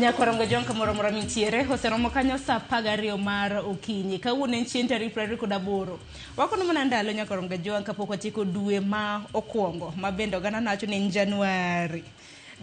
Nyakwarongo jong kamoro amora mintiere oseromo kanyo saa 12 mar okinyi. Kawuono en chieng' tarik 28. Wakono mana ndalo nyakwarongo jong kapok watieko dwe ma okwongo ma bende oganda nawacho ni en Januari.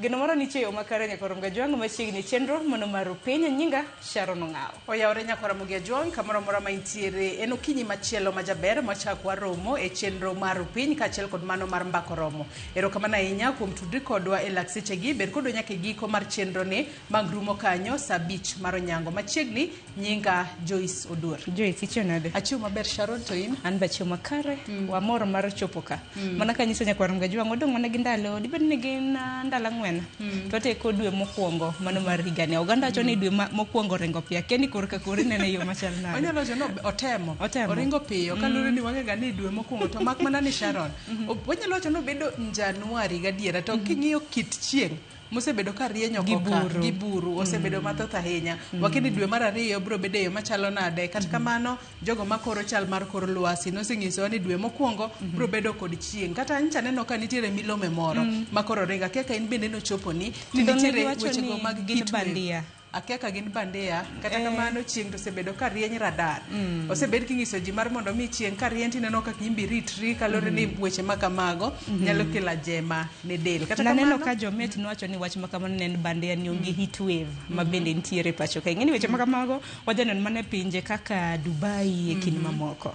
Geno moro nitie yo makare nyakwarongo jong machiegni chenro mano mar piny nyinga Sharon Ong'awo. Oyawore nyakwaramogi Ajwang' kamoro amora ma intiere en okinyi machielo ma jaber mwachak waromo e chenro mar Rupiny kaachiel kod mano mar Mbako Romo. Erokamano ahinya kuom tudri kodwa e lak sechegi. Bed kodwa nyaka e giko mar chenro ni bang' rumo kanyo saa 5 mar onyango. Machiegni nyinga Joyce Oduor. Joyce, ichiew nade? Achiew maber Sharon, to in? An be achiew makare. Wamor mar chopo ka. Mana kanyiso nyakwar Mgajwang' wadong' mana gi ndalo, dibed ni gin ndalo 4. To wateko dwe mokwongo mano mar higani. Oganda wacho ni dwe mokwongo oringo piyo. Akia ni korka kori nene yo machal nade. Onyalo wacho ni otemo. Otemo. Oringo piyo kaluwore ni wang'e ga ni dwe mokwongo to mak mana ni Sharon. Wanyalo wacho ni obedo Januari gadiera to king'iyo kit chieng' mosebedo ka rieny oko ka, gi buru osebedo mathoth ahinya. Wakia ni dwe mar 2 biro bedo e yo machalo nade. Kata kamano jogo makoro chal mar kor lwasi nosenyisowa ni dwe mokwongo biro bedo kod chieng'. Kata ncha neno ka nitiere milome moro makoro ringo. Akia ka in bende nochoponi ni nitiere wechego mag gin bandia. Akia ka gin bandia, kata kamano chieng' to osebedo ka rieny radar. Osebed kinyiso ji mar mondo mi chieng' ka rieny tineno kaka in be iritri kaluwore ni weche ma kamago nyalo kelo ajema ne del. Kata Naneno ka jomet nowacho ni wach ma kamano ne en bandia ni onge heat wave ma bende nitiere e pacho ka. Ing'e ni weche ma kamago wajaneno mana e pinje kaka Dubai e kind mamoko.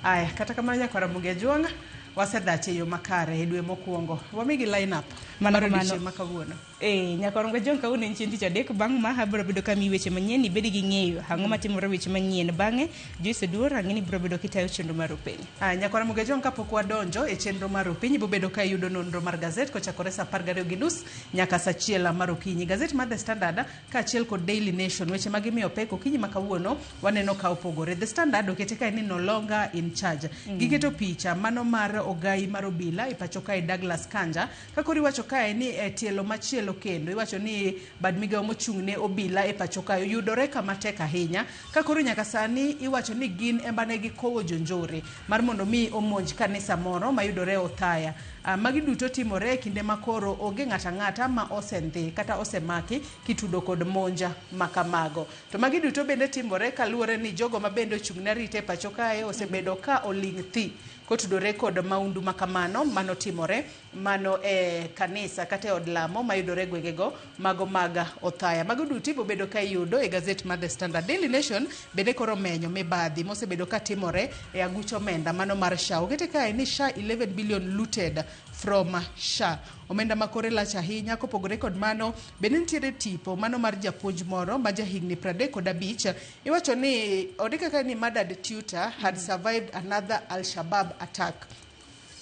Aya, kata kamano nyakwar Ramogi Ajwang' wasedhach e yo makare e dwe mokwongo. Wamigi line up mar odiochieng' ma kawuono. Nyakwar Mgajwang' kawuono en chieng' tich adek bang' ma abiro bedo ka miyi weche manyien ibed gi ng'eyo ang'o matimore weche manyien bang'e Joyce Oduor ang'e ni biro bedo kitayo chenro mar Rupiny. Nyakwar Mgajwang' kapok wadonjo e chenro mar Rupiny ibiro bedo ka iyudo nonro mar gazet kochakore saa 12:30 nyaka saa 1 mar okinyi. Gazet mar The Standard kaachiel kod Daily Nation weche ma gimiyo pek okinyi ma kawuono waneno ka opogore. The Standard okete kae ni no longer in charge. Giketo picha mano mar ogai mar obila e pacho kae Douglas Kanja. Ka koro iwacho kae ni e tielo machielo kendo, iwacho ni bad migawo mochung' ne obila e pacho kae oyudore kama tek ahinya. Ka koro nyaka sani iwacho ni gin ema ne gikowo jonjore mar mondo mi omonj kanisa moro mayudore Othaya. Magi duto timore e kinde ma koro onge ng'ato ang'ata ma osendhi kata osemaki kitudo kod monja ma kamago. To magi duto bende timore kaluwore ni jogo ma bende ochung' ne arita e pacho kae osebedo ka oling' thi kotudore kod maundu ma kamano manotimore mano e kanisa kata e od lamo mayudore e gwengego mago mag Othaya. Mago duto ibiro bedo ka iyudo e gazet mar The Standard. Daily Nation bende koro omenyo mibadhi mosebedo ka timore e aguch omenda mano mar SHA. Okete kae ni SHA 11 billion looted from SHA. Omenda ma kore lach ahinya. Kopogore kod mano, bende nitiere tipo mano mar japuonj moro ma jahigni 35. Iwacho ni ondike kae ni murdered tutor had survived another Al-Shabaab attack.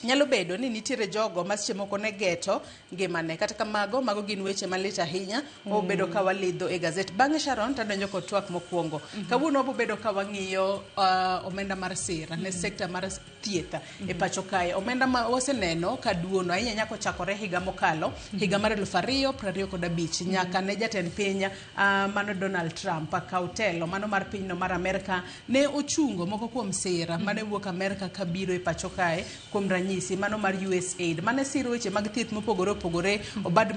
Nyalo bedo ni nitiere jogo ma seche moko ne geto ngimane. Kata kamago, mago gin weche malit ahinya. Wabedo ka walidho e gazet. Bang'e Sharon, tadonjo kod twak mokwongo. Kawuono wabobedo ka wang'iyo omenda mar sira ne sekta mar thieth e pacho kae. Omenda ma waseneno ka duono ahinya nyaka ochakore higa mokalo, higa mar 2025, nyaka ne jatend piny mano Donald Trump kaw telo mano mar pinyno mar Amerka ne ochungo moko kuom sira mane wuok Amerka kabiro e pacho kae, kuom ranyisi mano mar USAID mane siro weche mag thieth mopogore opogore,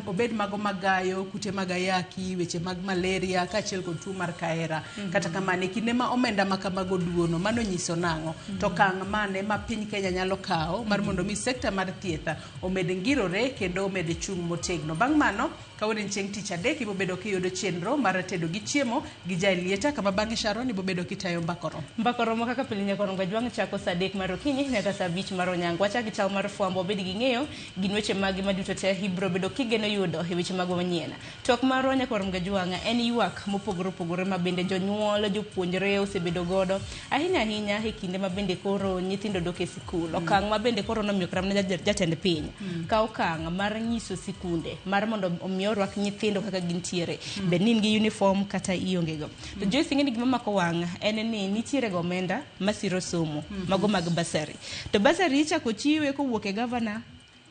obed mago magayo kute mag ayaki, weche mag malaria kaachiel kod tuo mar kahera. Kata kamano e kinde ma omenda ma kamago duono, mano nyiso nang'o? To okang' mane ma piny Kenya nyalo kawo mar mondo mi sekta mar thieth omed ngirore kendo omed chung' motegno. Bang' mano, kawuono en chieng' tich adek, ibiro bedo kiyudo chenro mar tedo gi chiemo gi Jaelieta, kama bang'e Sharon ibiro bedo kitayo mbako romo. Mbako romo kaka pile nyaka Rongo Ajwang' chako saa 3 mar okinyi nyaka saa 5 mar onyango. Wachak gi chal mar fwambo, wabed gi ng'eyo gin weche magi maduto te ibiro bedo kigeno yudo e weche magwa manyien. Twak marwa nyaka Rongo Ajwang' en ywak mopogore opogore ma bende jonyuol, jopuonjre osebedo godo ahinya ahinya e kinde ma bende koro nyithindo dok e sikul. Okang' ma bende koro nomiyo kata mana jatend piny ka okang' mar nyiso sikunde mar mondo omi orwak nyithindo kaka gintiere, bed ni in gi uniform kata ionge go. To Joyce, ing'e ni gima mako wang' en ni nitiere ga omenda masiro somo mago mag bursary. To bursary ichako chiwe kowuok e governor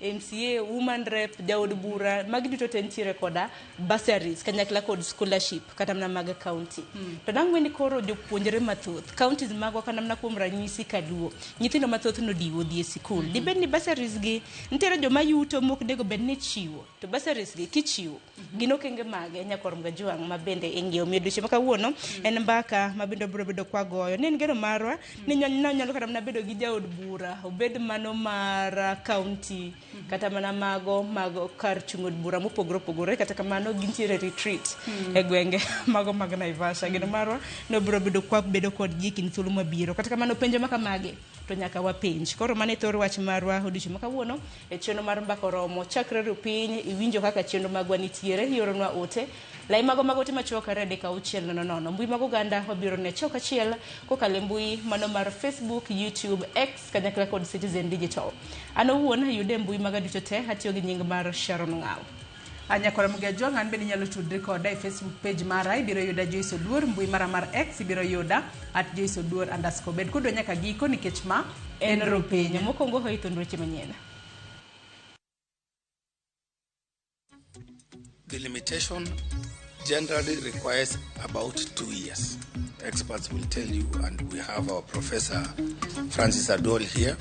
MCA, woman rep, jaod bura, magi duto te nitiere koda bursaries kanyakla kod scholarship kata mana mag county. To dang' weni koro jopuonjre mathoth, counties magwa kata mana kuom ranyisi Kaluo, nyithindo mathoth nodiwo dhi e sikul. Dibed ni bursaries gi nitiere joma yuto mok onego bed ni ichiwo, to bursaries gi kichiwo gin okenge mage nyakwar Mgajwang' ma bende ing'iyo. Omiyo odiochieng' ma kawuono en mbaka ma bende wabiro bedo kwagoyo. Ne en geno marwa ni nonyalo kata mana bedo gi jaod bura, obed mano mar county kata mana mago mag kar chung' od bura mopogore opogore. Kata kamano gintiere retreat e gwenge mago mag Naivasha. Geno marwa ni wabiro bedo kwabedo kodgi e kind thuolo mabiro. Kata kamano penjo ma kamagi to nyaka wapenj. Koro mano e thor wach marwa odiochieng' ma kawuono e chenro mar Mbaka Oromo. Chakre rupiny iwinjo kaka chenro magwa nitiere, ioronwa ote. Lai mago mag ote machuok 23600. Mbui mag oganda wabiro ne achiel kachiel kokalo e mbui mano mar Facebook, YouTube, X kanyakla kod Citizen Digital. An owuon yude e mbui maga duto te atiyo gi nying mar Sharon Ng'aw. Nyakwara Mgajwang' an bende inyalo tudri koda e Facebook page mara, ibiro yuda Joyce Oduor, mbui mara mar X ibiro yuda at Joyce Oduor underscore. Bed kodwa nyaka giko nikech ma en Rupiny. Mokwongo hoyi thund weche manyien. Delimitation generally requires about 2 years. Experts will tell you, and we have our Professor Francis Adol here.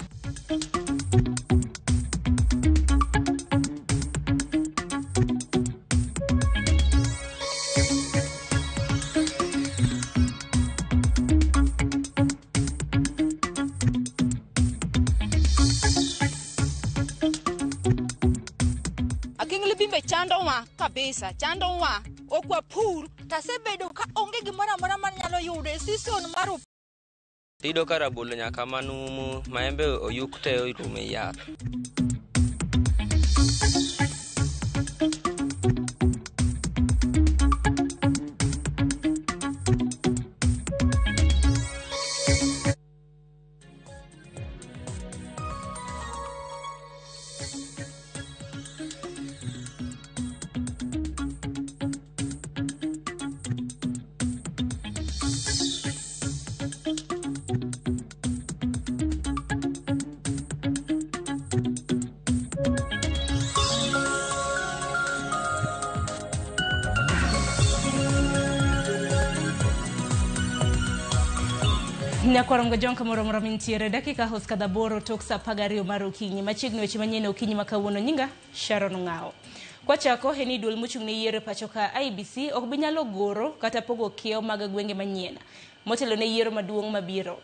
Akingli bimbe chandowa kabisa, chandowa. Ok wapur, tasebedo ka onge gimoro amora manyalo yudo e season mar Tiyudo ka rabolo nyaka manumu, maembe oyuk te orumo e yath. Nyakwar Mgajwang' kamoro amora mintiere, dakika hos kadho aboro tok saa apar gariyo mar okinyi. Machiegni weche manyien e okinyi ma kawuono. Nyinga Sharon Ng'awo. Kwachako en ni duol mochung' ne yiero e pacho ka IEBC ok bi nyalo goro kata pogo kiewo mag gwenge manyien motelo ne yiero maduong' mabiro.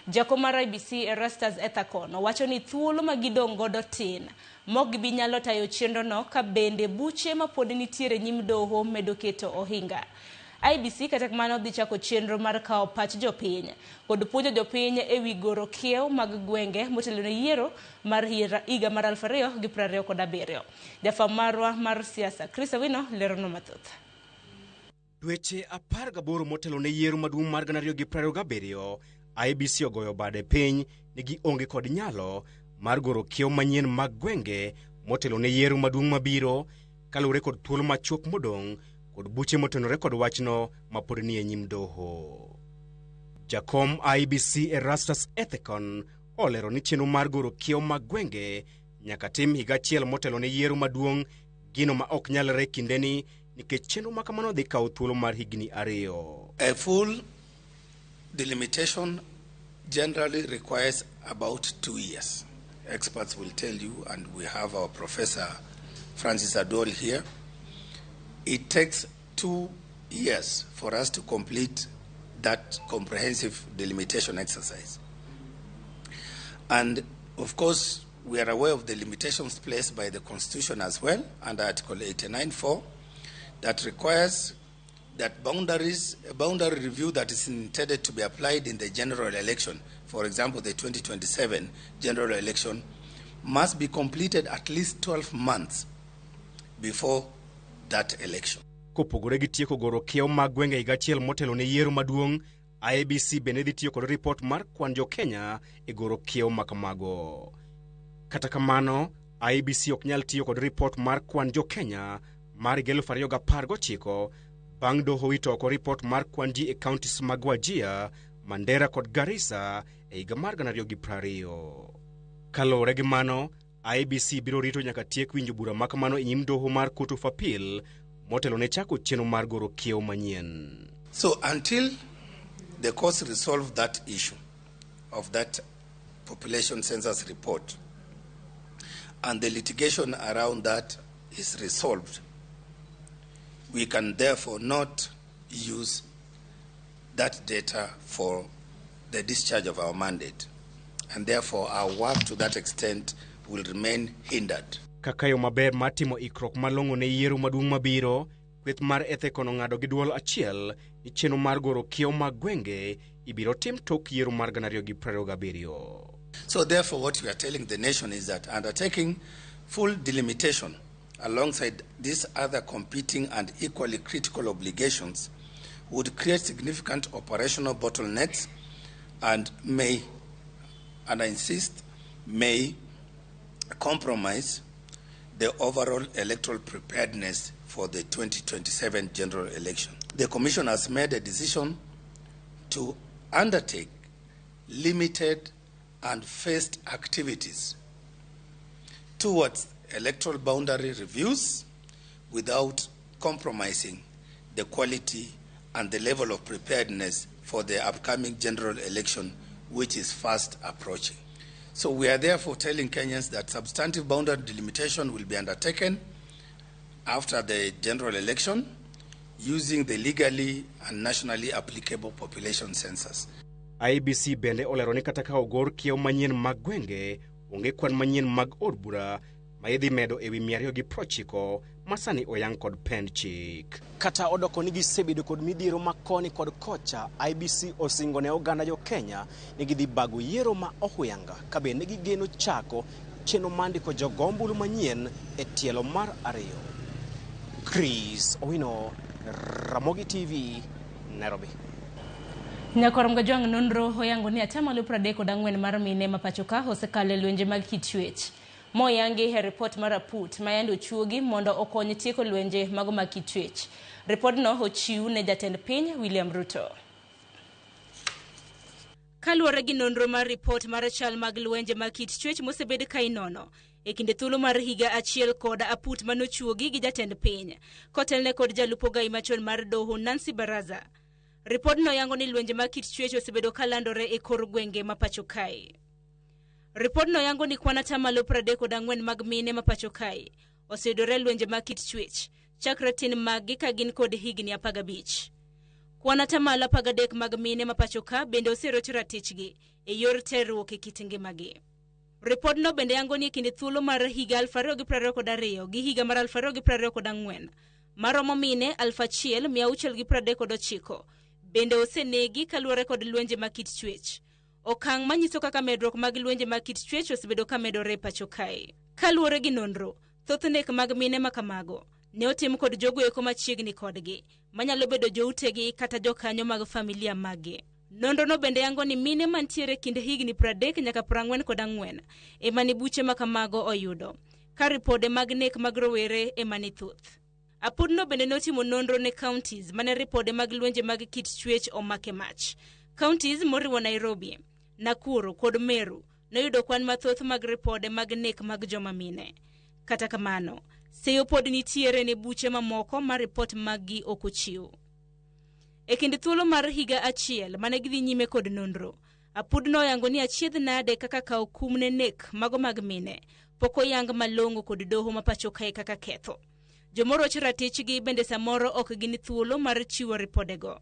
Jakom mar IEBC Erastus Ethakon owacho ni thuolo ma gidong' godo tin mok gibi nyalo tayo chenro no ka bende buche mapod nitiere nyim doho medo keto ohinga. IEBC kata kamano dhi chako chenro mar kawo pach jopiny kod puonjo jopiny ewi goro kiewo mag gwenge motelo ne yiero mar higa mar 2027. Jafwamb marwa mar siasa Chris Awino leronwa mathoth. Dweche 18 motelo ne yiero maduong' mar 2027, IEBC ogoyo bade piny ni gionge kod nyalo mar goro kiewo manyien mag gwenge motelo ne yiero maduong' mabiro kaluwore kod thuolo machuok modong' kod buche motenore kod wachno mapod nie nyim doho. Jakom IEBC Erastus Ethekon olero ni chenro mar goro kiewo mag gwenge nyaka tim higa achiel motelo ne yiero maduong', gino ma ok nyalre kindeni nikech chenro ma kamano dhi kawo thuolo mar higni 2. A full delimitation generally requires about 2 years. Experts will tell you, and we have our Professor Francis Adol here. It takes 2 years for us to complete that comprehensive delimitation exercise. And of course, we are aware of the limitations placed by the Constitution as well, under Article 89.4, that requires that a boundary review that is intended to be applied in the general election, for example, the 2027 general election, must be completed at least 12 months before that election. Kopogore gi tieko goro kiewo mag gwenge higa achiel motelo ne yiero maduong', IEBC bende dhi tiyo kod ripot mar kwan jo Kenya e goro kiewo ma kamago. Kata kamano, IEBC ok nyal tiyo kod ripot mar kwan jo Kenya mar higa 2019 bang' doho wito oko ripot mar kwan ji e counties mag Wajir, Mandera kod Garissa e higa mar 2020. Kaluwore gi mano, IEBC biro rito nyaka tiek winjo bura makamano e nyim doho mar Court of Appeal motelo ne chako chenro mar goro kiewo manyien. So until the courts resolve that issue of that population census report and the litigation around that is resolved, we can therefore not use that data for the discharge of our mandate. And therefore our work to that extent will remain hindered. Kaka yo maber mar timo ikruok malong'o ne yiero maduong' mabiro, kweth mar Ethekon ong'ado gi duol achiel ni chenro mar goro kiewo mag gwenge ibiro tim tok yiero mar 2027. So therefore what we are telling the nation is that undertaking full delimitation alongside these other competing and equally critical obligations would create significant operational bottlenecks and may, and I insist, may compromise the overall electoral preparedness for the 2027 general election. The Commission has made a decision to undertake limited and phased activities towards electoral boundary reviews without compromising the quality and the level of preparedness for the upcoming general election, which is fast approaching. So we are therefore telling Kenyans that substantive boundary delimitation will be undertaken after the general election using the legally and nationally applicable population census. IEBC bende olero ni kata ka ogor kiewo manyien mag gwenge, onge kwan manyien mag od bura ma idhi medo ewi 290 ma sani oyang kod pend chik. Kata odoko ni gisebedo kod midhiero ma koni kod kocha, IEBC osingo ne oganda jo Kenya ni gidhi bago yiero ma ohuyanga ka bende gigeno chako chenro mar ndiko jogo ombulu manyien e tielo mar ariyo. Chris Owino, Ramogi TV, Nairobi. Nyakwar Mgajwang' nonro oyango ni atamalo 34 mar mine ma pacho ka osekalo e lwenje mag kit chwech. Moyangi e ripot mar aput ma yande ochuogi mondo okony tieko lwenje mago mag kit chwech. Ripodno ochiw ne jatend piny William Ruto. Kaluwore gi nonro mar ripot mar chal mag lwenje mag kit chwech mosebed ka inono e kinde thuolo mar higa achiel kod aput manochuogi gi jatend piny kotelne kod jalup ogai machon mar doho Nancy Baraza. Ripodno yango ni lwenje mag kit chwech osebedo ka landore e kor gwenge ma pacho kae. Ripodno yango ni kwan atamalo 34 mag mine ma pacho kae oseyudore lwenje mag kit chwech chakre tin mag-gi ka gin kod higni 15. Kwan atamalo 13 mag mine ma pacho ka bende oserocho ratichgi e yor terruok e kit ngimagi. Ripodno bende yango ni e kinde thuolo mar higa 2022 gi higa mar 2024 maromo mine 1639 bende osenegi kaluwore kod lwenje mag kit chwech. Okang' manyiso kaka medruok mag lwenje mag kit chwech osebedo ka medore e pacho kae. Kaluwore gi nonro, thoth nek mag mine ma kamago ne otim kod jogo eko machiegni kodgi, manyalo bedo joutegi kata jokanyo mag familia maggi. Nonrono bende yango ni mine mantiere kind higni 30 nyaka 44 ema ni buche ma kamago oyudo, ka ripode mag nek mag rowere ema ni thoth. Apudno bende notimo nonro ne counties mane ripode mag lwenje mag kit chwech omake mach. Counties moriwo Nairobi, Nakuru kod Meru noyudo kwan mathoth mag ripode mag nek mag joma mine. Kata kamano, seyo pod nitiere ne buche mamoko ma ripot maggi ok ochiw. E kind thuolo mar higa achiel mane gidhi nyime kod nonro, apudno oyango ni achiedh nade kaka kawo kum ne nek mago mag mine pok oyang malong'o kod doho ma pacho kae kaka ketho. Jomorocho ratichgi bende samoro ok gin thuolo mar chiwo ripodego.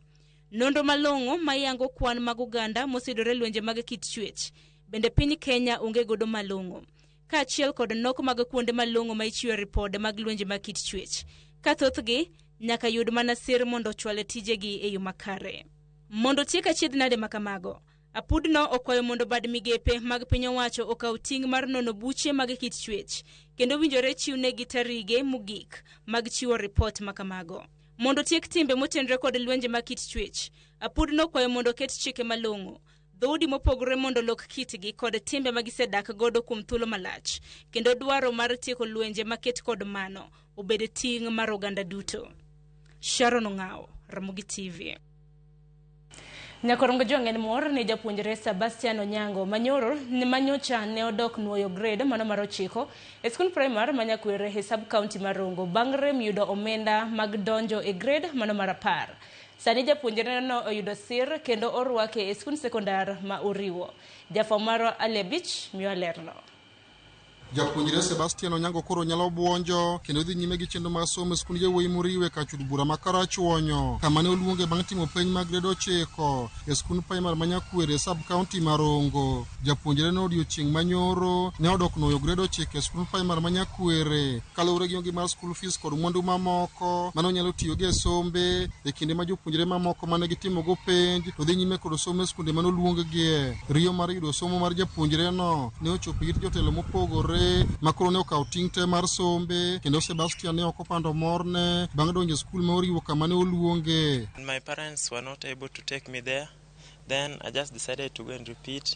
Nonro malong'o mayango kwan mag oganda moseyudore lwenje mag kit chwech bende piny Kenya onge godo malong'o, kaachiel kod nok mag kuonde malong'o ma ichiwe ripode mag lwenje mag kit chwech, ka thothgi nyaka yud mana sir mondo ochwal tijegi e yo makare. Mondo tiek achiedh nade ma kamago, apudno okwayo mondo bad migepe mag piny owacho okaw ting' mar nono buche mag kit chwech kendo winjore chiwnegi tarige mogik mag chiwo ripot ma kamago. Mondo tiek timbe motenore kod lwenje mag kit chwech, apudno okwayo mondo oket chike malong'o, dhoudi mopogore mondo olok kitgi kod timbe ma gisedak godo kuom thuolo malach, kendo dwaro mar tieko lwenje maket kod mano obed ting' mar oganda duto. Sharon Ong'awo, Ramogi TV. Nyakorongo Jwang' en mor ne japuonjre Sebastian Onyango manyoro manyocha ne odok nuoyo grade mano mar 9 e skund primar ma Nyakwere e sub county mar Rongo bang' rem yudo omenda mag donjo e grade mano mar 10. Sani japuonjre no oyudo sir kendo orwake e skund sekondar ma Oriwo. Jafwambo marwa Ali Abich miyo lerno. Japuonjre Sebastian Onyango koro nyalo buonjo kendo dhi nyime gi chenro mar somo e skund yawuoyi moriwe kar bura ma Karachuonyo, kama ne oluonge bang' timo penj mag grade 9 e skund primar ma Nyakwere sub county ma Rongo. Japuonjre no odiochieng' manyoro ne odok nuoyo grade 9 e skund primar ma Nyakwere kaluwore gi onge mar school fees kod mwandu mamoko mane onyalo tiyogo e sombe e kinde ma jopuonjre mamoko mane gitimogo penj to dhi nyime kod somo e skunde mane oluonggie. Riyo mar yudo somo mar japuonjre no ne ochopo ir jotelo mopogore ma koro ne okawo ting' te mar sombe kendo Sebastian ne ok opando morne bang' donjo e skul ma oriwo kama ne oluonge. My parents were not able to take me there. Then I just decided to go and repeat.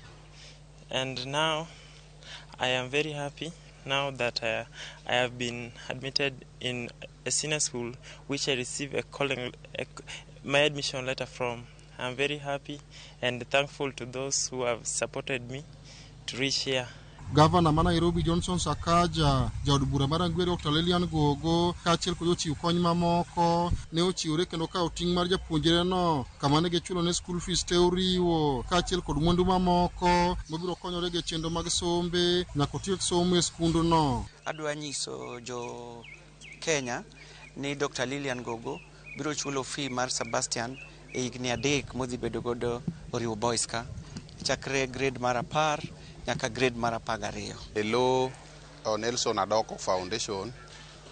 And now I am very happy now that I have been admitted in a senior school which I received my admission letter from. I'm very happy and thankful to those who have supported me to reach here. Gavana ma Nairobi Johnson Sakaja, jaod bura mar Rangwe Dr. Lilian Gogo kaachiel kod jochiw kony mamoko ne ochiwore kendo kawo ting' mar japuonjre no kama ne gichulo ne school fees te oriwo kaachiel kod mwandu mamoko mobiro konyore gi chenro mag sombe nyaka otiek somo e skundno. Adwa nyiso jo Kenya ni Dr. Lilian Gogo biro chulo fee mar Sebastian e higni 3 modhi bedo godo Oriwo Boys ka chakre grade mar 10 nyaka grade mar 12. E lo Nelson Adoko Foundation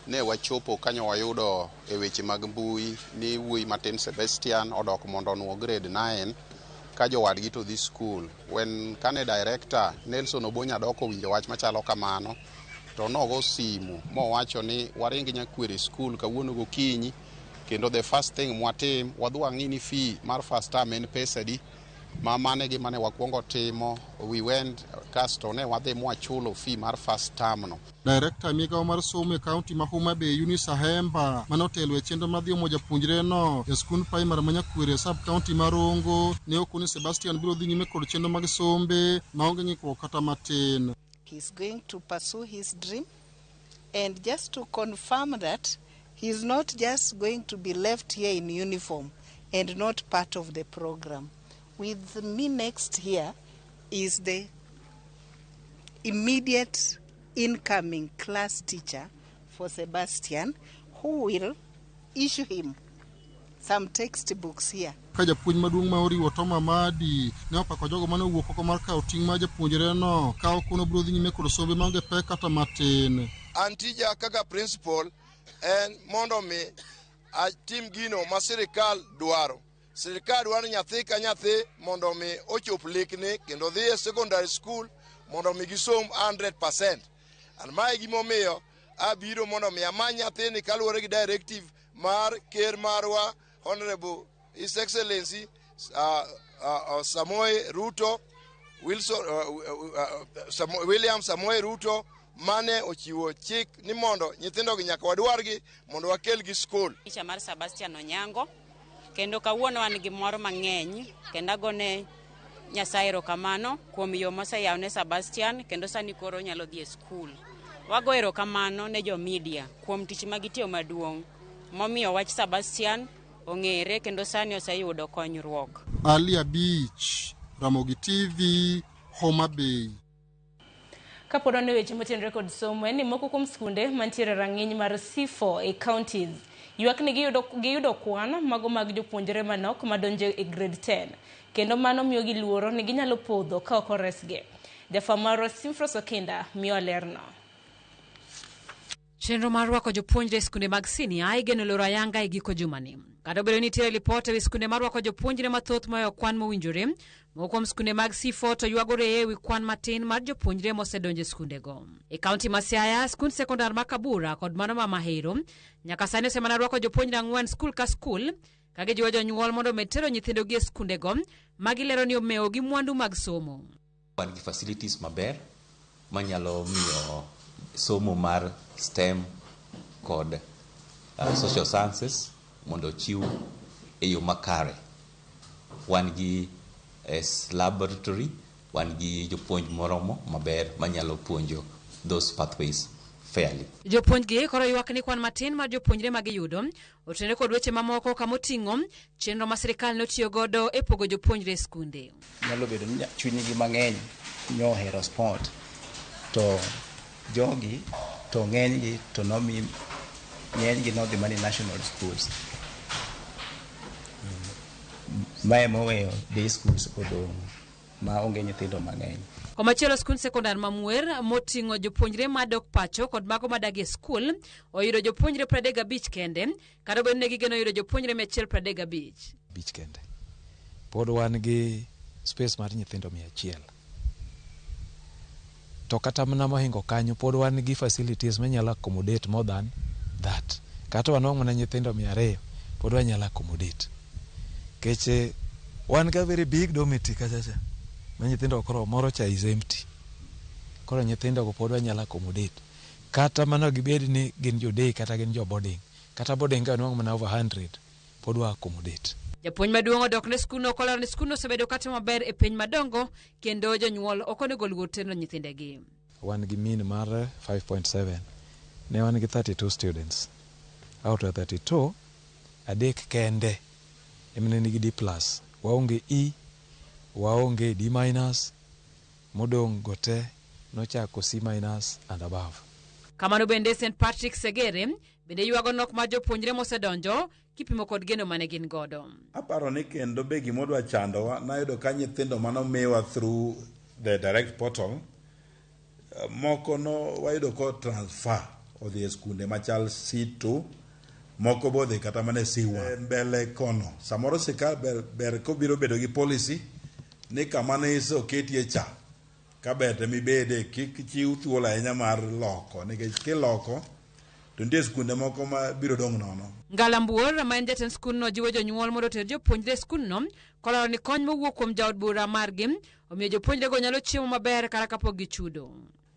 ne wachopo kanyo wayudo e weche mag mbui ni wuoyi matin Sebastian odok mondo onuo grade 9 ka jowadgi to dhi school. When kane director Nelson Obonyo Adoko owinjo wach machalo kamano to nogo simu mowacho ni waring Nyakwere school kawuono gokinyi kendo the first thing mwatim wadhi wang'i ni fee mar first term en pesa adi. Ma mane gima ne wakwongo timo, we went kasto ne wadhi mwachulo fee mar first term no. Director migawo mar somo e kaunti ma Homa Bay Eunice Ahemba mane otelo e chenro mar dhi omo japuonjre no e skund primar ma Nyakwere e sub county ma Rongo ne okoni Sebastian biro dhi nyime kod chenro mag sombe maonge ng'ikruok kata matin. He's going to pursue his dream, and just to confirm that he's not just going to be left here in uniform and not part of the program. With me next here is the immediate incoming class teacher for Sebastian, who will issue him some textbooks here. Ka japuonj maduong' ma oriwo Tom Amadi ne opako jogo mane owuok oko mar kawo ting' mar japuonjre no ka okono biro dhi nyime kod sombe maonge pek kata matin. An tija kaka principal en mondo mi atim gino ma sirikal dwaro. Sirikal dwaro nyathi ka nyathi mondo mi ochop lekne kendo dhi e secondary school mondo mi gisom 100%. An mae gimomiyo abiro mondo mi amany nyathini kaluwore gi directive mar ker marwa Honorable His Excellency Samoei Ruto Wilson, William Samoei Ruto mane ochiwo chik ni mondo nyithindogi nyaka wadwargi mondo wakelgi skul. Picha mar Sebastian Onyango kendo kawuono an gi mor mang'eny kendo agone Nyasaye erokamano kuom yo moseyawo ne Sebastian kendo sani koro onyalo dhi e skul. Wago erokamano ne jo media kuom tich ma gitiyo maduong' momiyo wach Sebastian ong'ere kendo sani oseyudo konyruok. Ali Abich, Ramogi TV, Homa Bay. Kapod wan e weche motenore kod somo en ni moko kuom skunde mantiere e rang'iny mar C4 e counties ywak ni giyudo kwan mago mag jopuonjre manok madonjo e grade 10 kendo mano miyo gi luoro ni ginyalo podho ka ok oresgi. Jafwambo marwa Simfros Okinda miyo lerno. Chenro mar rwako jopuonjre e skunde mag sinia igeno loro ayanga e giko jumani. Kata obedo ni nitiere lipot ewi skunde marwako jopuonjre mathoth mohewo kwan mowinjore, moko kuom skunde mag C4 to ywagore ewi kwan matin mar jopuonjre mosedonjo e skundego. E kaunti ma Siaya, skund sekondar ma Kabura kod mano ma Mahero nyaka sani osemana rwako jopuonjre 4 skul ka skul ka gijiwo jonyuol mondo omed tero nyithindogi e skundego ma gilero ni omewo gi mwandu mag somo. Wan gi facilities maber manyalo miyo somo mar STEM kod social sciences mondo ochiw e yo makare. Wan gi laboratory, wan gi jopuonj moromo maber manyalo puonjo those pathways fairly. Jopuonjgi koro ywak ni kwan matin mar jopuonjre ma giyudo otenore kod weche mamoko kamoting'o chenro ma sirikal notiyo godo e pogo jopuonjre e skunde. Nyalo bedo ni chunygi mang'eny nyohero sport to jogi to ng'enygi to nomi ng'enygi nodhi mana e national schools. Mae moweyo day schools odong' ma onge nyithindo mang'eny. Komachielo skund sekondar ma Mwer moting'o jopuonjre madok pacho kod mago madak e skul oyudo jopuonjre 35 kende kata obedo ni gigeno yudo jopuonjre 135. Bich kende. Pod wan gi space mar nyithindo 100. To kata mana mohingo kanyo pod wan gi facilities manyalo accommodate more than that. Kata wanwang' mana nyithindo 200 pod wanyalo accommodate. Keche wan ga very big dormitory kacha cha ma nyithindo koro moro cha is empty. Koro nyithindo go pod wanyalo accommodate. Kata mana gibed ni gin jo day kata gin jo boarding. Kata boarding ka wanwang'o mana over 100 pod wa accommodate. Japuonj maduong' odok ne skundno kolero ni skundno osebedo katimo maber e penj madongo kendo jonyuol ok onego oluor tero nyithindegi. Wan gi mean mar 5.7. Ne wan gi 32 students. Out of 32, adek kende ema ne nigi D plus. Waonge E, waonge D minus, modong' go te nochako C minus and above. Kamano bende St Patrick Segere bende ywago nok mar jopuonjre mosedonjo kipimo kod geno mane gin godo. Aparo ni kendo be gimodwa chandowa nayudo ka nyithindo manomiwa through the direct portal moko no wayudo ko transfer odhi e skunde machal C2 moko bodhi kata mana e C1 mbele kono samoro sirkal ber, ber kobiro bedo gi policy ni kama ne oketie cha kaber to mibede kik chiw thuolo ahinya mar loko nikech kiloko to nitie skunde moko ma biro dong' nono. Ngala Mbuor ma en jatend skundno jiwo jonyuol mondo oter jopuonjre e skundno kolero ni kony mowuok kuom jaod bura margi omiyo jopuonjrego nyalo chiemo maber kata kapok gichudo.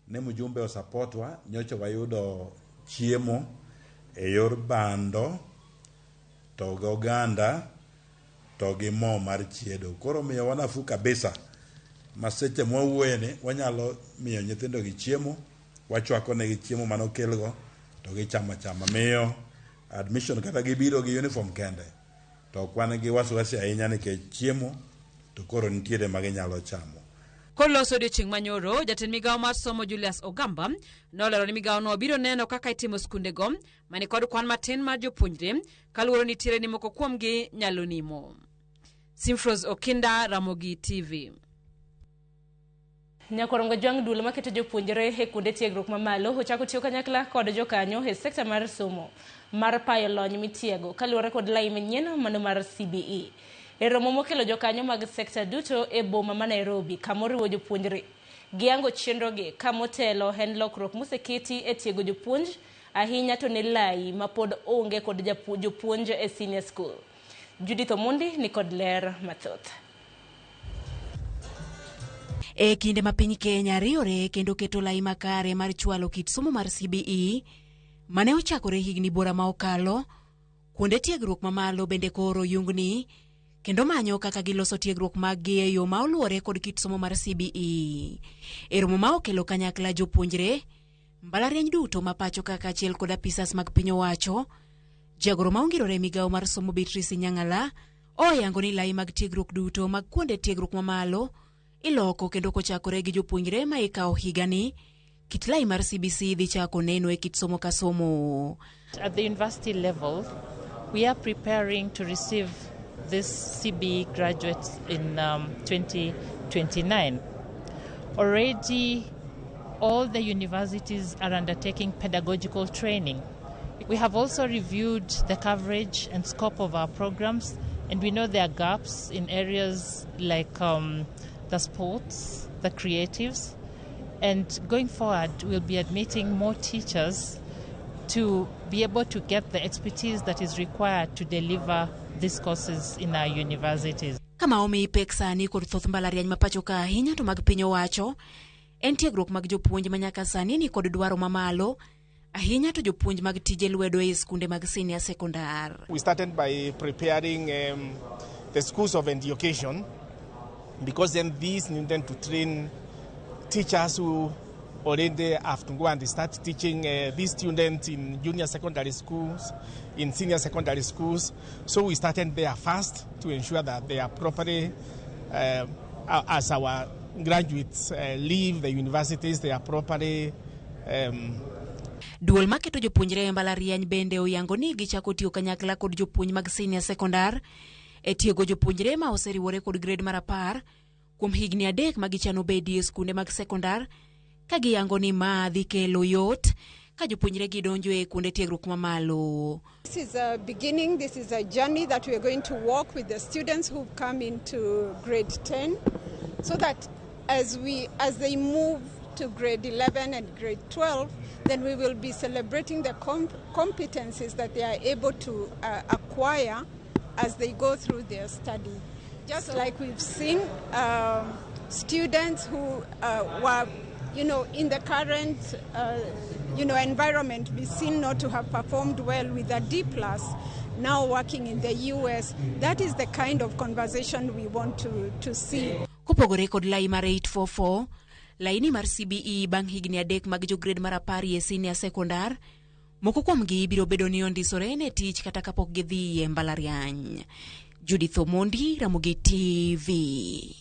Ne mjumbe osapotwa nyocha wayudo chiemo e yor bando to gi oganda to gi mo mar chiedo. Koro miyowa nafuu kabisa ma seche mwawuoye ni wanyalo miyo nyithindo gi chiemo, wachwako negi chiemo manokelgo to gichamo achama. Miyo admission kata gibiro gi uniform kende to ok wan gi wasiwasi ahinya nikech chiemo to koro nitiere ma ginyalo chamo. Koloso odiochieng' manyoro, jatend migawo mar somo Julius Ogamba nolero ni migawono biro neno kaka itimo skundego mani kod kwan matin mar jopuonjre kaluwore ni nitiere ni moko kuomgi nyalo nimo. Simfros Okinda, Ramogi TV. Nyakorongo Jwang' duol maketo jopuonjre e kuonde tiegruok mamalo ochako tiyo kanyakla kod jokanyo e sekta mar somo mar payo lony mitiego kaluwore kod lai manyien mano mar CBE. E romo mokelo jokanyo mag sekta duto e boma ma Nairobi kamoriwo jopuonjre. Giyango chenrogi kamotelo en lokruok moseketi e tiego jopuonj ahinya to ne lai ma pod onge kod jopuonj e senior school. Judith Omondi ni kod ler mathoth. E kinde ma piny Kenya riwore kendo keto lai makare mar chwalo kit somo mar CBE mane ochakore higni bora ma okalo, kuonde tiegruok mamalo bende koro yungni kendo manyo kaka giloso tiegruok maggi e yo ma oluwore kod kit somo mar CBE. E romo ma okelo kanyakla jopuonjre, mbalariany duto ma pacho ka kaachiel kod apisas mag piny owacho, jagoro ma ongirore e migawo mar somo Beatrice Nyang'ala oyango ni lai mag tiegruok duto mag kuonde tiegruok mamalo iloko kendo kochakore gi jopuonjre ma ikawo higani, kit lai mar CBC dhi chako neno e kit somo ka somo. At the university level, we are preparing to receive this CBE graduates in 2029. Already, all the universities are undertaking pedagogical training. We have also reviewed the coverage and scope of our programs, and we know there are gaps in areas like the sports, the creatives, and going forward, we'll be admitting more teachers to be able to get the expertise that is required to deliver these courses in our universities. Kama omi pek sani kod thoth mbalariany ma pacho ka ahinya to mag piny owacho en tiegruok mag jopuonj ma nyaka sani ni kod dwaro mamalo ahinya to jopuonj mag tije lwedo e skunde mag senior secondar. We started by preparing the schools of education, because then these need then to train teachers who already have to go and start teaching these students in junior secondary schools, in senior secondary schools. So we started there first to ensure that they are properly, as our graduates leave the universities, they are properly Duol maketo jopuonjre e mbalariany bende oyango ni gichako tiyo kanyakla kod jopuonj mag senior sekondar e tiego jopuonjre ma oseriwore kod grade mar 10 kuom higni 3 ma gichano bedie e skunde mag sekondar, ka giyango ni ma dhi kelo yot ka jopuonjre gidonjo e kuonde tiegruok mamalo. This is a beginning, this is a journey that we are going to walk with the students who've come into grade 10, so that as they move to grade 11 and grade 12, then we will be celebrating the competencies that they are able to acquire as they go through their study. Just like we've seen students who were, in the current, environment, be seen not to have performed well with a D+, now working in the US. That is the kind of conversation we want to see. Kopogore kod lai mar 844, laini mar CBE bang' higni 3 mag jo grade mar 10 e senior sekondar, moko kuomgi biro bedo ni ondisore ne tich kata kapok gidhi e mbalariany. Judith Omondi, Ramogi TV.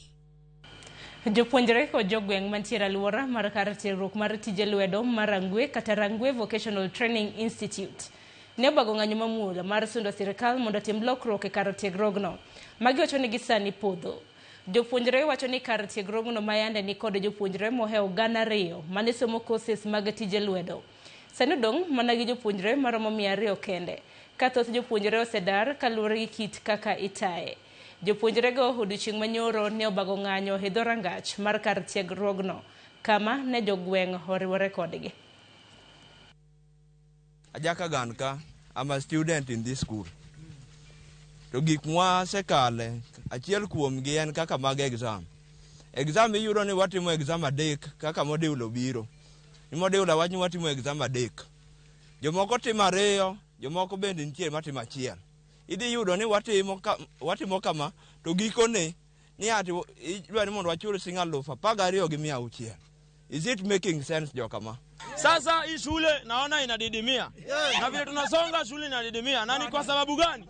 Jopuonjre kod jogweng' mantiere alwora mar kar tiegruok mar tije lwedo mar Rangwe kata Rangwe Vocational Training Institute ne obago ng'anyo mamuol mar sundo sirikal mondo otim lokruok e kar tiegruogno. Magi wacho ni gisani podho. Jopuonjre wacho ni kar tiegruogno ma yande ni kod jopuonjre mohewo 2,000 mane somo courses mag tije lwedo. Sani odong' mana gi jopuonjre maromo 200 kende, ka thoth jopuonjre osedar kaluwore gi kit kaka itaye. Jopuonjrego odiochieng' manyoro ne obago ng'anyo e dho rangach mar kar tiegruogno, kama ne jogweng' oriwore kodgi. Ajaka Ganka, I'm a student in this school. To gik mwasekale, achiel kuomgi en kaka mag exam. Exam iyudo ni watimo exam 3 kaka module obiro. Ni module awach ni watimo exam 3. Jomoko timo 2, jomoko bende nitie matimo 1. Idhi yudo ni watimo kama, to gikone ni ati idwa ni mondo wachul siling 12,600. Is it making sense jokama? Sasa hii shule naona inadidimia. Na vile tunasonga shule inadidimia. Na ni kwa sababu gani?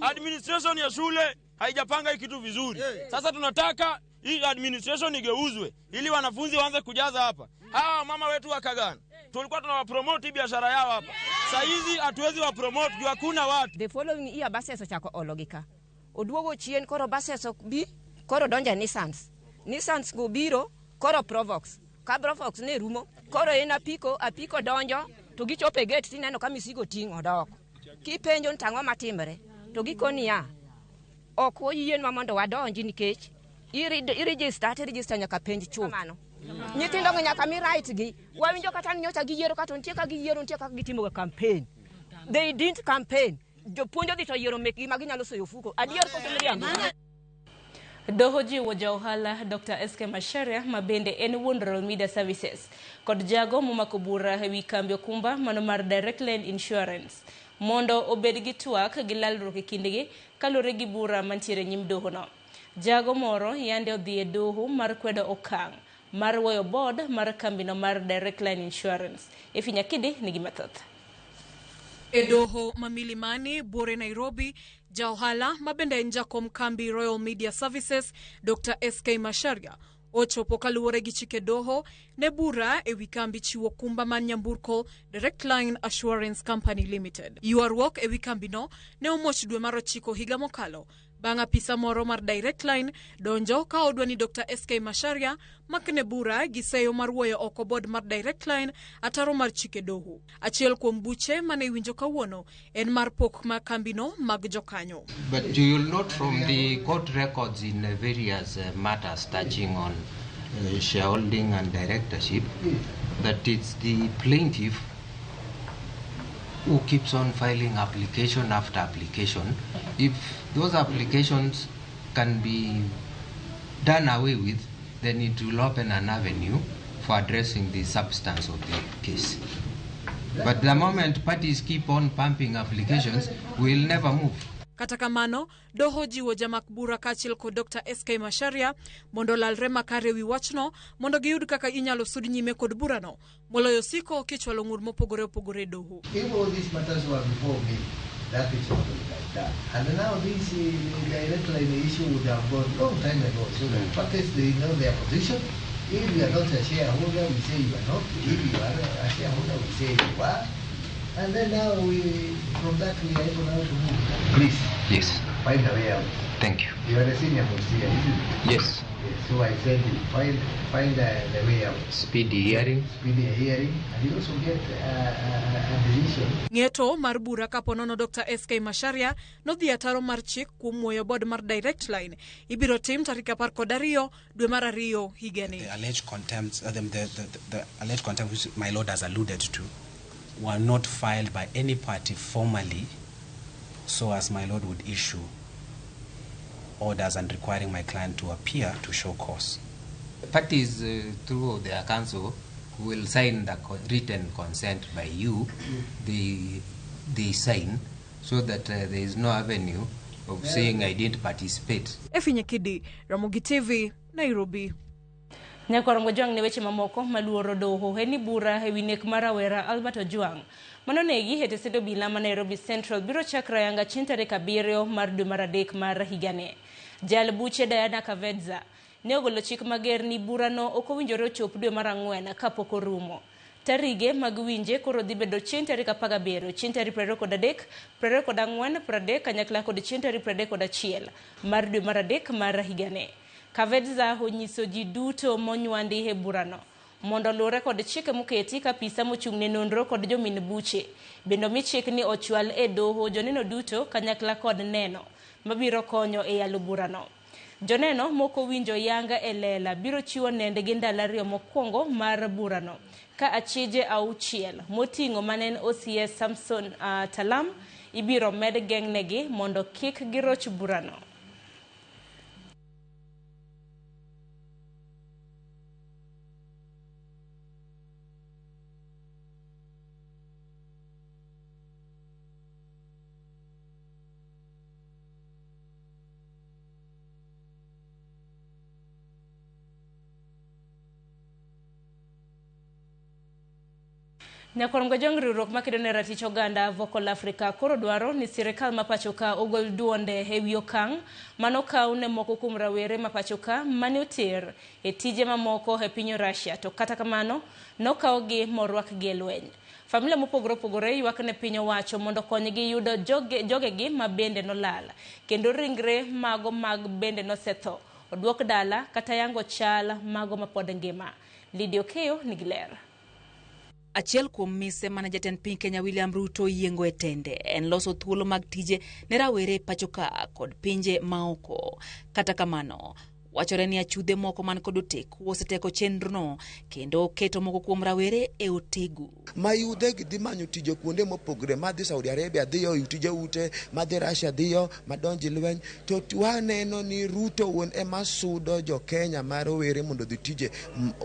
Administration ya shule haijapanga hii kitu vizuri. Sasa tunataka hii administration igeuzwe ili wanafunzi waanze kujaza hapa. Hawa mama wetu wa Kagana, tulikuwa tunawapromote biashara yao hapa. Saa hizi hatuwezi wapromote juu hakuna watu. The following year buses ochako ologika. Oduogo chien koro buses ok bi, koro donja Nissans. Nissans go biro koro Provox. Ka Provox ne rumo, koro en apiko donjo to gichopo e gate tineno ka misigo ting'o dok. Kipenjo ni tang'o matimore, to gikoni ya ok oyienwa mondo wadonji nikech i-register nyaka penj chuth. Nyithindo go nyaka mi right gi. Wawinjo kata ni nyocha giyiero kata nitie ka giyiero nitie kaka gitimo ga campaign. They didn't campaign. Jopuonj odhi to yiero mekgi ma ginyalo soyo ofuko. Adier koso miriambo? Doho jiwo ja ohala Dr. SK Macharia ma bende en wuon Royal Media Services kod jago momako bura ewi kambi okumba mano mar Direct Line Insurance mondo obed gi twak gi lalruok e kindgi kaluwore gi bura mantiere nyim dohono. Jago moro yande odhi e doho mar kwedo okang' mar weyo board mar kambino mar Direct Line Insurance. Efi Nyakidi nigi mathoth. E doho ma Milimani, Bore, Nairobi, ja ohala ma bende en jakom kambi Royal Media Services Dr. SK Macharia ochopo kaluwore gi chike doho ne bura ewi kambi chiwo kumba mar nyamburko Direct Line Assurance Company Limited. Ywaruok ewi kambino ne omuoch dwe mar 9 higa mokalo bang' apisa moro mar Direct Line donjo ka odwa ni Dr. SK Macharia makne bura gi seyo mar wuoyo oko board mar Direct Line ataro mar chike doho. Achiel kuom buche mane iwinjo kawuono en mar pok ma kambino mag jokanyo. But you will note from the court records in various matters touching on shareholding and directorship that it's the plaintiff who keeps on filing application after application. If those applications can be done away with, then it will open an avenue for addressing the substance of the case. But the moment parties keep on pumping applications, we'll never move. Kata kamano, doho jiwo jamak bura kaachiel kod Dr. SK Macharia mondo olalre makare ewi wachno mondo giyud kaka inyalo sud nyime kod burano moloyo siko kichwalo ng'ur mopogore opogore e doho. If all these matters were before me, that is what would have done. And now this direct line issue would have gone long time ago. So the parties, they know their position. If you are not a shareholder, we say you are not. If you are a shareholder, we say you are. And then now we, from that we are able now to move. Please. Yes. Find a way out. Thank you. You are a senior most here, isn't it? Yes. Yes. So I said you find the way out. Speedy hearing. Speedy hearing. And you also get a decision. Ng'eto mar bura kaponono Dr. SK Macharia nodhi ataro mar chik kuom muoyo board mar Direct Line. Ibiro tim tarik 12 dwe mar 2 higani. The alleged contempt, the alleged contempt which my lord has alluded to, were not filed by any party formally, so as my lord would issue orders and requiring my client to appear to show cause. Parties through their counsel will sign the written consent by you. They sign so that there is no avenue of saying I didn't participate. Efi Nyakidi, Ramogi TV, Nairobi. Nyakorongo Ojwang' ne weche mamoko maluoro doho en ni bura ewi nek mar rawera Albert Ojwang' manonegi e tesend obila ma Nairobi Central biro chakre ayanga chieng' tarik 7 mar dwe mar 3 mar higani. Jal buche Diana Kavedza ne ogolo chik mager ni burano ok owinjore ochop dwe mar 4 kapok orumo. Tarige mag winje koro dhi bedo chieng' tarik 17, chieng' tarik 23, 24, 30 kanyakla kod chieng' tarik 31 mar dwe mar 3 mar higani. Kavedza onyiso ji duto monywandi e burano mondo luwre kod chike moketi ka apisa mochung' ne nonro kod jomin buche bende omi chik ni ochwal e doho joneno duto kanyakla kod neno mabiro konyo e yalo burano. Joneno moko winjo yanga e lela biro chiwo nendgi ndalo 2 mokwongo mar burano ka achije 6 moting'o manen OCS Samson Talam ibiro med geng'negi mondo kik giroch burano. Nyakorongo Ojwang' riwruok makedo ne ratich oganda Vocal Africa koro dwaro ni sirikal ma pacho ka ogol duonde ewi okang' manokaw ne moko kuom rawere ma pacho ka mane oter e tije mamoko e piny Russia to kata kamano nokawgi morwakgi e lweny. Familia mopogore opogore ywak ne piny owacho mondo konygi yudo jogegi ma bende nolal kendo ringre mago mag bende nosetho oduok dala kata yango chal mago mapod ngima. Lydia Okeyo nigi ler. Achiel kuom mise mane jatend piny Kenya William Ruto yiengo e tende en loso thuolo mag tije ne rawere pacho ka kod pinje maoko. Kata kamano, wachore ni achudhe moko man kod oteku oseteko chenrono kendo keto moko kuom rawere e otegu. Mayudhe dhi manyo tije kuonde mopogore, madhi Saudi Arabia dhiyo, tije ute, madhi Russia dhiyo, madonji lweny. To waneno ni Ruto wuon ema sudo jo Kenya ma rowere mondo dhi tije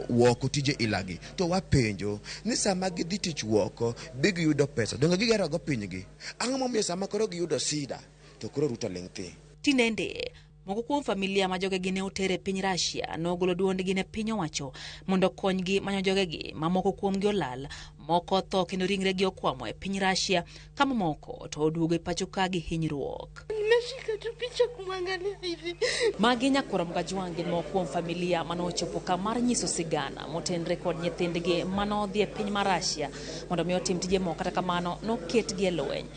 woko, tije ilagi. To wapenjo ni sama gidhi tich woko, bi giyudo pesa, donge gigero go pinygi? Ang'o momiyo sama koro giyudo sida to koro Ruto ling' thi? Tinende moko kuom familia ma jogegi ne oter e piny Russia nogolo duondgi ne piny owacho mondo konygi manyo jogegi ma moko kuomgi olal, moko tho kendo ringregi okwamo e piny Russia ka mamoko to oduogo e pacho ka gi hinyruok. Nimeshika tu picha kumwangalia hivi. Magi Nyakwar Ojwang' gin moko kuom familia manochopo ka mar nyiso sigana motenre kod nyithindgi manodhi e piny mar Russia mondo mi otim tije moko, kata kamano noketgi e lweny.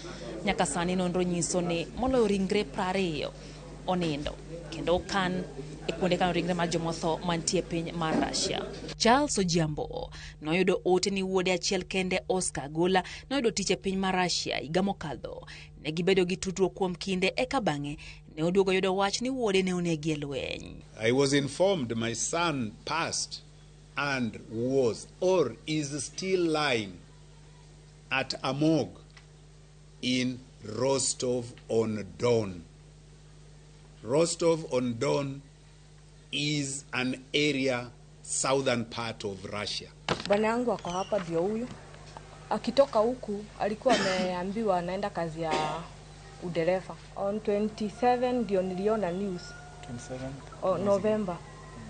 Nyaka sani nonro nyiso ni moloyo ringre 20 onindo kendo okan e kuonde kano ringre mar jomotho mantie e piny mar Russia. Charles Ojiambo noyudo ote ni wuode achiel kende Oscar Agola noyudo tich e piny mar Russia higa mokadho. Ne gibedo gi tudruok kuom kinde eka bang'e ne oduogo yudo wach ni wuode ne onegi e lweny. I was informed my son passed and was or is still lying at a morgue in Rostov-on-Don. Rostov-on-Don is an area southern part of Russia. Bwana yangu ako hapa ndio huyu. Akitoka huku alikuwa ameambiwa anaenda kazi ya udereva. On 27 ndio niliona news. 27 Oh, November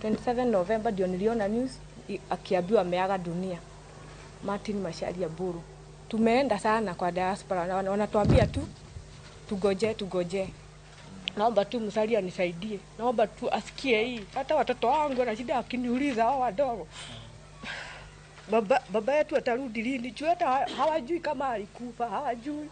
27 November ndio niliona news akiambiwa ameaga dunia, Martin Macharia Mburu. Tumeenda sana kwa diaspora na wanatuambia tu tugoje, tugoje. Naomba tu Musalia anisaidie, naomba tu asikie hii. Hata watoto wangu wana shida wakiniuliza, hao wadogo, baba yetu atarudi lini? Juu hata hawajui kama alikufa, hawajui.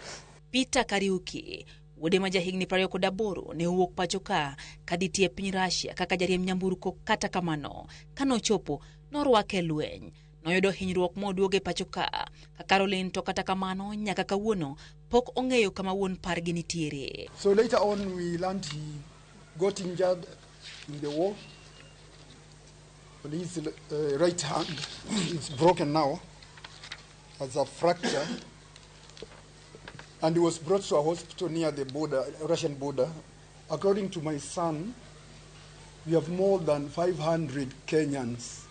Peter Kariuki wuode ma jahigni 28 ne owuok pacho ka kadhi tiyo e piny Russia kaka jariemb nyamburko. Kata kamano kanochopo norwake e lweny, noyudo hinyruok moduoge e pacho ka ka Caroline to kata kamano nyaka kawuono pok ong'eyo kama wuon pargi nitiere. So later on we learned he got injured in the war. And his right hand is broken now, has a fracture. And he was brought to a hospital near the border, Russian border. According to my son, we have more than 500 Kenyans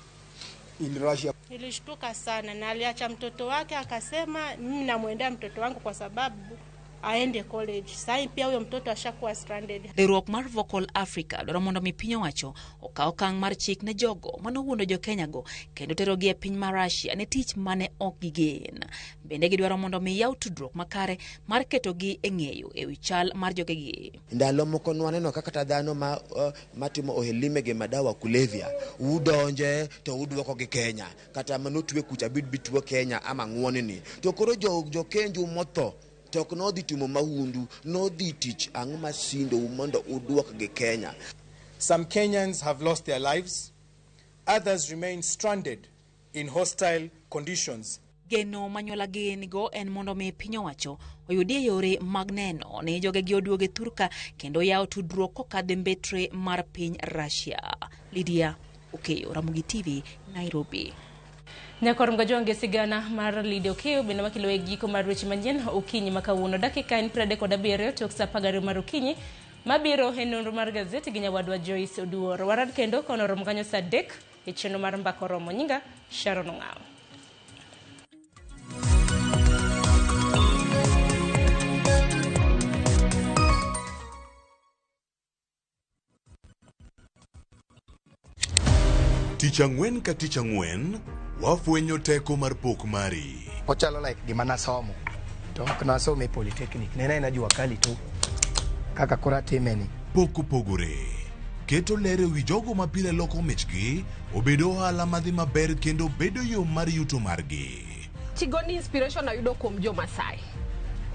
in Russia. Nilishtuka sana na aliacha mtoto wake akasema mimi namwendea mtoto wangu kwa sababu aende college. Sasa pia huyo mtoto ashakuwa stranded. Riwruok mar Vocal Africa dwaro mondo mi piny owacho okaw okang' mar chik ne jogo manowuondo jo-Kenya go kendo terogi e piny mar Russia ne tich mane ok gigen. Bende gidwaro mondo mi yaw tudruok makare mar ketogi e ng'eyo ewi chal mar jogegi. Ndalo moko nwaneno kaka kata dhano ma matimo ohelni gi madawa kulevya udonje to udwoko gi Kenya, kata manotwe kucha bid bitwo Kenya ama ng'uonini to koro jo kenju motho to ok nodhi timo mahundu, nodhi tich ang'o masindou mondo udwok gi Kenya. Some Kenyans have lost their lives, others remain stranded in hostile conditions. Geno manyuola gin go en mondo mi piny owacho oyudie yore mag neno ni jogegi oduogo e thurka kendo yawo tudruok kokadho e mbetre mar piny Russia. Lydia Okeyo, Ramogi TV, Nairobi. Nyakor Mgajonge sigana mar Lydia Okeyo bende makelo e giko mar weche manyien okinyi ma kawuono. Dakika en 37 tok saa 12 mar okinyi mabiro e nonro mar gazeti gi nyawadwa Joyce Oduor. Warad kendo kono romo kanyo saa 3 e chenro mar Mbaka Oromo. Nyinga Sharon Ong'awo. Tich ang'wen ka tich ang'wen, wafwenyo teko mar pok mari. Ochalo like gima nasomo to ok nasomo e polytechnic, ne en jua kali tu kaka koro atime ni. Pok opogore. Keto ler ewi jogo ma pile loko michgi obedo ohala madhi maber kendo bedo yo mar yuto margi. Tigoni inspiration ayudo kuom jo Masai.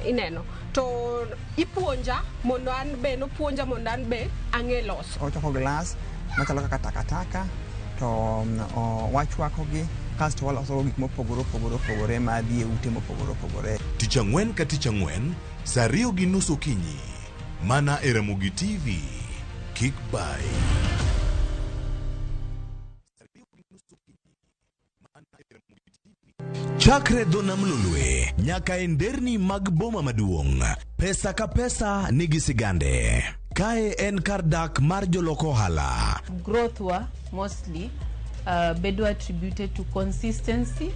Ineno to ipuonja mondo an be nopuonja mondo an be ang'e loso. Ochoko glass machalo kaka takataka to wachwakogi kasto waloso gik mopogore opogore opogore madhi e ute mopogore opogore. Tich ang'wen ka tich ang'wen saa 2:30 okinyi mana e Ramogi TV. Kik bai. Chakre dho nam Lolwe nyaka e nderni mag boma maduong', pesa ka pesa nigi sigande. Kae en kar dak mar jolok ohala. Growth wa mostly bedo attributed to consistency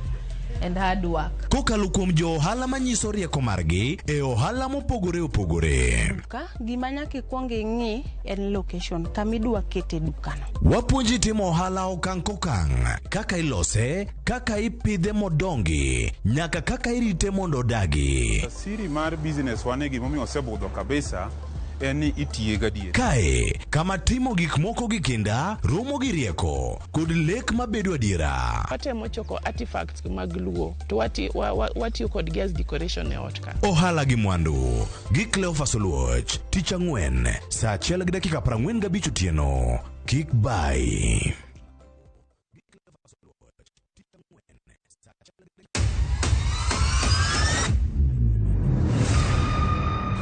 and hard work. Kokalo kuom jo ohala manyiso rieko margi e ohala mopogore opogore. Duka, gima nyaka ikwong ing'i en location kama idwa kete dukano. Wapuonji timo ohala okang' kokang', kaka ilose, kaka ipidhe modongi, nyaka kaka irite mondo odagi. Siri mar business wane gimomiyo osebudho kabisa en ni itiye gadier. Kae kama timo gik moko gi kinda, romo gi rieko, kod lek mabedo adiera. Watemo choko artifacts mag Luo to watiyo kodgi as decoration e ot ka. Ohala gi mwandu gi Cleophas Oluoch, tich ang'wen saa 1:45 otieno. Kik bai.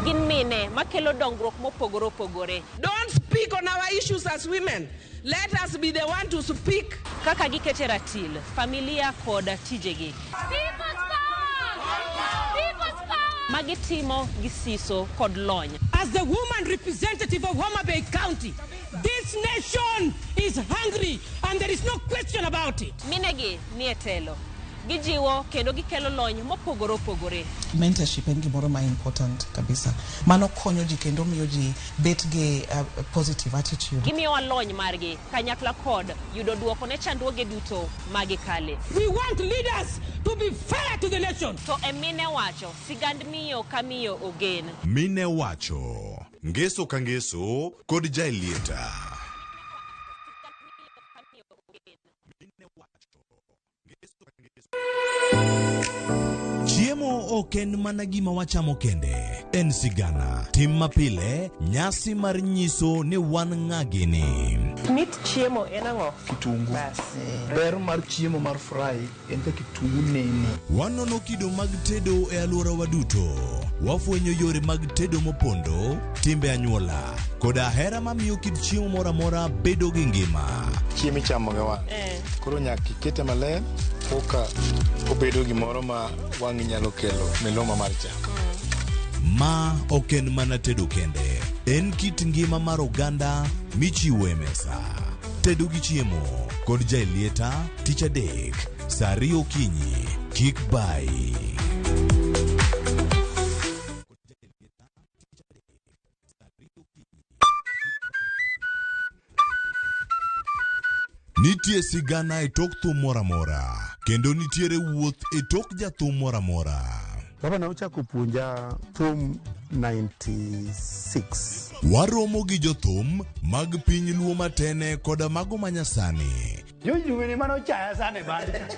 Gin mine makelo dongruok mopogore opogore. Don't speak on our issues as women. Let us be the one to speak. Kaka gikete ratil, familia kod tijegi. People's power! People's power! Magitimo gi siso kod lony. As the woman representative of Homa Bay County, this nation is hungry and there is no question about it. Minegi nie telo. Gijiwo kendo gikelo lony mopogore opogore. Mentorship en gimoro ma important kabisa. Mano konyo ji kendo miyo ji bet gi positive attitude. Gimiyowa lony margi kanyakla kod yudo duoko ne chandruoge duto ma gikale. We want leaders to be fair to the nation. To e mine wacho, sigand miyo ka miyo ogen. Mine wacho, ngeso ka ngeso kod Jaelieta. Chiemo ok en mana gima wachamo kende, en sigana, tim mapile, nyasi mar nyiso ni wan ng'a gini. Mit chiemo en ang'o? Kitungu. Bas. Ber mar chiemo mar fry en ka kitungu nene. Wanono kido mag tedo e alworawa duto. Wafwenyo yore mag tedo mopondo, timbe anyuola, koda hera mamiyo kit chiemo moro amora bedo gi ngima. Chiemo ichamo gi wang'. Koro nyaka ikete maler koka obedo gimoro ma wang'i nyalo kelo miluma mar chamo. Ma ok en mana tedo kende, en kit ngima mar oganda michiwo e mesa. Tedo gi chiemo kod Jaelieta tich adek saa 2 okinyi. Kik bayi. Nitie sigana e tok thum moro amora, kendo nitiere wuoth e tok jathum moro amora. Baba ne ochako puonja thum 96. Waromo gi jothum mag piny Luo matene koda mago manyasani. Jojuwene mane ochaya sana e band cha.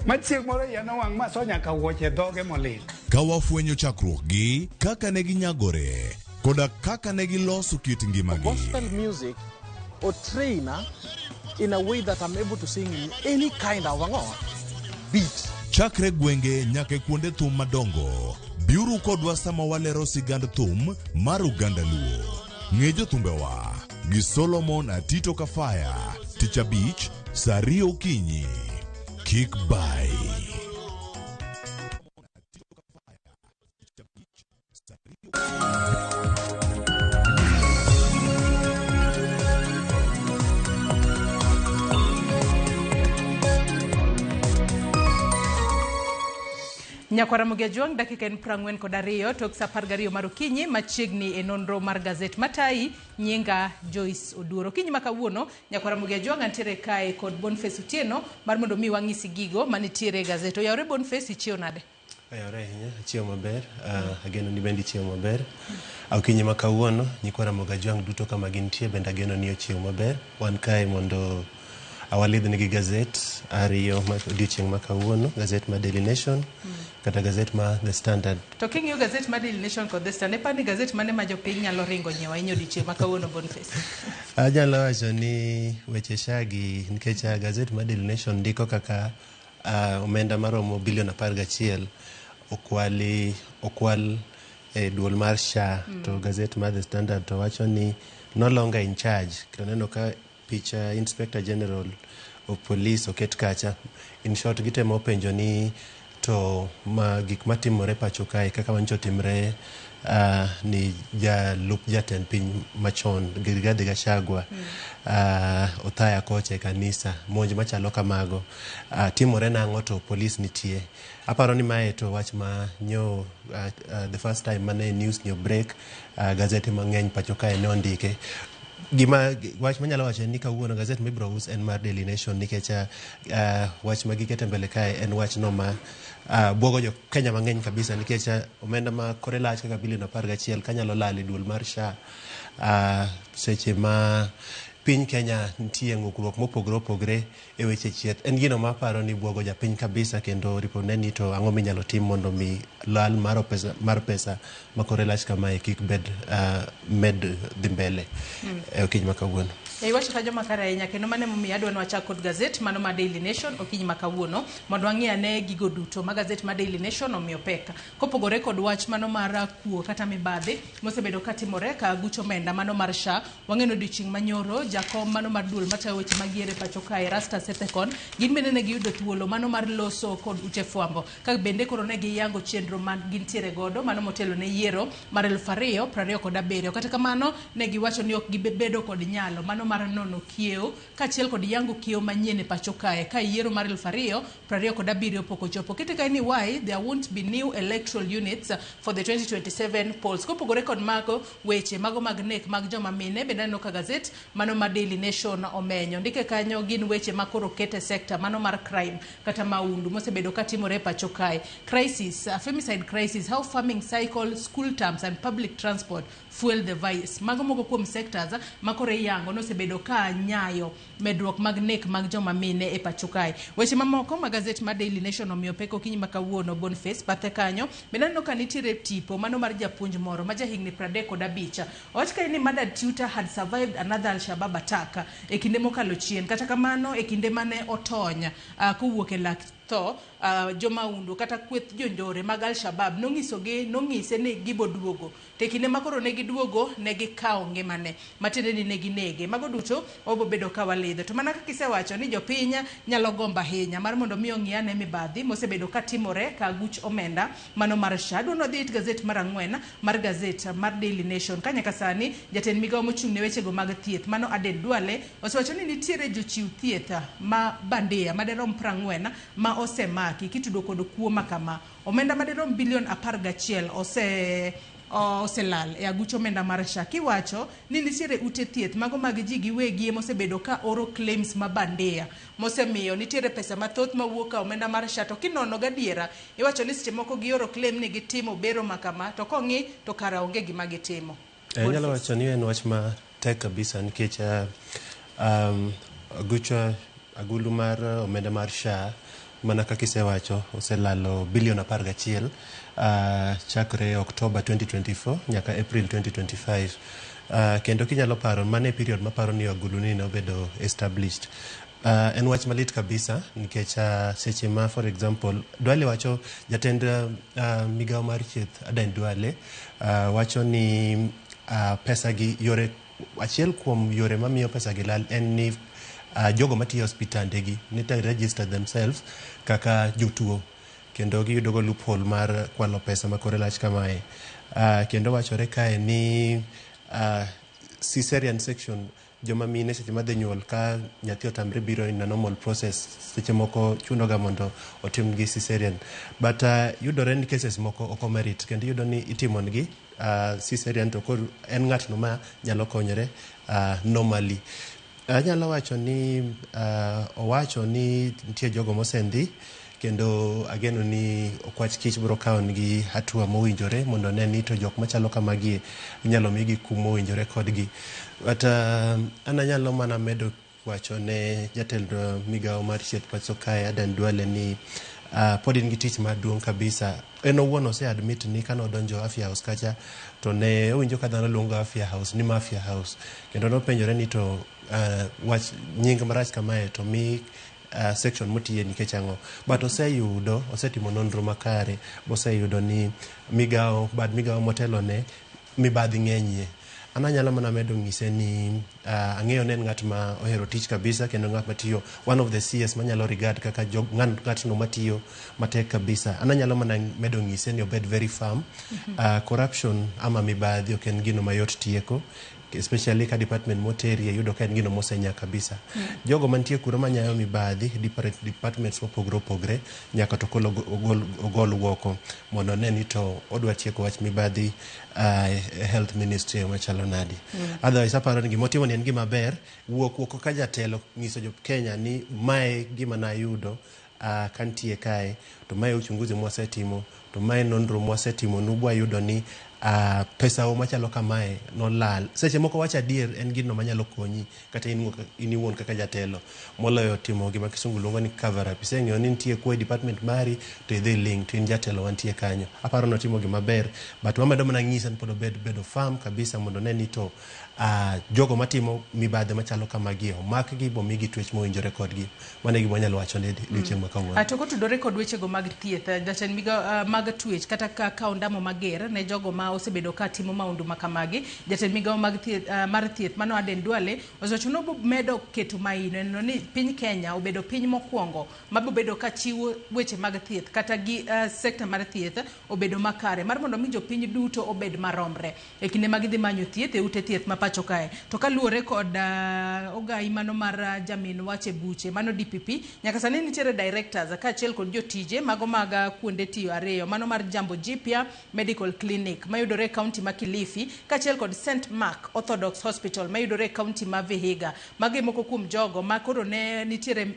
Ma chieng' moro iya nowang' ma so nyaka wuoche dhoge molil. Ka wafwenyo chakruokgi, kaka ne ginyagore, koda kaka ne giloso kit ngimagi. Gospel music or trainer in a way that I'm able to sing in any kind of beat. Chakre gwenge nyaka e kuonde thum madongo, biuru kodwa sama walero sigand thum mar oganda Luo. Ng'e jothumbewa gi Solomon Atito Kafaya, tich abich, saa 2 okinyi. Kik bayi. Nyakwara Mugejuang, dakika en 42 tok saa 12 mar okinyi machiegni e nonro mar gazet matayi nyinga Joyce Oduor. Okinyi ma kawuono Nyakwara Mugejuang antiere kae kod Boniface Otieno mar mondo mi wang'isi gigo manitiere e gazet. Oyawore Boniface, ichiew nade? Oyawore ahinya, achiew maber, ageno ni bende ichiew maber. Okinyi ma kawuono, nyikwa Ramogi Ajwang' duto kama gintie bende ageno ni ochiew maber. Wan kae mondo awalidhnigi gazet ariyo ma odiochieng' ma kawuono, gazet ma Daily Nation kata gazet ma The Standard. To king'iyo gazet ma Daily Nation kod The Standard, iparo ni gazet mane ma jopiny nyalo ringo nyiewo ahinya odiochieng' ma kawuono Boniface? Anyalo wacho ni weche SHA gi nikech gazet ma Daily Nation ndiko kaka omenda maromo bilion 11 okwali okwal e duol mar SHA to gazet ma The Standard to wacho ni no longer in charge. Kendo neno ka picha Inspector General of Police oket kacha. In short gitemo penjo ni to ma gik matimore pacho kae kaka manyicho otimre ni jalup jatend piny machon Rigathi Gachagua Othaya kocha e kanisa monj machalo kamago timore nang'o to polis nitie. Aparo ni mae to wach ma nyo the first time mane news ni break gazete mang'eny pacho kae ne ondike. Gima wach manyalo wacho en ni kawuono gazet mibiro us en mar Daily Nation nikech wach ma giketo mbele kae en wach no ma buogo jo Kenya mang'eny kabisa nikech omenda ma kore lach kaka bilion 11 kanyalo lal e duol mar SHA seche ma piny Kenya nitie ng'ukruok mopogore opogore e weche chieth en gino ma aparo ni buogo japiny kabisa kendo ripone ni to ang'o minyalo tim mondo mi lal mar pesa ma kore lach kamae kik bed med dhi mbele e okinyi ma kawuono. Iwacho ka joma kare ahinya kendo mano emomiyo adwa ni wachak kod gazet mano ma Daily Nation okinyi ma kawuono mondo wang'i ane gigo duto ma gazet ma Daily Nation omiyo pek. Kopogore kod wach mano mar kuo kata mibadhi mosebedo katimore ka gucho omenda mano mar SHA, wang'eno odiochieng' manyoro jakom mano mar duol matayo weche mag yiero e pacho kae Erastus Ethekon gin bende ne giyudo thuolo mano mar loso kod ute fwambo ka bende koro ne giyango chenro ma gintiere godo mano motelo ne yiero mar 2027. Kata kamano ne giwacho ni ok gibedo kod nyalo mano mar nono kiewo kaachiel kod yango kiewo manyien e pacho kae ka yiero mar 2027 pok ochopo. Kete kae ni why there won't be new electoral units for the 2027 polls. Kopogore kod mago, weche mago mag nek mag joma mine bende aneno ka gazet mano ma Daily Nation omenyo. Ndike kanyo gin weche ma koro kete sector mano mar crime kata maundu mosebedo katimore e pacho kae. Crisis, femicide crisis, how farming cycle, school terms and public transport fuel the vice. Mago moko kuom sectors ma koro iyango nosebedo ka nyayo medruok mag nek mag joma mine e pacho kae. Weche mamoko ma gazet mar Daily Nation omiyo pek okinyi ma kawuono, Boniface, bathe kanyo bende aneno ka nitiere tipo mano mar japuonj moro ma jahigni 35. Owach kae ni murdered tutor had survived another Al-Shabaab attack e kinde mokalo chien. Kata kamano e kinde mane otony kowuok e lak tho, jomaundu kata kweth jonjore mag Al-Shabaab nonyisogi nonyise ni gibo duogo. To e kinde ma koro ne giduogo ne gikawo ngimane, matiende ni ne ginege. Mago duto wabo bedo ka walidho. To mana kaka isewacho ni jopiny nyalo gombo ahinya mar mondo mi ong'i ane mibadhi mosebedo katimore ka aguch omenda mano mar SHA. Adwa ni wadhi it gazet mar 4 mar gazet mar Daily Nation. Ka nyaka sani jatend migawo mochung' ne wechego mag thieth mano Aden Duale osewacho ni nitiere jochiw thieth ma bandia maderom 40 ma osemaki kitudo kod kuo makama. Omenda maderom bilion 11 oselal e aguch omenda mar SHA. Kiwacho ni nitiere ute thieth mago mag ji giwegi mosebedo ka oro claims ma bandia mosemiyo nitiere pesa mathoth mawuok ka omenda mar SHA, to kinono gadiera iwacho ni seche moko gioro claim ni gitimo bero makama, to kong'i to kara onge gima gitimo. Anyalo wacho ni en wach ma tek kabisa nikech aguch agulu mar omenda mar SHA mana kaka isewacho oselalo bilion 11 chakre October 2024 nyaka April 2025. Kendo kinyalo paro mano e period maparo ni agulu ni nobedo established. En wach malit kabisa nikech seche ma for example Duale wacho, jatend migawo mar thieth Aden Duale wacho ni pesa gi yore achiel kuom yore mamiyo pesa gi lal en ni jogo matiyo e osiptande nite register themselves kaka jotuo kendo giyudo go loophole mar kwalo pesa ma kore lach kamae. Kendo wachore kae ni cesarean section, joma mine seche madhi nyuol ka nyathi otamre biro in a normal process, seche moko chuno ga mondo otimgi cesarean, but yudore ni cases moko ok omerit kendo iyudo ni itimo negi cesarean to koro en ng'atno ma nyalo konyore normally. Anyalo wacho ni owacho ni nitie jogo mosendhi kendo ageno ni okwach kich biro kawo negi hatua mowinjore mondo one ni to jok machalo kamagie inyalo migi kum mowinjore kodgi. But an anyalo mana medo wacho ne jatend migawo mar thieth pacho kae Aden Duale ni pod en gi tich maduong' kabisa. En owuon ose admit ni kane odonjo Afya House kacha to ne owinjo ka dhano luongo Afya House ni Mafia House, kendo nopenjore ni to wach nying marach kamae to mi section motiye nikech ang'o. But oseyudo, osetimo nonro makare boseyudo ni migawo bad migawo motelone mibadhi ng'enyie. An anyalo mana medo ng'ise ni ang'eyo ni en ng'at ma ohero tich kabisa kendo ng'at matiyo, one of the CS manyalo regard kaka ng'atno matiyo matek kabisa. An anyalo mana medo ng'ise ni obed very firm. Corruption ama mibadhi ok en gino mayot tieko, especially ka department moterie yudo ka en gino mosenya kabisa. Jogo mantie kuro manyayo mibadhi different departments mopogore opogore nyaka to kolo ogol woko mondo one ni to odwa tieko wach mibadhi health ministry machalo nadi. Otherwise aparo ni gimotimo ni en gima ber, wuok oko ka jatelo nyiso jo Kenya ni mae gima nayudo kantie kae, to mae uchunguzi mwasetimo, to mae nonro mwasetimo nubwayudo ni pesa o machalo kamae nolal. Seche moko wacho adier en gino manyalo konyi kata in iwuon kaka jatelo moloyo timo gima kisungu luongo ni cover up. Iseng'eyo ni nitie kuo e department mari to idhi ling to in jatelo wantie kanyo. Aparo notimo gima ber, but wamedo mana ng'ise ni pod obed bedo firm kabisa mondo one ni to jogo matimo mibadhi machalo kamagi omakgi bomigi twech mowinjore kodgi. Mano e gima wanyalo wacho ne odiochieng' ma kawuono. To kotudore kod wechego mag thieth, jatend migao mag twech kata ka kawo ondamo mager ne jogo ma osebedo ka timo maundu makamagi, jatend migao mag thieth, mar thieth mano Aden Duale osewacho ni obomedo keto maino neno ni piny Kenya obedo piny mokwongo mabobedo ka chiwo weche mag thieth kata gi sekta mar thieth obedo makare mar mondo mi jopiny duto obed maromre e kinde ma gidhi manyo thieth e ute thieth ma pacho. pacho kae. To kaluwore kod ogai mano mar jamin wach e buche mano DPP, nyaka sani nitiere directors kaachiel kod jotije mago mag kuonde tiyo ariyo mano mar Jambo Jipya Medical Clinic mayudore e kaunti ma Kilifi kaachiel kod St Mark Orthodox Hospital mayudore e kaunti ma Vihiga. Magi moko kuom jogo ma koro ne nitiere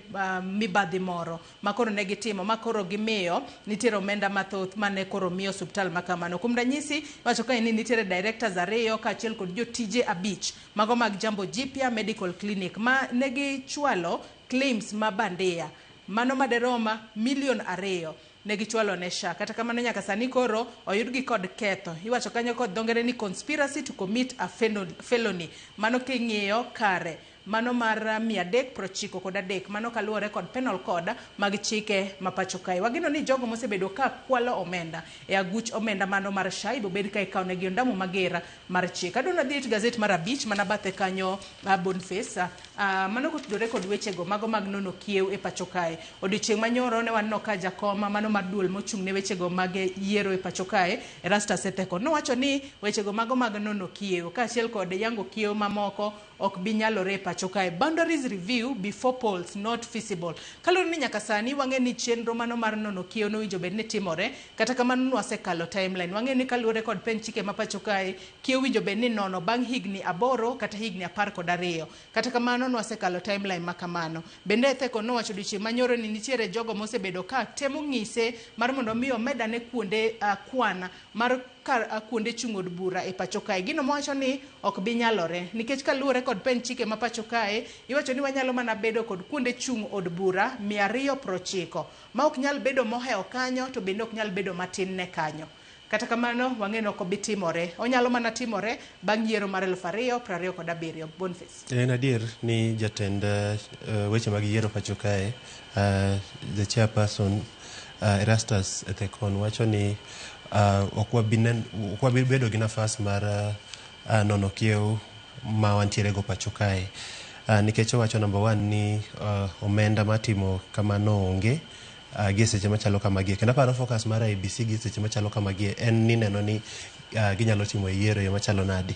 mibadhi moro ma koro ne gitimo ma koro gimiyo nitiere omenda mathoth mane koro miyo osuptal ma kamano. Kuom ranyisi, iwacho kae ni nitiere directors ariyo kaachiel kod jotije abich mago mag Jambo Jipya Medical Clinic ma ne gichwalo claims ma bandia mano maderom milion 2 ne gichwalo ne SHA. Kata kamano nyaka sani koro oyudgi kod ketho. Iwacho kanyo kod dho ngere ni conspiracy to commit a felony. Mano king'iyo kare mano mar 393 mano kaluwore kod penal code mag chike ma pacho kae. Wageno ni jogo mosebedo ka kwalo omenda e aguch omenda mano mar SHA ibiro bed ka ikawo negi ondamo mager mar chik. Adwa nadhi it gazet mar 5 mana bathe kanyo, Boniface. Mano kotudore kod wechego mago mag nono kiew e pacho kae. Odiochieng' manyoro ne waneno ka jakom mano mar duol mochung' ne wechego mag yiero e pacho kae Erastus Etheko nowacho ni wechego mago mag nono kiew kaachiel kod yango kiew mamoko ok bi nyalore e pacho kae. Boundaries review before polls not feasible. Kaluwore ni nyaka sani wang'e ni chenro mano mar nono kiew nowinjo bed ni timore, kata kamano nwasekalo timeline. Wang'e ni kaluwore kod pend chike ma pacho kae, kiew winjo bed ni nono bang' higni 8 kata higni 12. Kata kamano nwasekalo timeline ma kamano. Bende Etheko nowacho odiochieng' manyoro ni nitiere jogo mosebedo ka temo ng'ise mar mondo mi omedane kuonde kwan mar kar kuonde chung' od bura e pacho kae. Gino mowacho ni ok bi nyalore nikech kaluwore kod pend chike ma pacho kae, iwacho ni wanyalo mana bedo kod kuonde chung' od bura 290 ma ok nyal bedo mohewo kanyo to bende ok nyal bedo matin ne kanyo. Kata kamano wang'e ni ok obi timore. Onyalo mana timore bang' yiero mar 2027. Boniface. En adier ni jatend weche mag yiero pacho kae, the chairperson Erastus Ethekon wacho ni ok wabi bedo gi nafas mar nono kiew ma wantiere go pacho kae. Nikech owacho number 1 ni omenda matimo kamano onge gi seche machalo kamagie. Kendo aparo focus mar IEBC gi seche machalo kamagie en ni neno ni ginyalo timo yiero e yo machalo nadi.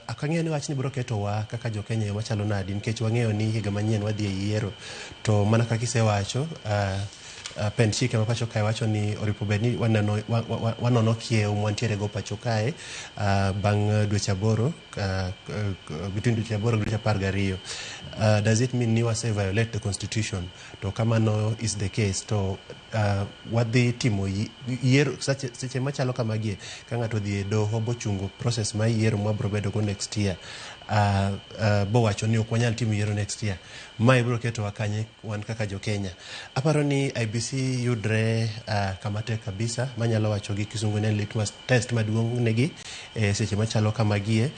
Ok ang'eyo ni wachni biro ketowa kaka jo Kenya e yo machalo nadi nikech wang'eyo ni higa manyien wadhi e yiero. To mana kaka isewacho, pend chike ma pacho kae wacho ni oripo bed ni wanono kiew mwantiere go pacho kae bang' dweche 8, between dweche 8 gi dweche 12. Does it mean ni wase violate the constitution? To kamano is the case to wadhi timo yiero seche machalo kamagie ka ng'ato odhi e doho bochungo process mar yiero mwabro bedo go next year, bowacho ni ok wanyal timo yiero next year, mae biro ketowa kanye wan kaka jo Kenya. Aparo ni IEBC yudre kama tek kabisa manyalo wacho gi kisungu ni litmus test maduong' negi e seche machalo kamagie.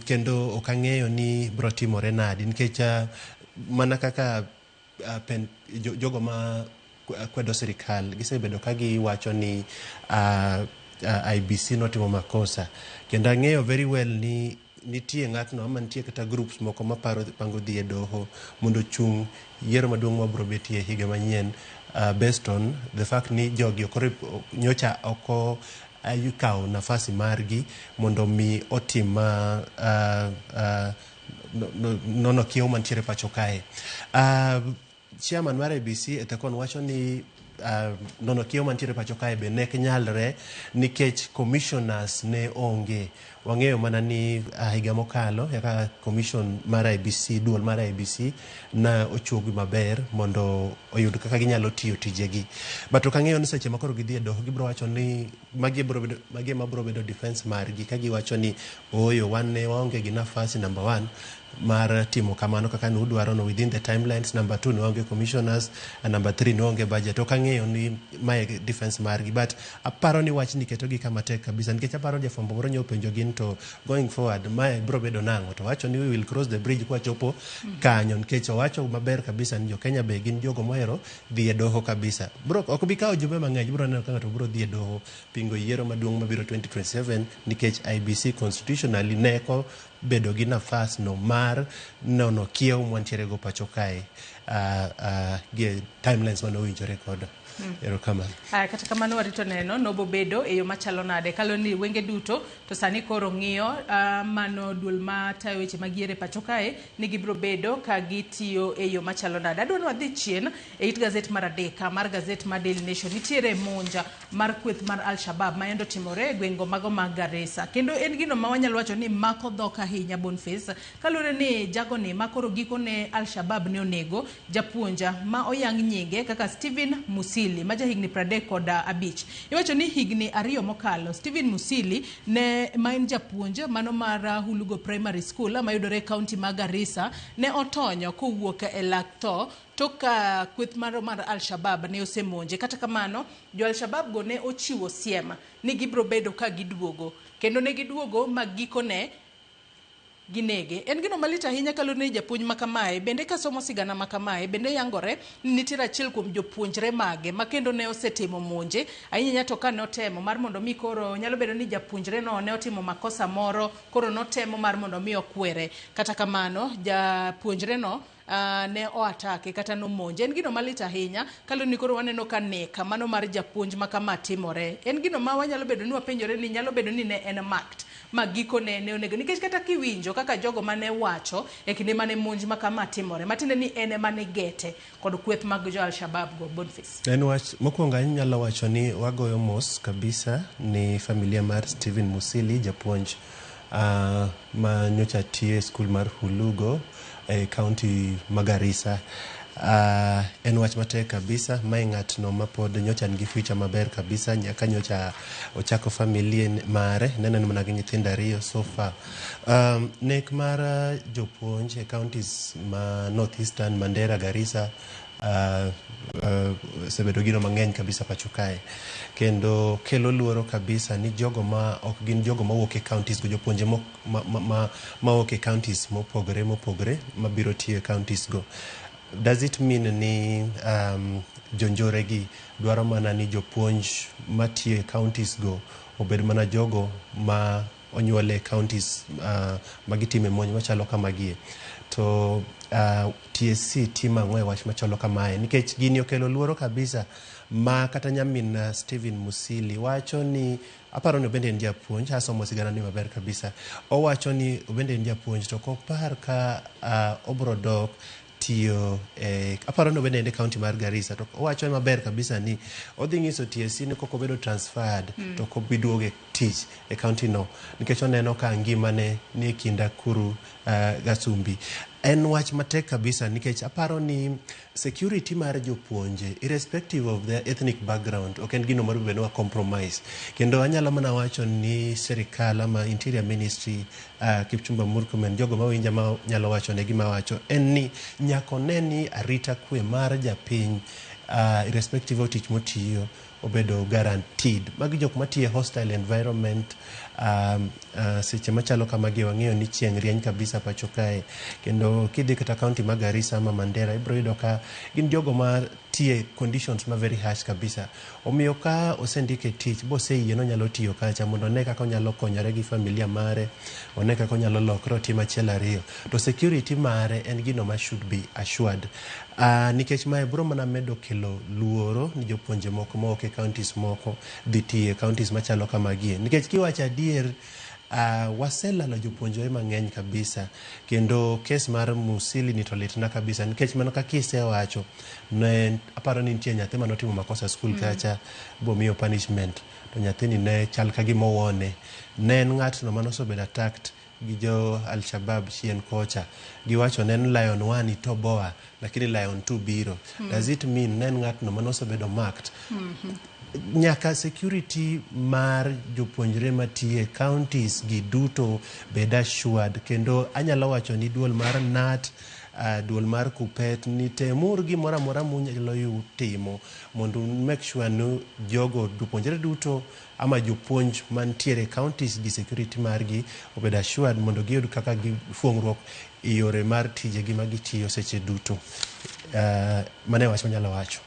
Kendo ok ang'eyo ni biro timore nadi nikech mana kaka jogo ma kwedo sirikal gisebedo ka giwacho ni IEBC notimo makosa. Kendo ang'eyo very well ni nitie ng'atno ama nitie kata groups moko maparo pango dhi e doho mondo ochung yiero maduong' mabiro betie higa manyien, based on the fact ni jogi ok nyocha ok okawo nafasi margi mondo mi otim nono kiew mantiere pacho kae. Chairman mar IEBC Ethekon wacho ni nono kiew mantiere pacho kae be ne ok nyalre nikech commissioners ne onge. Wang'eyo mana ni higa mokalo kaka commission mar IEBC, duol mar IEBC na ochuogi maber mondo oyud kaka ginyalo tiyo tijegi. But ok ang'eyo ni seche ma koro gidhi e doho gibiro wacho ni magi ema biro bedo defense margi ka giwacho ni ooyo wan ne waonge gi nafasi number 1 mar timo kamano kaka ne udwaro no within the timelines, number 2 ne waonge commissioners, and number 3 ne waonge budget. Ok ang'eyo ni mae defense margi, but aparo ni wachni ketogi kama tek kabisa nikech aparo jafwambo moro nyo openjo gin to going forward mae biro bedo nang'o, to wacho ni we will cross the bridge kwachopo kanyo nikech owacho maber kabisa ni jo Kenya be gin jogo mohero dhi e doho kabisa. Bro ok bi kawo jumbe mang'eny, biro neno ka ng'ato biro dhi e doho pingo yiero maduong' mabiro 2027 nikech IEBC constitutionally neko bedo gi nafas no mar nono kiewo mwantiere go pacho kae gi timelines mane owinjore kodo. Erokamano. Aya, kata kamano warito neno nobobedo e yo machalo nade kaluwore ni wenge duto to sani koro ng'iyo mano duol matayo weche mag yiero e pacho kae ni gibiro bedo ka gitiyo e yo machalo nade. Adwa ni wadhi chien e it gazet mar adek mar gazet mar Daily Nation. Nitiere monja mar kweth mar Al-Shabaab ma yande otimore e gweng'go mago mag Garissa. Kendo en gino ma wanyalo wacho ni mako dhok ahinya Boniface kaluwore ni jagoni ma koro gikone Al-Shabaab ne onego japuonja ma oyang nyinge kaka Stephen Musili ma jahigni 35. Iwacho ni higni 2 mokalo Stephen Musili ne ma en japuonj mano mar Hulugo Primary School mayudore e kaunti ma Garissa ne otonyo kowuok e lak tho tok ka kweth mar Al-Shabaab ne osemonje. Kata kamano jo Al-Shabaab go ne ochiwo siem ni gibiro bedo ka giduogo kendo ne giduogo ma gikone ginege. En gino malit ahinya kaluwore ni japuonj makamae bende kasomo sigana makamae bende yangore ni nitiere achiel kuom jopuonjre mage ma kendo ne osetimo monje ahinya to ka notemo mar mondo mi koro nyalo bedo ni japuonjre no ne otimo makosa moro koro notemo mar mondo mi okwere. Kata kamano japuonjre no ne oatake kata nomonje. En gino malit ahinya kaluwore ni koro waneno ka nek mano mar japuonj makama timore. En gino ma wanyalo bedo ni wapenjore ni nyalo bedo ni ne en marked ma gikone ne onego nikech kata kiwinjo kaka jogo mane wacho e kinde mane monj makama timore matiende ni en ema ne gete kod kweth mag jo Al-Shabaab go. Boniface. En wach mokwongo anyalo wacho ni wagoyo mos kabisa ni familia mar Stephen Musili japuonj ma nyocha tiyo e skul mar Hulugo e kaunti ma Garissa. En wach matek kabisa. Mae ng'atno mapod nyocha nigi future maber kabisa nyaka nyocha ochako familia mare neno mana gi nyithindo 2 so far. Nek mar jopuonj e counties ma North Eastern, Mandera, Garissa osebedo gino mang'eny kabisa pacho kae kendo kelo luoro kabisa ni jogo ma ok gin jogo mawuok e counties go, jopuonje mawuok e counties mopogore mopogore mabiro tiyo e counties go. Does it mean ni jonjore gi dwaro mana ni jopuonj matiyo e counties go obed mana jogo ma onyuol e counties magitime monj machalo kamagie? To TSC timo ang'o e wach machalo kamae? Nikech gini okelo luoro kabisa ma kata nyamin Stephen Musili wacho ni aparo ni obende en japuonj, asomo sigana ni maber kabisa. Owacho ni obende en japuonj to ok opar ka obro dok tiyo aparo ni obende en e county mar Garissa to owacho maber kabisa ni odhi nyiso TSC ni kok obedo transferred to ok obi duogo e tich e county no nikech oneno ka ngimane ni e kind akuru gasumbi. En wach matek kabisa nikech aparo ni security mar jopuonje irrespective of their ethnic background ok en gino mar bedo ni compromise. Kendo anyalo mana wacho ni sirikal ama Interior Ministry Kipchumba Murkomen, jogo mawinja ma nyalo wacho ne gima wacho en ni nyaka one ni arita kwe mar japiny irrespective of tich motiyo obedo guaranteed. Magi jok matiyo e hostile environment seche machalo kamagi wang'eyo ni chieng' rieny kabisa pacho kae kendo kidhi kata county ma Garissa ama Mandera ibiro yudo ka gin jogo ma tiye conditions ma very harsh kabisa. Omiyo ka osendike tich boseyie ni onyalo tiyo kacha mondo one kaka onyalo konyore gi familia mare, one kaka onyalo lokre otim achiel ariyo. To security mare en gino ma should be assured. Nikech mae biro mana medo kelo luoro ni jopuonje moko mawuok e counties moko dhi tiyo e counties machalo kamagie. Nikech kiwacho adier waselalo jopuonjre mang'eny kabisa kendo kes mar Musili ni to litna kabisa nikech mana kaka isewacho ne aparo ni nitie nyathi manotimo makosa skul kacha bomiyo punishment to nyathini ne chal ka gima owone. Ne en ng'atno manosebedo attacked gi jo Al-Shabaab chien kocha. Giwacho ne en Lion 1 itoboa lakini Lion 2 biro. Does it mean ne en ng'atno manosebedo marked? Nyaka security mar jopuonjre matiyo e counties gi duto bed assured kendo anyalo wacho ni duol mar KNUT, duol mar KUPPET ni temuru gimoro amora munyalo timo mondo make sure ni jogo jopuonjre duto ama jopuonj mantiere e counties gi security margi obed assured mondo giyud kaka gifuong'ruok e yore mar tijegi ma gitiyo seche duto. Mano e wach manyalo wacho.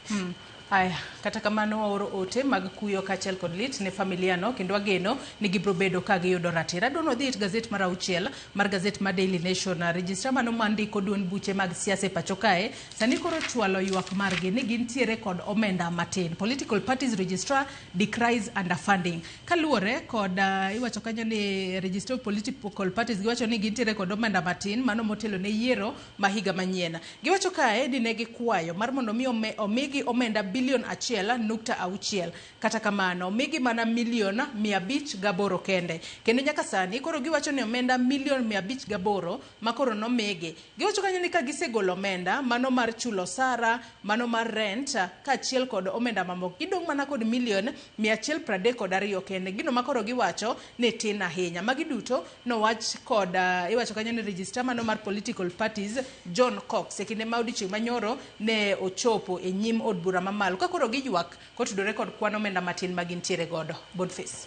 Aya, kata kamano waoro ote mag kuyo kaachiel kod lit ne familia no kendo wageno ni gibiro bedo ka giyudo ratiro. Adwa ni wadhi it gazet mar auchiel mar gazet mar Daily Nation. Registrar mano mandiko duond buche mag siasa e pacho kae sani koro chwalo ywak margi ni gintiere kod omenda matin. Political parties registrar decries underfunding. Kaluwore kod iwacho kanyo ni registrar of political parties giwacho ni gintiere kod omenda matin mano motelo ne yiero ma higa manyien. Giwacho kae ni ne gikwayo mar mondo mi omigi omenda bilion 1.6. Kata kamano, omigi mana milion 508 kende. Kendo nyaka sani koro giwacho ni omenda milion 508 ma koro nomigi. Giwacho kanyo ni ka gisegolo omenda mano mar chulo osara, mano mar rent, kaachiel kod omenda mamoko, gidong' mana kod milion 132 kende. Gino ma koro giwacho ni tin ahinya. Magi duto nowach kod iwacho kanyo ni registrar mano mar political parties John Cox e kinde ma odiochieng' manyoro ne ochopo e nyim od bura mamalo ka koro giywak kotudore kod kwan omenda matin ma gintiere godo. Boniface.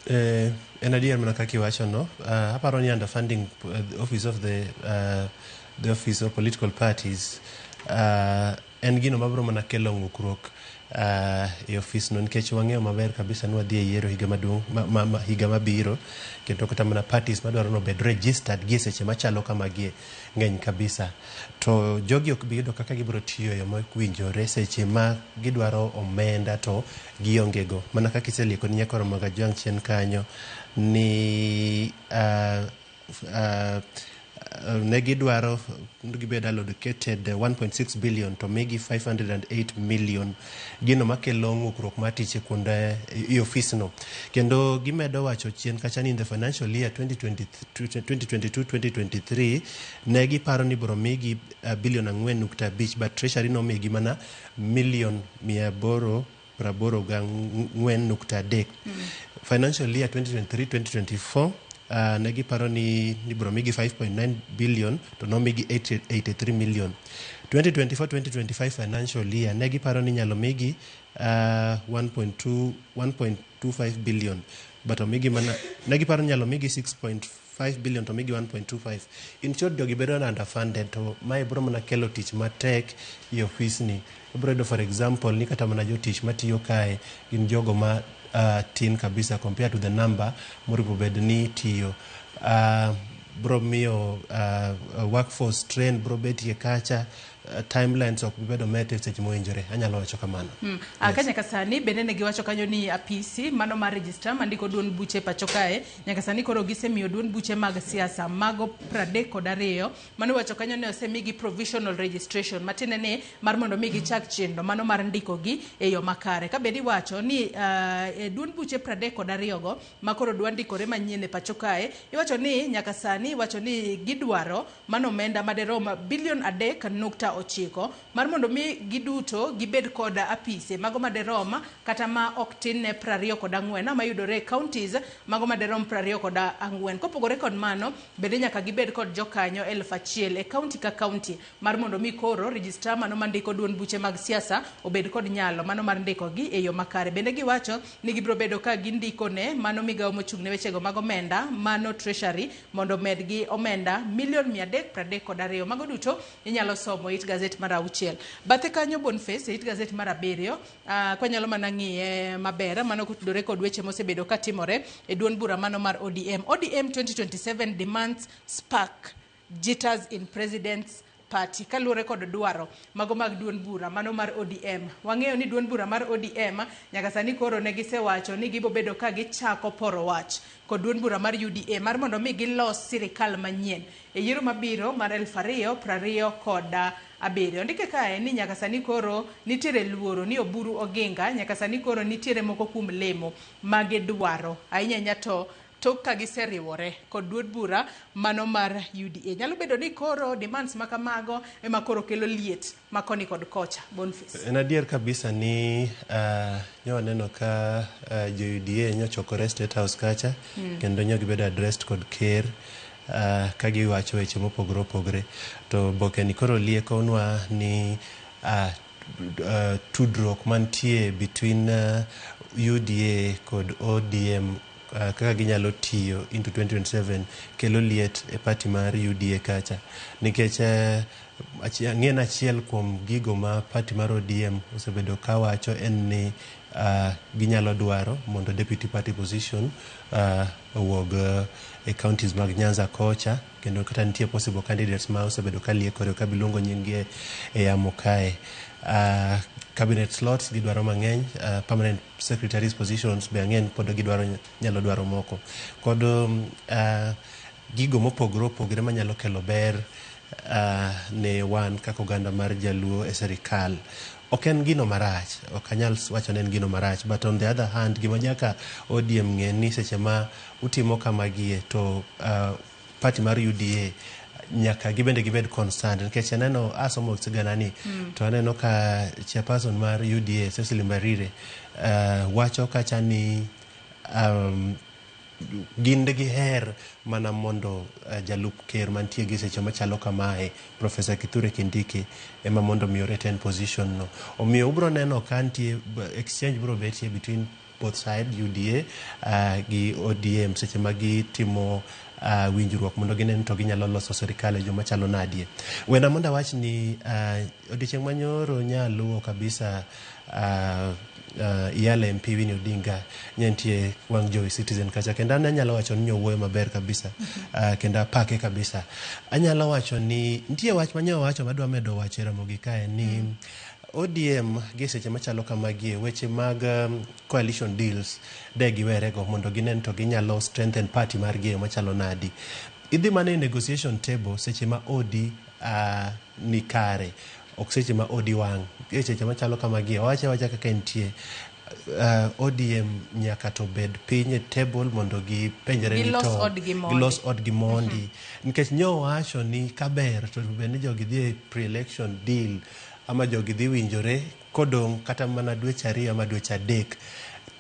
En adier mana kaka iwacho no. Aparo ni underfunding the office of the office of political parties en gino mabiro mana kelo ng'ukruok e ofis no, nikech wang'eyo maber kabisa ni wadhi e yiero higa maduong' ma higa mabiro, kendo kata mana parties madwaro ni obed registered gi e seche machalo kamagie ng'eny kabisa, to jogi ok bi yudo kaka gibiro tiyo e yo mowinjore seche ma gidwaro omenda to gionge go. Mana kaka iselieko ni nyakoro Magajwang' chien kanyo ni ne gidwaro gibed allocated 1.6 billion to migi 508 million, gino makelo ng'ukruok mar tich e kuonde e ofis no. Kendo gimedo wacho chien kacha ni in the financial year 2022-2023 ne giparo ni biro migi bilion 4.5, but treasury nomigi mana milion 884.3. Financial year 2023-2024 ne giparo ni ibiro migi 5.9 billion to nomigi 83 million. 2024-2025 financial year ne giparo ni inyalo migi 1.2 1.25 billion, but omigi mana, ne giparo ni inyalo migi 6.5 billion to omigi 1.25. In short, jogi bedo underfunded, to mae biro mana kelo tich matek e ofisni. Ibiro yudo, for example, ni kata mana jotich matiyo kae gin jogo ma tin kabisa compared to the number moripo bed ni tiyo. Bro miyo workforce strain bro betie kacha, timelines ok bi bedo met e seche mowinjore. Anyalo wacho kamano. Ka nyaka sani bende ne giwacho kanyo ni apisi mano mar registrar mandiko duond buche pacho kae nyaka sani koro gisemiyo duond buche mag siasa mago 32 mano iwacho kanyo ni osemigi provisional registration, matiende ni mar mondo mi gichak chenro mano mar ndikogi e yo makare. Ka bende iwacho ni e duond buche 32 go ma koro dwa ndikore manyien e pacho kae, iwacho ni nyaka sani iwacho ni gidwaro mano omenda maderom bilion 3.9 mar mondo mi giduto gibed kod apise mago maderom kata ma ok tin ne 24 mayudore e counties mago maderom 24. Kopogore kod mano, bende nyaka gibed kod jokanyo 1000 e county ka county mar mondo mi koro registrar mano mandiko duond buche mag siasa obed kod nyalo mano mar ndikogi e yo makare. Bende giwacho ni gibiro bedo ka gindiko ne mano migawo mochung' ne wechego mag omenda mano treasury mondo medgi omenda milion 332. Mago duto inyalo somo it gazet mar auchiel. Bathe kanyo, Boniface, e it gazet mar abiriyo, kwanyalo mana ng'iye maber mano kotudore kod weche mosebedo katimore e duond bura mano mar ODM. ODM 2027 demands spark jitters in president's party kaluwore kod dwaro mago mag duond bura mano mar ODM. Wang'eyo ni duond bura mar ODM nyaka sani koro ne gisewacho ni gibo bedo ka gichako poro wach kod duond bura mar UDA mar mondo mi gilos sirikal manyien e yiero mabiro mar 2027. Ondike kae ni nyaka sani koro nitiere luoro ni Oburu Oginga nyaka sani koro nitiere moko kuom lemo magidwaro ahinya ahinya to tok ka giseriwore kod duond bura mano mar UDA. Nyalo bedo ni koro demands makamago ema koro kelo liet ma koni kod kocha. Boniface. En adier kabisa ni nyo waneno ka jo UDA nyochokore State House kacha kendo nyo gibedo addressed kod ker ka giwacho weche mopogore opogore, to boke ni koro liekonwa ni tudruok mantie between UDA kod ODM. kaka ginyalo tiyo into 2027 kelo liet e party mar UDA kacha nikech ang'e achiel kuom gigo ma party mar ODM osebedo kawacho en ni ginyalo dwaro mondo deputy party position owuog e counties mag Nyanza kocha, kendo kata nitie possible candidates ma osebedo ka liekore ka biluongo nying gi e yamo kae. Cabinet slots gidwaro mang'eny, permanent secretaries positions be ang'e ni pod gidwaro, nyalo dwaro moko kod gigo mopogore opogore manyalo kelo ber ne wan kaka oganda mar jaluo e sirikal. Ok en gino marach, ok anyal wacho ni en gino marach, but on the other hand, gima nyaka ODM ng'e ni seche ma utimo kamagie to party mar UDA nyaka gibende gibed concerned, nikech aneno asomo sigana ni to aneno ka chairperson mar UDA Cecily Mbarire wacho kacha ni gin giher mana mondo jalup ker mantie gi seche machalo kamae, Professor Kithure Kindiki, ema mondo mi retain position no. Omiyo ubro neno ka nitie exchange bro betie between both side, UDA gi ODM, seche ma gitimo winjruok mondo ginen to ginyalo loso sirikal e joma chalo nadie. Wena mondo awach ni odiochieng' manyoro nyaluwo kabisa Yala MP Winnie Odinga ne nitie wang' jowi Citizen kacha, kendo an anyalo wacho ni nyowuoyo maber kabisa, kendo apake kabisa. Anyalo wacho ni nitie wach manye owacho madwa medo wacho e Ramogi kae ni ODM gi seche machalo kamagie weche mag coalition deals de giwerego mondo ginen to ginyalo strengthen party margi e yo machalo nadi. Idhi mana e negotiation table seche ma odi ni kare, ok seche ma odi wang'. E seche machalo kamagie, owache awacha kaka entie. ODM nyaka to bed piny e table mondo gipenjre ni Gilos to odgi mondi. Gilos odgi mondi. Nikech nyo wacho ni kaber to bed ni jogi dhi e pre-election deal ama jogi dhi winjore kodong' kata mana dweche 2 ama dweche 3,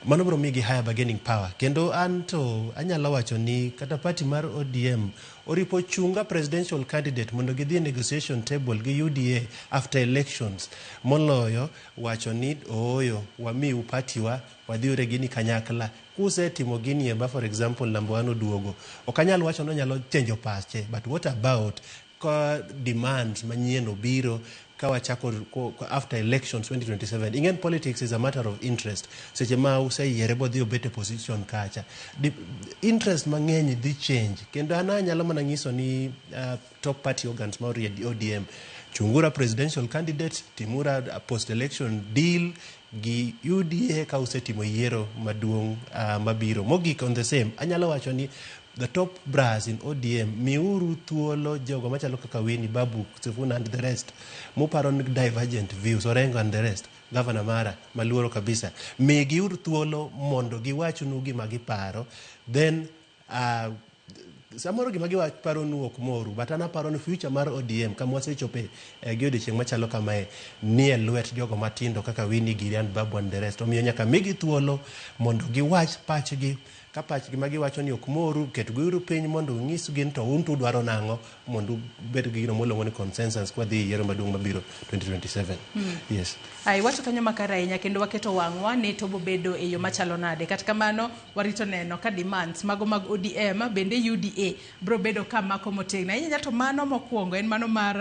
mano biro migi higher bargaining power. Kendo an to anyalo wacho ni kata party mar ODM oripo chunga presidential candidate mondo gidhi e negotiation table gi UDA after elections, moloyo wacho ni ooyo, wamiu party wa wadhiure gini kanyakla. Kusetimo gini ema, for example, number one oduogo, ok anyal wacho ni onyalo change pache, but what about ka demands manyien obiro ka wachako after elections 2027? Ing'en politics is a matter of interest. Seche ma useyiere bodhi obet e position kacha, interest mang'eny dhi change. Kendo an anyalo mana nyiso ni top party organs ma ODM, chungura presidential candidate, timura post election deal gi UDA ka usetimo yiero maduong' mabiro. Mogik, on the same, anyalo wacho ni the top brass in ODM, miuru thuolo jogo machalo kaka Winnie, Babu Sifuna and the rest muparo ni divergent views, Orengo and the rest, governor mara maluoro kabisa, migiuru thuolo mondo giwachnu gima giparo. Then samoro gima giparonu ok moru, but an aparo ni future mar ODM kama wasechope gi odiochieng' machalo kamae ni e lwet jogo matindo kaka Winnie giri and Babu and the rest. Omiyo nyaka migi thuolo mondo giwach pachgi. Ka pachgi ma giwacho ni ok moru, ketgiuru piny mondo ung'isgi ni to un to udwaro nang'o, mondo ubed gi gino miluongo ni consensus kwa dhi e yiero maduong' mabiro 2027. Yes. Ai, wacho kanyo makare ahinya, kendo waketo wang'wa ni to bobedo e yo machalo nade. Kata kamano, warito neno ka demands mago mag ODM bende UDA bro bedo ka mako motegno. Ahinya to mano mokwongo en mano mar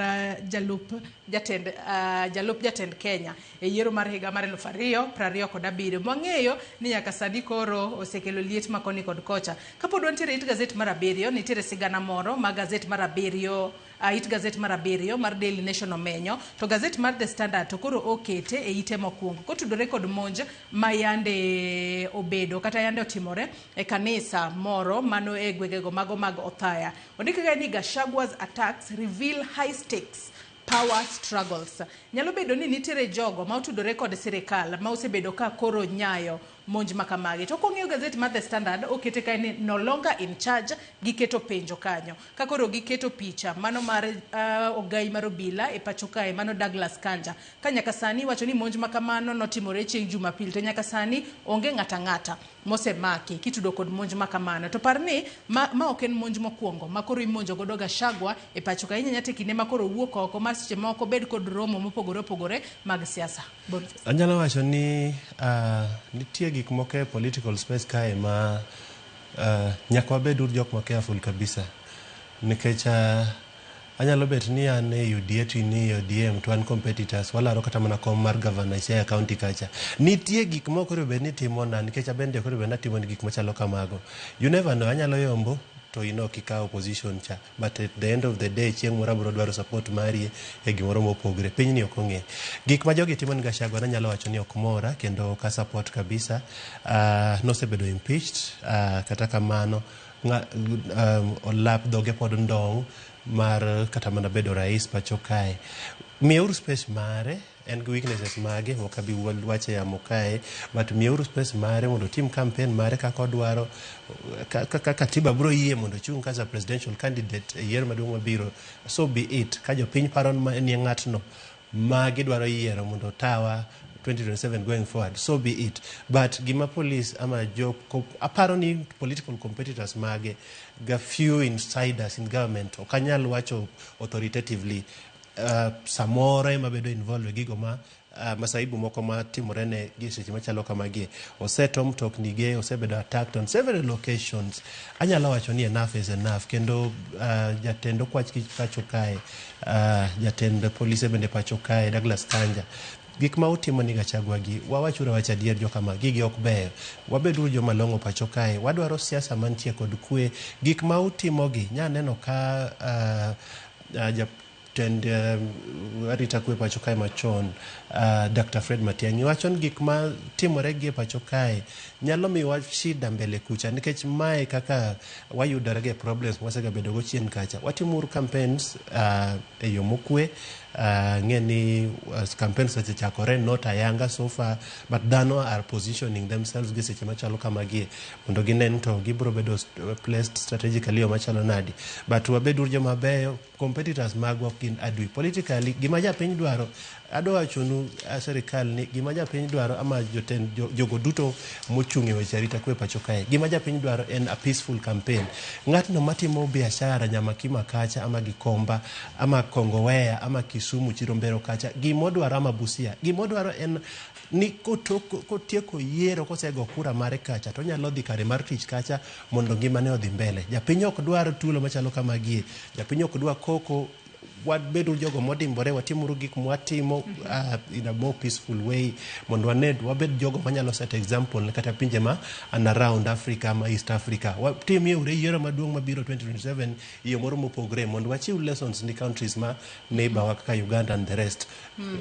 jalup jatend Kenya e yiero mar higa mar 2027. Mwang'eyo ni nyaka sani koro osekelo liet ma koni kod kocha. Kapod wantiere it gazet mar 7, nitiere sigana moro ma gazet mar 7, it gazet mar 7 mar Daily Nation omenyo, to gazet mar The Standard to koro okete e ite mokwongo kotudore kod monj ma yande obedo kata yande otimore e kanisa moro mano e gwengego mago mag Othaya. Ondik kae ni Gachagua's attacks reveal high stakes power struggles. Nyalo bedo ni nitiere jogo ma otudore kod sirikal ma osebedo ka koro nyayo monj ma kamagi. To kwang'iyo gazet mar The Standard, okete kae ni no longer in charge, giketo penjo kanyo. Ka koro giketo picha mano mar ogai mar obila e pacho kae, mano Douglas Kanja. Ka nyaka sani wacho ni monj ma kamano notimore chieng' Jumapil, to nyaka sani onge ng'ata ng'ata mosemaki kitudo kod monj ma kamano. To par ni ma ok en monj mokwongo ma koro imonjo godo Gachagua e pacho kae. Inyanya te kinde ma koro owuok oko ma seche moko bed kod romo mopogore opogore mag siasa. Anyalo wacho ni nitie gik moko e political space kae ma Nyaka wabed uru jok ma careful kabisa nikech anyalo bet ni an e UDA to in e ODM to wan competitors, walaro kata mana kom mar governor e Siaya County kacha. Nitie gik mok onego bed ni itimona nikech abende ok onego bed ni atimoni gik machalo kamago. You never know, anyalo yombo to in ok ikawo position cha, but at the end of the day chieng' moro abiro dwaro support mari e gimoro mopogre. Pinyni ok ong'e. Gik ma jogi timo ni Gachagua nanyalo wacho ni ok mora kendo ok a support kabisa. Nosebedo impeached, kata kamano olap dhoge pod ndong' mar kata mana bedo rais pacho kae. Miyeuru space mare, en gi weaknesses mage ok abi wacho e yamo kae, but miyeuru space mare mondo otim campaign mare kaka odwaro. Ka katiba biro yie mondo ochung' kaka presidential candidate e yiero maduong' mabiro, so be it. Ka jopiny paro ni ng'atno ma gidwaro yiero mondo otawa 2027 going forward, so be it. But gima police ama jo aparo ni political competitors mage ga few insiders in government, ok anyal wacho authoritatively, samoro ema bedo involved e gigo ma masaibu moko matimore ne gi seche machalo kamagi. Oseto mtokni ge, osebedo attacked on several locations. Anyalo wacho ni enough is enough. Kendo jatend okwach kich pacho kae, jatend polise bende pacho kae, Douglas Kanja, gik ma utimo ni Gachagua gi, wawachuru awacha adier jokama, gigi ok beyo. Wabeduru joma long'o pacho kae, wadwaro siasa mantie kod kwe. Gik ma utimo gi, nya neno ka jatend arita kwe pacho kae machon, Dr. Fred Matiang'i, wacho ni gik ma timore gi e pacho kae nyalo miyowa shida mbele kucha, nikech mae kaka wayudore gi problems mwasegabedo go chien kacha. Watimuru campaigns e yo mokwe. Ng'e ni campaigns osechakore, not ayanga so far, but dhano are positioning themselves gi seche machalo kamagie mondo ginen to gibiro bedo placed strategically yo machalo nadi. But wabeduru joma beyo, competitors magwa ok gin adui. Politically, gima japiny dwaro, adwa wachonu sirikal ni gima japiny dwaro ama jotend jogo duto mochung' e weche arita kwe pacho kae, gima japiny dwaro en a peaceful campaign. Ng'atno matimo biashara Nyamakima kacha ama Gikomba ama Kongowea ama Kisumu Chirombero kacha, gimodwaro ama Busia, gimodwaro en ni kotieko yiero, kosego kura mare kacha, to onyalo dhi kare mar tich kacha mondo ngimane odhi mbele. Japiny ok dwar tulo machalo kamagie, japiny ok dwar koko. Wabedo jogo modimbore, watimuru gik mwatimo in a more peaceful way mondo wane wabed jogo manyalo set example ne kata pinje ma and around Africa ma East Africa. Watimie ure yiero maduong' mabiro 2027 e yo moro mopogre mondo wachiw lessons ni countries ma neighbor wa kaka Uganda and the rest.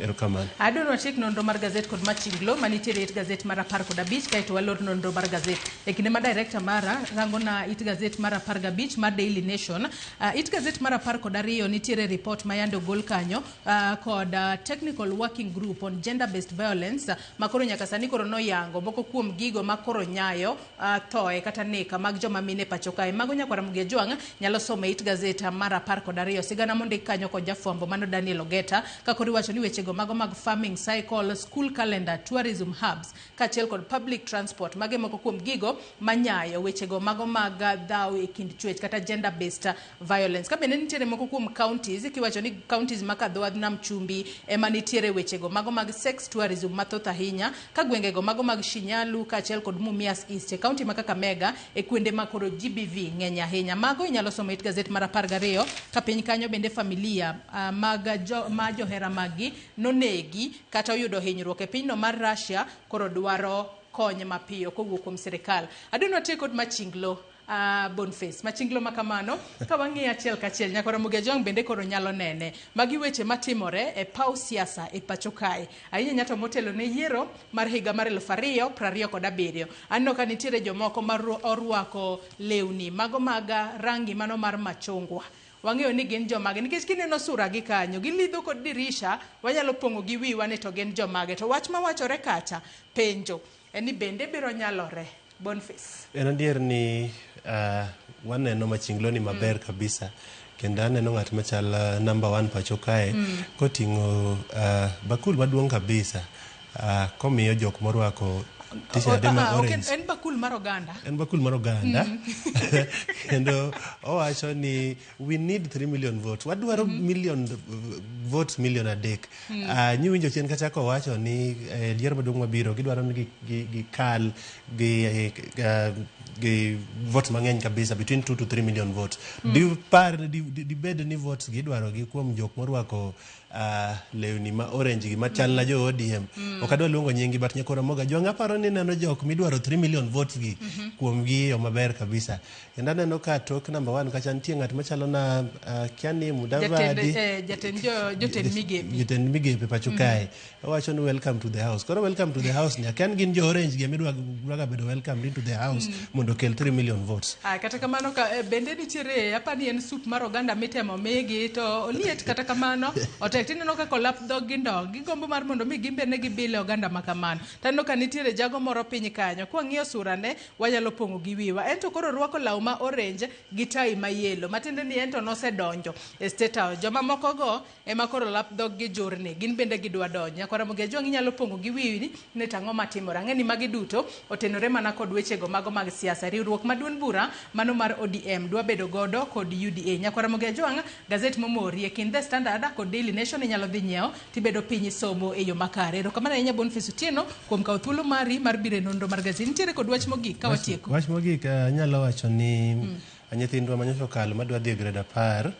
Erokamano. Adwaro watiek nonro mar gazet kod machinglo manitiere it gazet mar 15, kaeto walor nonro mar gazet. E kinde ma director mara rango na it gazet mar 15 mar Daily Nation, it gazet mar 12 nitiere report ma yande ogol kanyo kod Technical Working Group on Gender Based Violence, ma koro nyaka sani koro noyango moko kuom gigo ma koro nyayo thoe kata nek mag joma mine pacho kae. Mago nyakwar Ramogi Ajwang' nyalo somo e it gazet mar 12. Sigana mondik kanyo kod jafwambo mano Daniel Ogeta, ka koro iwacho ni wechego mago mag farming cycle, school calendar, tourism hubs kaachiel kod public transport, mage moko kuom gigo manyayo wechego mago mag dhaw e kind chwech kata gender based violence. Ka bende nitiere moko kuom counties, kiwacho ni counties ma dho wadh nam chumbi ema nitiere wechego mago mag sex tourism mathoth ahinya, ka gwengego mago mag Shinyalu kaachiel kod Mumias East e county ma Kakamega e kuonde ma koro GBV ng'eny ahinya. Mago inyalo somo e it gazet mar 12. Ka piny kanyo bende familia mag jo, ma johera maggi nonegi kata oyudo hinyruok e pinyno mar Russia koro dwaro kony mapiyo kowuok kuom sirikal. Adwaro watiek kod machinglo, Boniface, machinglo makamano ka wang'iyo achiel kachiel, nyaka Ramogi Ajwang' bende koro nyalo nene magi weche matimore e paw siasa e pacho kae, ahinya ahinya to motelo ne yiero mar higa mar 2027. Aneno ka nitiere jomoko ma orwako lewni mago mag rangi mano mar machungwa. Wang'eyo ni gin jomage nikech kineno sura gi kanyo gilidho kod dirisha, wanyalo pong'o gi wiwa ni to gin jomage. To wach mawachore kacha penjo en ni bende biro nyalore, Boniface? En adier ni waneno machinglo ni maber kabisa, kendo aneno ng'at machal number one pacho kae koting'o bakul maduong' kabisa, komiyo jok morwako t-shirt ma Ok, orange. En bakul mar oganda. En bakul mar oganda, kendo owacho ni we need 3 million votes, wadwaro million votes 3 million. Nyiwinjo chien kacha kowacho ni yiero maduong' mabiro gidwaro ni gikal gi gi votes mang'eny kabisa between 2 to 3 million votes. Dipar dibed ni votes gi idwaro gi kuom jok morwako lewni ma orange gi machal na jo ODM. Ok adwa luongo nyingi but Nyakoro Moga Jwang' aparo ni neno jok midwaro 3 million votes gi kuom gi yo maber kabisa. Kendo aneno ka tok number 1 kacha nitie ng'at machalo na kia ni Mudavadi. Jatend jotend migepe. Jotend migepe pacho kae. Owacho ni welcome to the house. Koro welcome to the house ni akia ni gin jo orange gi emidwa dwaga bedo welcome into the house mondo okel 3 million votes. Kata kamano ka, bende nitiere apa ni en sup mar oganda mitemo migi to oliet kata kamano otek tineno kaka olap dhog gi ndong gigombo mar mondo mi gin bende gibile oganda ma kamano. Taneno ka nitiere jago moro piny kanyo kwang'iyo surane wanyalo pong'o gi wiwa ento koro orwako law ma orange gi tai ma yellow matiende ni ento nosedonjo e State House. Joma moko go ema koro lap dhog gi jurni gin bende gidwa donjo. Nyakwara Ramogi Ajwang' inyalo pong'o gi wiyi ni to ang'o matimore. Ang'e ni magi duto otenore mana kod wechego mago mag siasa. Riwruok ma duond bura mano mar ODM dwa bedo godo kod UDA. Nyakwara Ramogi Ajwang' gazet momori e kind The Standard kod Daily Nation inyalo dhi nyiewo tibedo piny isomo e yo makare. Erokamano ahinya Boniface Otieno kuom kawo thuolo mari mar biro e nonro mar gazet. Nitiere kod wach mogik ka watieko. Wach mogik anyalo wacho ni nyithindwa manyocha okalo madwa dhi e grade 10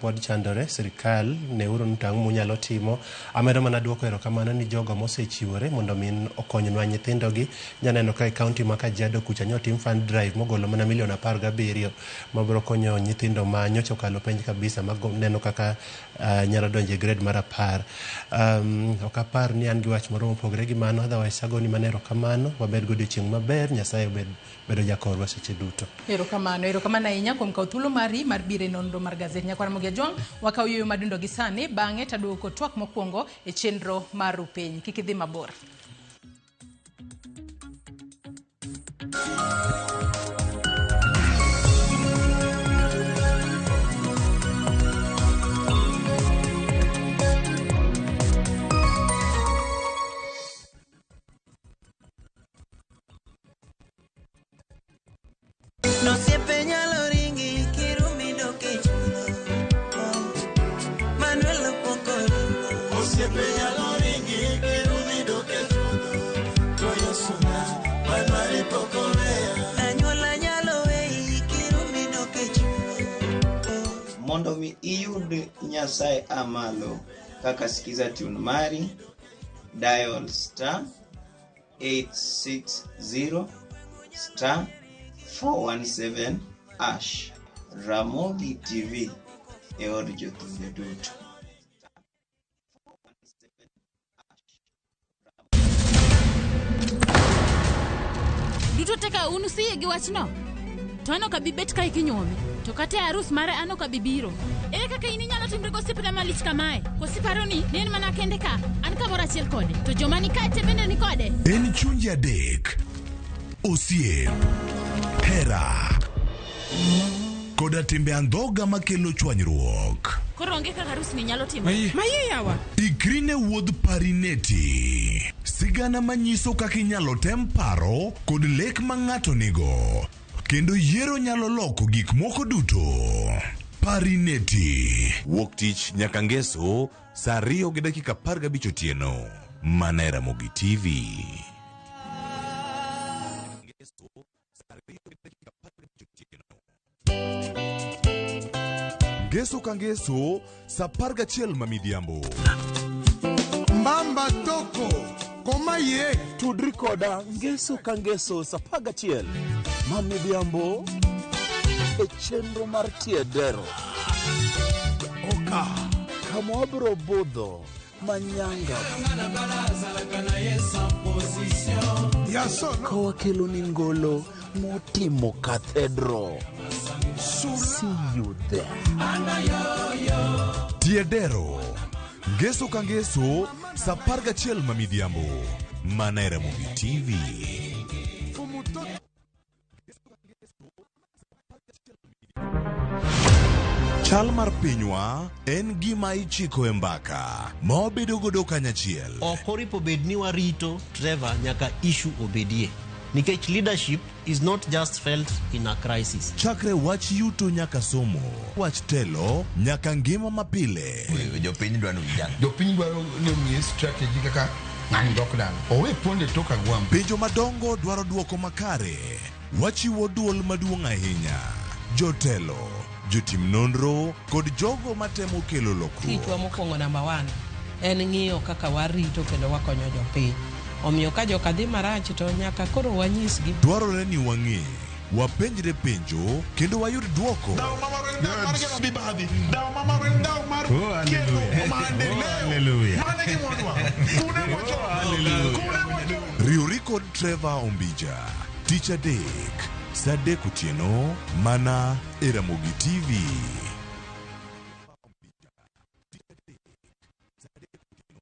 pod chandore. Sirikal neuru ni to ang'o munyalo timo. Amedo mana duoko erokamano ni jogo mosechiwore mondo mi okonywa nyithindogi. Nyaneno ka e county ma Kajiado kucha nyotim fund drive mogolo mana milion 17 mabiro konyo nyithindo ma nyocha okalo penj kabisa mago neno kaka nyalo donjo e grade mar 10. Ok apar ni an gi wach moro mopogore gi mano. Otherwise agoni mana erokamano. Wabed godiochieng' maber. Nyasaye obed bedo jakorwa seche duto. Erokamano, erokamano ahinya kuom kawo thuolo mari mar biro e nonro mar gazet. Nyakwara Ramogi Ajwang' wakawo yueyo madundo gi sani, bang'e taduogo kod twak mokwongo e chenro mar Rupiny. Kik idhi mabor. Nosiepe nyalo ringi kirumi dok e chudho. Manuel opokore. Osiepe nyalo ringi kirumi dok e chudho. To Yesu na Manuel pok oweya. Anyuola nyalo weyi kirumi dok e chudho. Mondo mi iyud Nyasaye a malo kaka skiza tune mari, dial star 860 star 417 hash. Ramogi TV e od jothumbe duto. Duto te ka un usiyie gi wachno? To an ok abi bet kae kinyuome. To kata e arus mare an ok abi biro. Ere kaka in inyalo timri gosiepna malich kamae? Koso iparo ni ne en mana kende ka? An kamoro achiel kode. To joma ni kae te bende ni kode. En chunje adek. Osiep. Hera. Koda timbe andhoga makelo chwanyruok. Koro onge kaka arus ni nyalo timore. Maye yawa. Ikri ne wuodh Parineti. Sigana manyiso kaka inyalo tem paro kod lek ma ng'ato nigo. Kendo yiero nyalo loko gik moko duto. Parineti. Wuok tich nyaka ngeso saa 2:15 otieno. Mana e Ramogi TV. Ngeso ka ngeso saa 11 ma midhiambo. Mbamba toko koma ye tudri koda ngeso ka ngeso saa 11 ma midhiambo e chenro mar tiedero oka kama wabiro budho manyanga ka wakelo ni ngolo motimo cathedral. See you there. Tiedero. Ngeso ka ngeso saa 11 ma midhiambo. Mana e Ramogi TV. Chal mar pinywa en gima ichiko e mbaka ma wabedo godo kanyachiel. Ok oripo bed ni warito Trevor nyaka issue obedie. Nikech leadership is not just felt in a crisis. Chakre wach yuto nyaka somo, wach telo nyaka ngima mapile. Jopiny dwaro ni ujang. Jopiny dwaro ni omiye strategy kaka Ng'ani dok dala. Owe ponde tok agwambo. Penjo madongo dwaro dwoko makare. Wachiwo duol maduong' ahinya. Jotelo, jotim nonro kod jogo matemo kelo lokruok. Tichwa mokwongo namba one en ng'iyo kaka warito kendo wakonyo jopiny. Omiyo ka joka dhi marach to nyaka koro wanyisgi. Dwarore ni wang'e, wapenjre penjo kendo wayud dwoko. Riwri kod Trevor Ombija tich adek saa 3 otieno mana e Ramogi TV.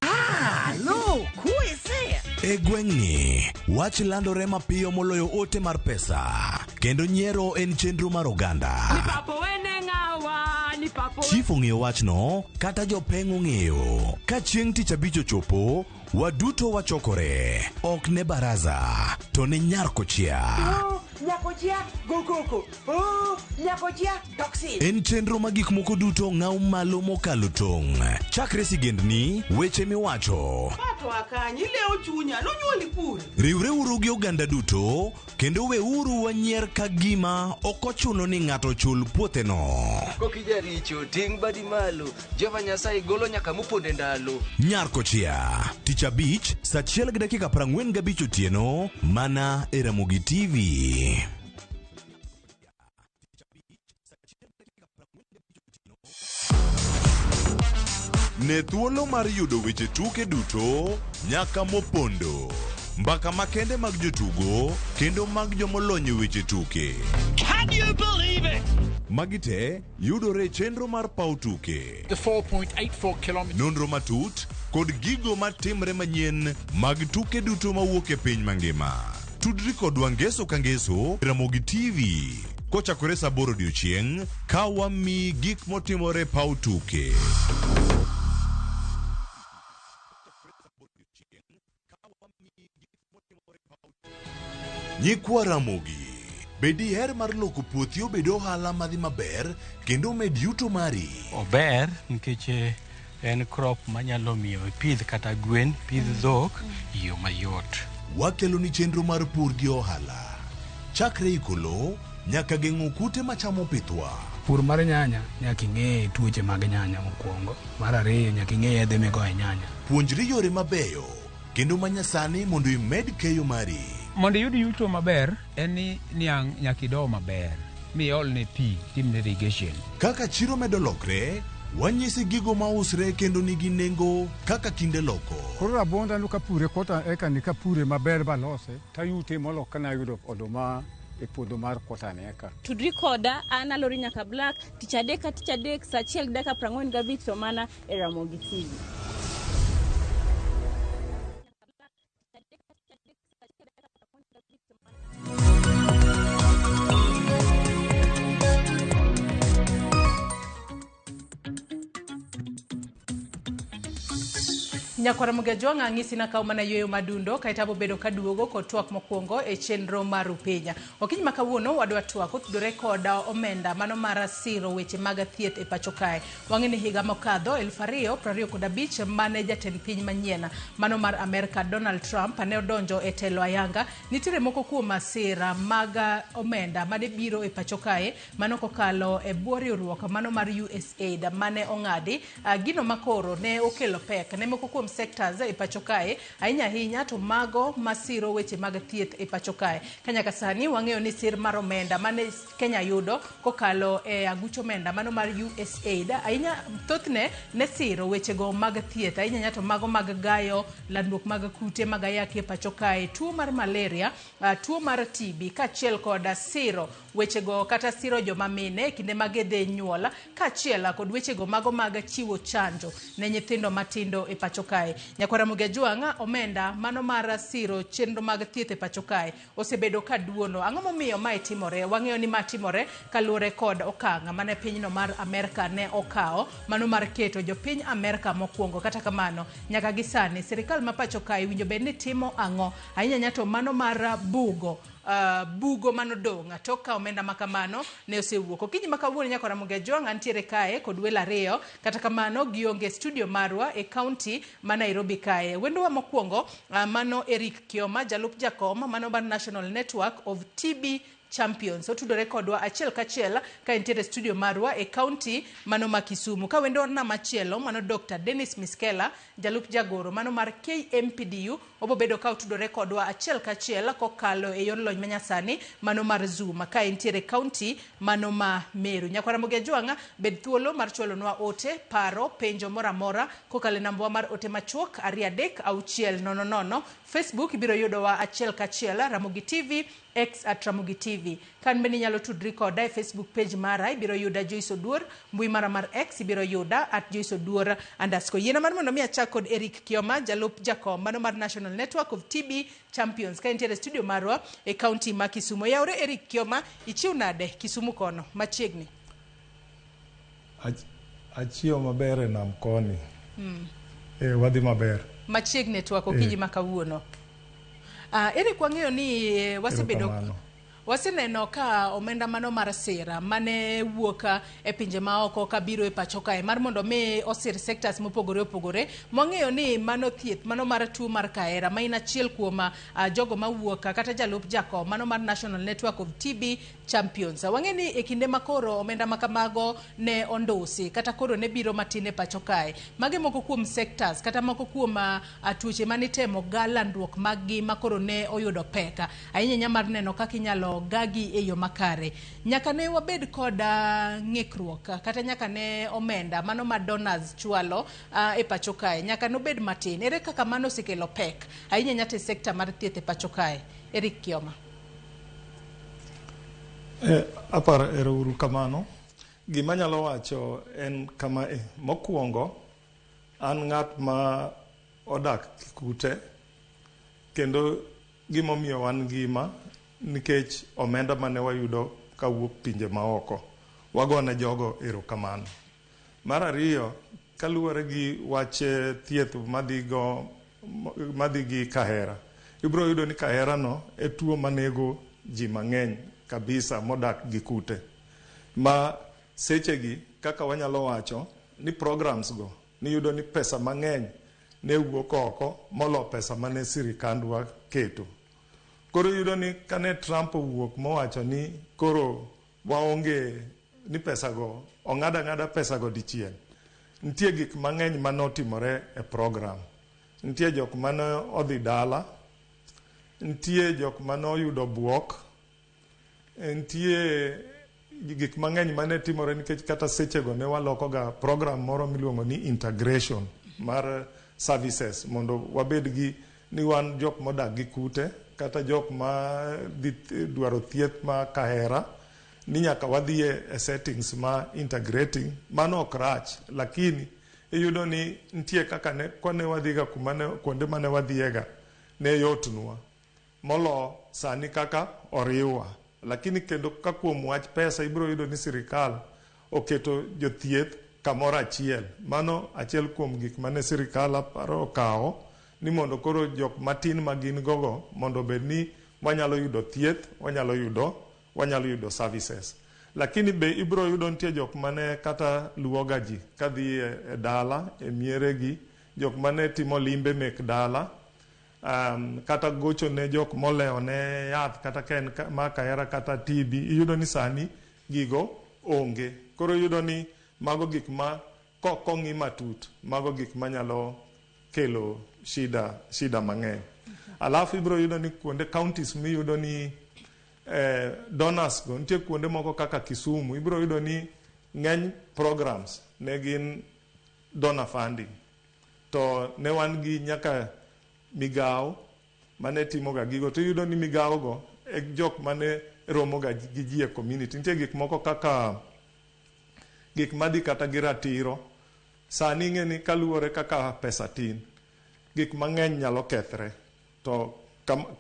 Halo, kuese. E gweng'ni, wach landore mapiyo moloyo ote mar pesa, kendo nyiero en chenro mar oganda. Papo wene ng'awa, ni papo. Chief ong'eyo wachno, kata jopeng' ong'eyo. Ka chieng' tich abich ochopo, waduto wachokore. Ok ne baraza, to ne nyar kochia. Nyakochia, go koko. Oh, nyakochia, toxin. En chenro ma gik moko duto ng'aw malo mokalo tong'. Chakre sigendni, weche miwacho, Pato akanyi, ilewo chunya, nonyuoli pur. Riwreuru gi oganda duto kendo weuru wanyier ka gima ok ochuno ni ng'ato chul puotheno. Kokijaricho ting' badi malo Jehova Nyasaye golo nyaka moponde ndalo. Nyar Kochia, tich abich, saa 1:45 otieno, mana e Ramogi TV. Ne thuolo mar yudo weche tuke duto nyaka mopondo. Mbaka makende mag jotugo kendo mag jomolony e weche tuke. Can you believe it? Magi te yudore e chenro mar paw tuke. The 4.84 kilometers. Nonro matut kod gigo matimre manyien mag tuke duto mawuok e piny mangima. Tudri kodwa ngeso ka ngeso e Ramogi TV kochakore saa 8 odiochieng' ka wamiyi gik motimore e paw tuke. Nyikwa Ramogi, be diher mar loko puothi obed ohala madhi maber kendo omed yuto mari? Ober nikech eh, en crop manyalo miyo ipidh kata gwen, pidh dhok e yo mayot. Wakeloni chenro mar pur gi ohala. Chakre iko lowo nyaka geng'o kute machamo pithwa. Pur mar nyanya nyaka ing'e tuoche mag nyanya mokwongo. Mar ariyo nyaka ing'e yedhe migoyo e nyanya. Puonjri yore mabeyo kendo manyasani mondo imed keyo mari. Mondo iyud yuto maber en ni niang' nyaka ido maber miolne pi timne irrigation. Kaka chiro medo lokre, wanyisi gigo mausre kendo nigi nengo kaka kinde loko. Koro rabuonda no kapure kota eka ni kapure maber balose tayute molo kana ayudo oduma e puodho mar kota ni eka. Tudri koda an Alori Nyaka Black tich adek ka tich adek saa 1:45 to mana e Ramogi TV. Nyakwara Mugejwang' ang'isi nakaw mana yueyo madundo kaeto abobedo kaduogo kod twak mokwongo e chenro mar Upenya. Okinyi ma kawuono wadwa twak otudore kod omenda mano mar siro weche mag thieth e pacho kae. Wang'e ni higa mokadho 2025 mane jatend piny manyien mano mar Amerka Donald Trump ne odonjo e telo ayanga. Nitiere moko kuom masira mag omenda mane biro e pacho kae mano kokalo e bwo riwruok mano mar USAID mane ong'adi gino makoro ne okelo pek ne moko kuom sectors e pacho kae ahinya ahinya to mago masiro weche mag thieth e pacho kae. Ka nyaka sani wang'eyo ni sir mar omenda mane Kenya yudo kokalo e aguch omenda mano mar USAID ahinya thothne ne siro wechego mag thieth ahinya ahinya to mago mag gayo landruok mag kute mag ayaki e pacho kae, tuo mar malaria, tuo mar TB kaachiel kod siro wechego kata siro joma mine e kinde ma gidhi nyuol kaachiel kod wechego mago mag chiwo chanjo ne nyithindo matindo e pacho kae. Nyakwara Ramogi Ajwang', omenda mano mar siro chenro mag thieth e pacho kae osebedo ka duono. Ang'o momiyo mae timore? Wang'eyo ni ma timore kaluwore kod okang' mane pinyno mar Amerka ne okawo mano mar keto jopiny Amerka mokwongo. Kata kamano, nyaka gi sani sirikal ma pacho kae winjo bed ni timo ang'o ahinya ahinya to mano mar bugo bugo manodong' tok ka omenda ma kamano ne osewuok. Okinyi ma kawuono nyaka Ramogi Ajwang' antiere kae kod welo ariyo, kata kamano gionge studio marwa e kaunti ma Nairobi kae. Wendowa mokwongo mano Eric Kioma, jalup jakom mano mar National Network of TB Champions. Otudore kodwa achiel kachiel ka entiere studio marwa e kaunti mano ma Kisumu. Ka wendo na machielo mano Dr. Dennis Miskela, jalup jagoro mano mar KMPDU, obobedo ka otudore kodwa achiel kachiel kokalo e yor lony manyasani mano mar Zoom ka entiere kaunti mano ma Meru. Nyakwar Ramogi Ajwang', bed thuolo mar chwalonwa ote, paro, penjo moro amora kokalo e nambwa mar ote machuok 2 3 6 0 0. Facebook ibiro yudowa achiel kachiel Ramogi TV, X at Ramogi TV. Kan bende inyalo tudri koda e Facebook page mara, ibiro yuda Joyce Oduor, mbui mara mar X ibiro yuda at Joyce Oduor underscore. Yiena mar mondo mi achak kod Eric Kioma, jalup jakom mano mar National Network of TB Champions, ka entiere studio marwa e kaunti ma Kisumu. Yaure Eric Kioma, ichiw nade Kisumu kono machiegni? Achiewo maber e nam koni. E, wadhi maber. Machiegni twak okinyi ma kawuono. Eric, wang'eyo ni wasebedo Erokamano. waseneno ka omenda mano mar sira mane wuok e pinje maoko kabiro e pacho kae mar mondo mi osir sectors mopogore opogore. Mwang'eyo ni mano thieth mano mar tuo mar kahera ma in achiel kuom jogo mawuok kata jalup jakom mano mar National Network of TB Champions. Wang'e ni e kinde makoro omenda ma kamago ne ondusi kata koro ne biro matin e pacho kae, mage moko kuom sectors kata moko kuom tuoche manitemo ga landruok mag gi makoro ne oyudo pek ahinya ahinya mar neno kaka inyalo gagi e yo makare. Nyaka ne wabed kod ng'ikruok kata nyaka ne omenda mano ma donors chwalo e pacho kae nyaka nobed matin. Ere kaka mano osekelo pek ahinya ahinya te sector mar thieth e pacho kae? Eric Kioma. Aparo ero uru kamano. Gima anyalo wacho en kama e. Mokwongo, an ng'at ma odak Kikute, kendo gimomiyo wan ngima nikech omenda mane wayudo kawuok pinje maoko. Wagone jogo erokamano. Mar ariyo, kaluwore gi wach thieth madhi go madhi gi kahera, ibiro yudo ni kahera no e tuo manego ji mang'eny kabisa modak gi kute. Ma sechegi kaka wanyalo wacho ni programs go niyudo ni pesa mang'eny ne wuok oko molo pesa mane sirikandwa keto. Koro iyudo ni kane Trump owuok mowacho ni koro waonge ni pesa go ong'ad ang'ada pesa go dichiel. Nitie gik mang'eny manotimore e program. Nitie jok mane odhi dala, nitie jok mane oyudo buok, nitie gik mang'eny mane timore nikech kata sechego ne waloko ga program moro miluongo ni integration mar services mondo wabed gi ni wan jok modak gi kute kata jok ma dhi dwaro thieth ma kahera ni nyaka wadhi e settings ma integrating. Mano ok rach, lakini iyudo ni nitie kaka ne kwane wadhiga kuma ne kuonde mane wadhiega ne yotnwa molo sani kaka oriwwa. Lakini kendo ka kuom wach pesa ibiro yudo ni sirikal oketo jothieth kamoro achiel. Mano achiel kuom gik mane sirikal aparo okawo ni mondo koro jok matin ma gin gogo mondo obed ni wanyalo yudo thieth, wanyalo yudo services. Lakini be ibiro yudo nitie jok mane kata luwoga ji kadhi e dala e mieregi, jok mane timo limbe mek dala, kata gocho ne jok molewo ne yath kata ka en ma kahera kata TB. Iyudo ni sani gigo onge. Koro iyudo ni mago gik ma kok ong'i matut, mago gik manyalo kelo shida mang'eny. Alafu ibiro yudo ni kuonde counties miyudo ni donors go nitie kuonde moko kaka Kisumu, ibiro yudo ni ng'eny programs ne gin donor funding, to ne wan gi nyaka migawo mane timoga gigo, to iyudo ni migawo go e jok mane romoga gi ji e community. Nitie gik moko kaka gik madhi kata gi ratiro. Sani ing'e ni kaluwore kaka pesa tin, gik mang'eny nyalo kethre, to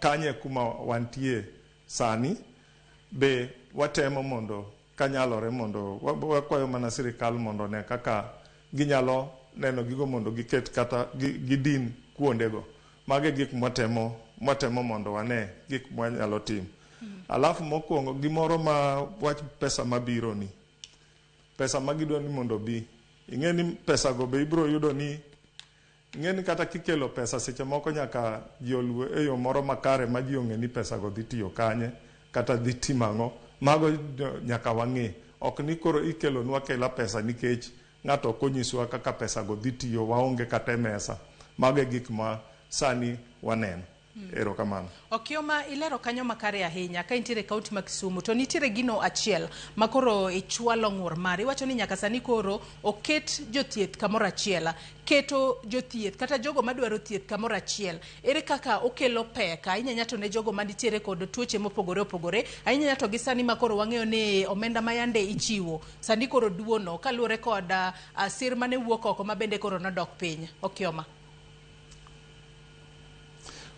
kanye kuma wantie sani be watemo mondo kanyalore mondo wakwayo mana sirikal mondo one kaka ginyalo neno gigo mondo giket kata gidin kuondego. Mago e gik mwatemo mondo wane gik mwanyalo timo. Alafu mokwongo gimoro ma wach pesa mabiro ni, pesa ma gidwa ni mondo obi, ing'e ni pesa go be ibiro yudo ni, ing'e ni kata kikelo pesa seche moko nyaka ji oluw e yo moro makare ma ji ong'e ni pesa go dhi tiyo kanye kata dhi timo ang'o. Mago nyaka wang'e. Ok ni koro ikelonwa akela pesa nikech ng'ato ok onyiswa kaka pesa go dhi tiyo, waonge kata e mesa. Mago e gik ma sani waneno. Erokamano. Okioma, ilero kanyo makare ahinya ka intiere e kaunti ma Kisumu to nitiere gino achiel ma koro ichwalo ng'ur mari. Iwacho ni nyaka sani koro oket jothieth kamoro achiel. Keto jothieth kata jogo madwaro thieth kamoro achiel, ere kaka okelo pek ahinya to ne jogo manitiere kod tuoche mopogore opogore, ahinya to gi sani ma koro wang'eyo ni omenda ma yande ichiwo sani koro duono kaluwore kod sir mane wuok oko ma bende koro nodok piny. Okioma.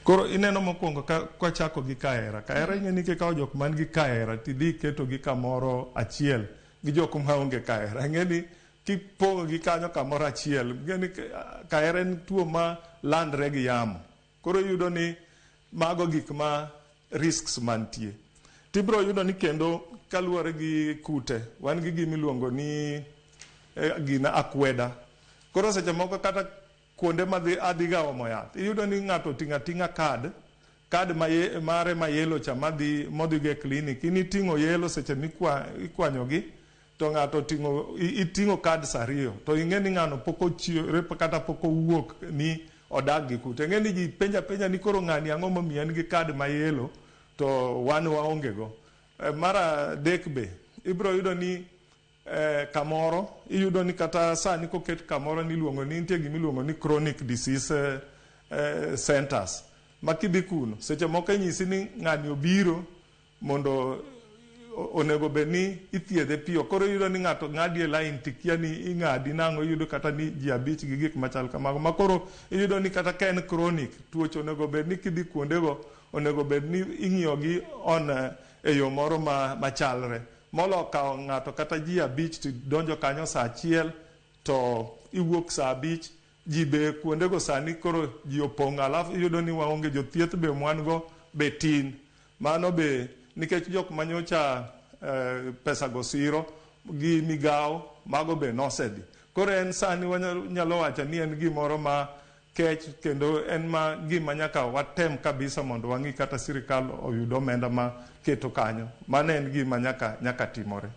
Koro ineno mokwongo ka kwachako gi kahera. Kahera ing'e ni kikawo jok man gi kahera tidhi iketo gi kamoro achiel gi jok maonge kahera. Ing'e ni kipong'o gi kanyo kamoro achiel, ing'e ni kahera en tuo ma landre gi yamo. Koro iyudo ni mago gik ma risks mantie. Tibiro yudo ni kendo kaluwore gi kute, wan gi gima iluongo ni gina akweda. Koro seche moko kata kuonde madhi adhiga omo yath, iyudo ni ng'ato oting'o ating'a card, card ma ye, mare ma yellow cha madhi modhigo e clinic. In iting'o yellow seche mikwa ikwanyogi to ng'ato oting'o iting'o cards ariyo to ing'e ni ng'ano pok ochiwre kata pok owuok ni odak gi kute. Ing'e ni ji penjo apenja ni koro ng'ani ang'o momiyo en gi card ma yellow to wan waonge go. Mar adek be ibiro yudo ni kamoro iyudo ni kata sani koket kamoro ni iluongo ni nitie gima iluongo ni chronic disease centers ma kidhi kuno seche moko inyisi ni ng'ani obiro mondo onego bed ni ithiedhe piyo. Koro iyudo ni ng'ato ng'adi e line tikia ni ing'adi nang'o, iyudo kata ni ji abich gi gik machal kamago. Ma koro iyudo ni kata ka en chronic, tuoche onego bed ni kidhi kuondego onego bed ni ing'iyo gi on e yo moro machalre. Molo kawo ng'ato kata ji abich to donjo kanyo saa achiel to iwuok saa abich, ji be kuondego sani koro ji opong', alafu iyudo ni waonge jothieth be mwan go be tin. Mano be nikech jok manyocha pesa go siro gi migawo mago be nosedhi. Koro en sani wanyalo wacho ni en gimoro ma kech kendo en ma gima nyaka watem kabisa mondo wang'i kata sirikal oyud omenda ma keto kanyo. Mano en gima nyaka timore.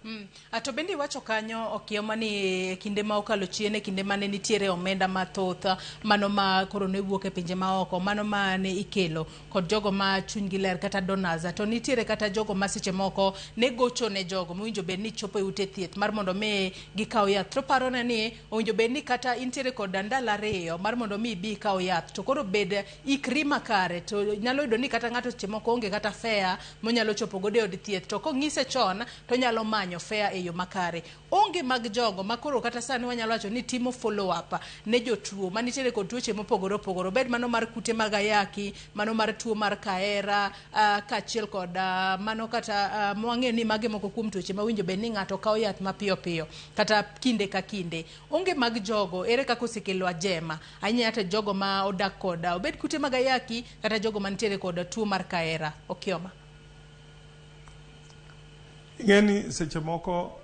To bende iwacho kanyo Okioma ni kinde ma okalo chien e kinde mane nitiere omenda mathoth mano ma koro ne wuok e pinje maoko, mano ma ne ikelo kod jogo ma chunygi ler kata donors, to nitiere kata jogo ma seche moko ne gocho ne jogo mowinjo bed ni chopo e ute thieth mar mondo mi gikaw yath. To parone ni owinjo bed ni kata intiere kod ndalo ariyo mar mondo mi ibi ikaw yath, to koro bed ikri makare. To nyalo yudo ni kata ng'ato seche moko onge kata fare monyalo chopo godo e od thieth, to kong'ise chon to nyalo manyo fare e yo makare. Onge mag jogo ma koro kata sani wanyalo wacho ni timo follow up ne jotuo manitiere kod tuoche mopogore opogore, obed mano mar kute mag ayaki, mano mar tuo mar kahera, kaachiel kod mano kata mwang'eyo ni mage moko kuom tuoche mawinjo bed ni ng'ato kawo yath mapiyo piyo kata kinde ka kinde. Onge mag jogo, ere kaka osekelo ajema ahinya to jogo ma odak kod obed kute mag ayaki kata jogo manitiere kod tuo mar kahera? Okioma. Ing'e ni seche moko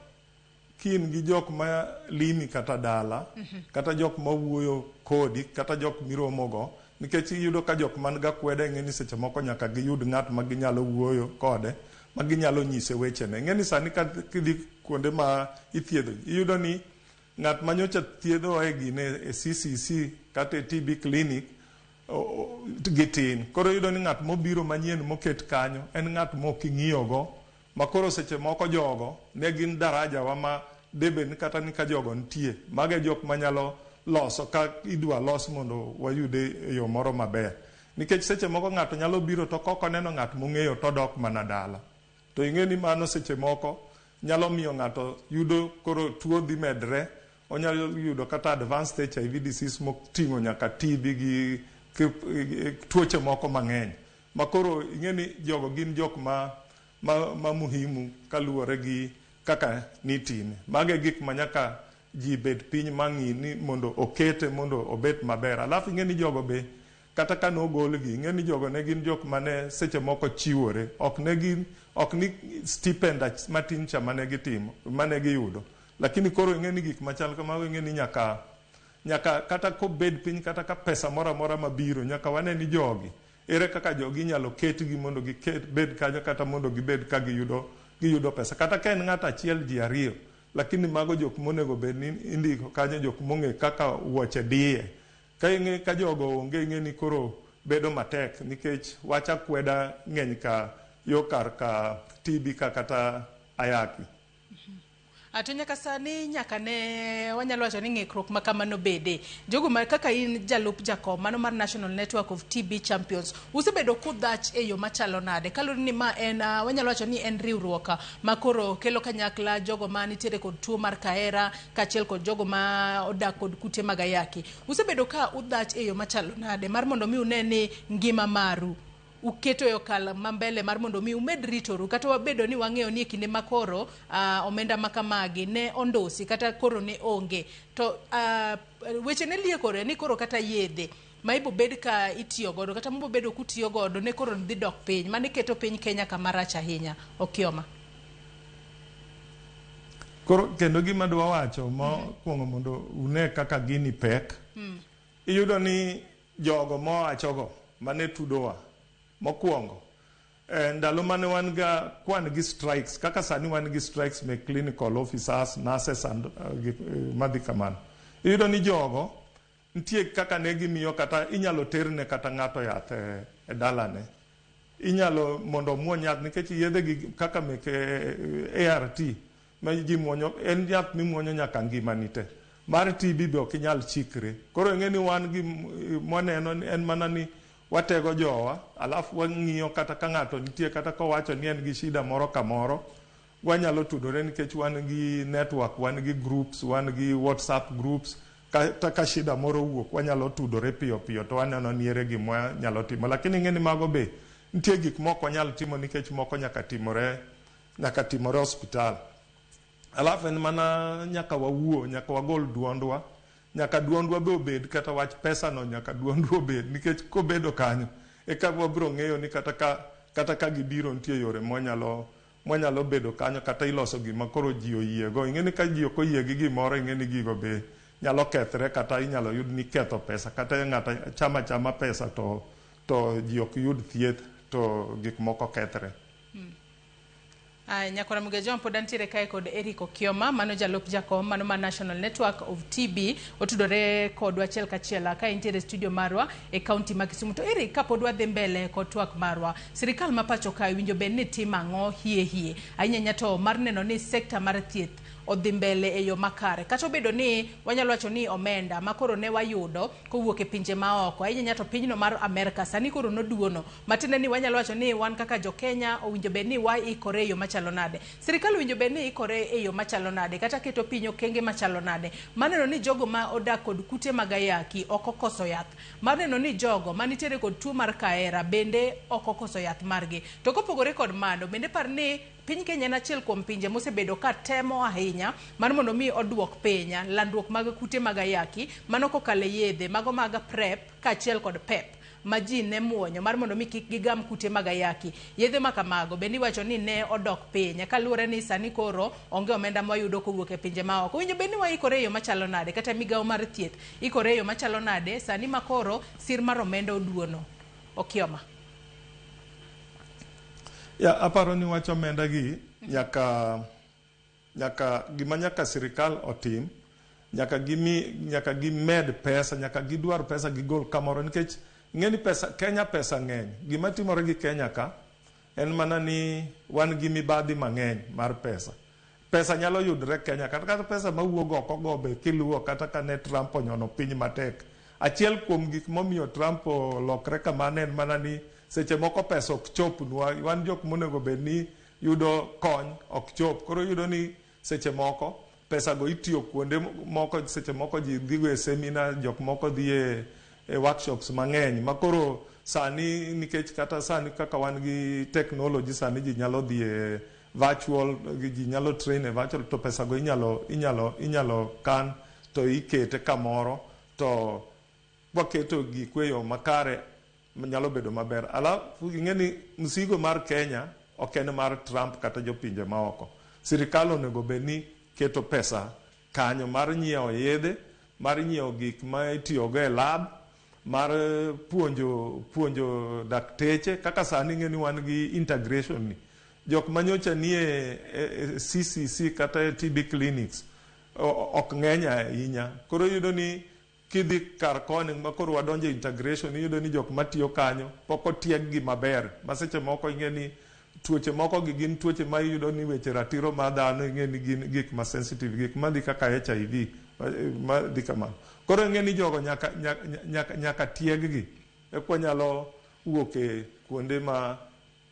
kin gi jok ma limi kata dala, kata jok ma wuoyo kodi, kata jok miromogo, nikech iyudo ka jok man gakweda ing'e ni seche moko nyaka giyud ng'at ma ginyalo wuoyo kode, ma ginyalo nyise wechene. Ing'e ni sani ka kidhi kuonde ma ithiedho, iyudo ni ng'at ma nyocha thiedho e gine e CCC kata e TB clinic gitin. Koro iyudo ni ng'at mobiro manyien moket kanyo en ng'at mok ing'iyogo, ma koro seche moko jogo ne gin daraja wa ma debed ni kata ni ka jogo nitie, mago e jok manyalo loso ka idwa los mondo wayude e yo moro maber. Nikech seche moko ng'ato nyalo biro to kok oneno ng'at mong'eyo to odok mana dala. To ing'e ni mano seche moko nyalo miyo ng'ato yudo koro tuo dhi medre, onyalo yudo kata advanced HIV disease moting'o nyaka TB gi tuoche moko mang'eny. Ma koro ing'e ni jogo gin jok ma muhimu kaluwore gi kaka nitime. Mago e gik ma nyaka ji bed piny mang'i ni mondo okete mondo obed maber. Alafu ing'e ni jogo be kata ka nogolgi, ing'e ni jogo ne gin jok mane seche moko chiwore, ok ne gin, ok ni stipend matin cha mane gitimo, mane giyudo. Lakini koro ing'e ni gik machal kamago, ing'e ni nyaka kata kobed piny, kata ka pesa moro amora mabiro, nyaka wane ni jogi, ere kaka jogi inyalo ketgi mondo giket bed kanyo, kata mondo gibed ka giyudo pesa, kata ka en ng'ato achiel, ji ariyo, lakini mago jok monego bed ni indiko kanyo, jok mong'e kaka wuoche diye. Ka ing'e ka jogo onge, ing'e ni koro bedo matek, nikech wach akweda ng'eny ka yo kar ka TB ka kata ayaki. To nyaka sani, nyaka ne wanyalo wacho ni ng'ikruok ma kamano bede. Jogo ma kaka in jalup jakom mano mar National Network of TB Champions, usebedo kudhach e yo machalo nade? Kaluwore ni ma en wanyalo wacho ni en riwruok ma koro kelo kanyakla jogo ma nitiere kod tuo mar kahera kaachiel kod jogo ma odak kod kute mag ayaki. Usebedo ka udhach e yo machalo nade mar mondo mi une ni ngima maru uketo e okang' ma mbele mar mondo mi umed ritoru, kata wabedo ni wang'eyo ni e kinde makoro omenda ma kamagi ne ondosi kata koro ne onge, to weche ne liekore ni koro kata yedhe ma ibo bed ka itiyo godo kata mubo bedo kutiyo godo ne koro dhi dok piny, mane keto piny Kenya kama rach ahinya. Okioma. Koro kendo gima dwa wacho mokwongo mondo une kaka gini pek, iyudo ni jogo mowachogo mane tudowa mokwongo, ndalo mane wan ga kwan gi strikes, kaka sani wan gi strikes me clinical officers, nurses and madhi kamano, iyudo ni jogo nitie kaka ne gimiyo kata inyalo terne kata ng'ato yath e dalane, inyalo mondo omuony yath, nikech yedhe gi kaka meke ART ma ji muonyo en yath mimuonyo nyaka ngimani te. Mar TB be ok inyal chikre. Koro ing'e ni wan gi mwaneno en mana ni watego jowa, alafu wang'iyo kata ka ng'ato nitie, kata kowacho ni en gi shida moro kamoro, wanyalo tudore nikech wan gi network, wan gi groups, wan gi WhatsApp groups. Kata ka shida moro owuok, wanyalo tudore piyo piyo to waneno ni ere gima nyalo timo. Lakini ing'e ni mago be nitie gik mok wanyal timo, nikech moko nyaka timore osiptal. Alafu en mana nyaka wawuo, nyaka wagol duondwa, nyaka duondwa be obed, kata wach pesa no nyaka duondwa obed, nikech kobedo kanyo eka wabiro ng'eyo ni kata ka gibiro, nitie yore mwanyalo bedo kanyo, kata iloso gima koro ji oyiego. Ing'e ni ka ji ok oyie gi gimoro, ing'e ni gigo be nyalo kethre, kata inyalo yud ni ketho pesa, kata ng'ato chama chama pesa to ji ok yud thieth, to gik moko kethre. Ay, Nyakora Mugejo, pod antiere kae kod Eric Okioma, mano jalup jakom mano mar National Network of TB, otudore kodwa achiel kachiel ka entiere e studio marwa e kaunti ma Kisumu. To Eric, kapod wadhi mbele kod twak marwa, sirikal ma pacho kae winjo bed ni timo ang'o hie hie ahinya ahinya to mar neno ni sekta mar thieth odhi mbele e yo makare, kata obedo ni wanyalo wacho ni omenda ma koro ne wayudo kowuok e pinje maoko, ahinya ahinya to pinyno mar Amerka, sani koro noduono, matiende ni wanyalo wacho ni wan kaka jo Kenya owinjo bed ni waikore e yo machalo nade? Sirikal owinjo bed ni ikore e yo machalo nade, kata keto piny okenge machalo nade maneno ni jogo ma odak kod kute mag ayaki ok okoso yath, mar neno ni jogo manitiere kod tuo mar kahera bende ok okoso yath margi? To kopogore kod mano, bende par ni piny Kenya en achiel kuom pinje mosebedo ka temo ahinya mar mondo mi oduok piny landruok mag kute mag ayaki, mano kokalo e yedhe mago mag PrEP kaachiel kod PEP ma ji ne muonyo mar mondo mi kik gigam kute mag ayaki. Yedhe ma kamago bende iwacho ni ne odok piny kaluwore ni sani koro onge omenda mwayudo kowuok e pinje maoko. Owinjo bed ni waikore e yo machalo nade, kata migawo mar thieth ikore e yo machalo nade sani ma koro sir mar omenda oduono? Okioma. Ya, aparo ni wach omenda gi nyaka gima nyaka sirikal otim, nyaka gimed pesa, nyaka gidwar pesa gigol kamoro, nikech ing'e ni pesa Kenya, pesa ng'eny. Gima timore gi Kenya ka en mana ni wan gi mibadhi mang'eny mar pesa. Pesa nyalo yudre Kenya, kata pesa mawuok oko go be kiluwo, kata ka ne Trump onyono piny matek. Achiel kuom gik momiyo Trump olokre kamano en mana ni seche moko pesa ok chopnwa, wan jok monego bed ni yudo kony ok chop. Koro iyudo ni seche moko pesa go itiyo kuonde moko, seche moko ji dhigo e seminar, jok moko dhi e workshops mang'eny ma koro sani, nikech kata sani kaka wan gi technology, sani ji nyalo dhi e virtual, ji nyalo train e virtual, to pesa go inyalo kan to ikete kamoro, to waketo gikwe yo makare. nyalo bedo maber. Alafu ing'e ni msigo mar Kenya ok en mar Trump kata jopinje maoko. Sirikal onego bed ni keto pesa kanyo mar nyiewo yedhe, mar nyiewo gik ma itiyogo e lab, mar puonjo dakteche kaka sani ing'e ni wan gi integration ni. Jok manyocha nie CCC kata e TB clinics ok ng'eny ahinya. Koro iyudo ni kidhi kar koni ma koro wadonjo e integration, iyudo ni jok matiyo kanyo pok otieg gi maber. Ma seche moko ing'e ni tuoche moko gi gin tuoche ma iyudo ni weche ratiro mar dhano ing'e ni gin gik ma sensitive, gik madhi kaka HIV madhi kamano. Koro ing'e ni jogo nyaka tieg gi eka wanyalo wuok e kuonde ma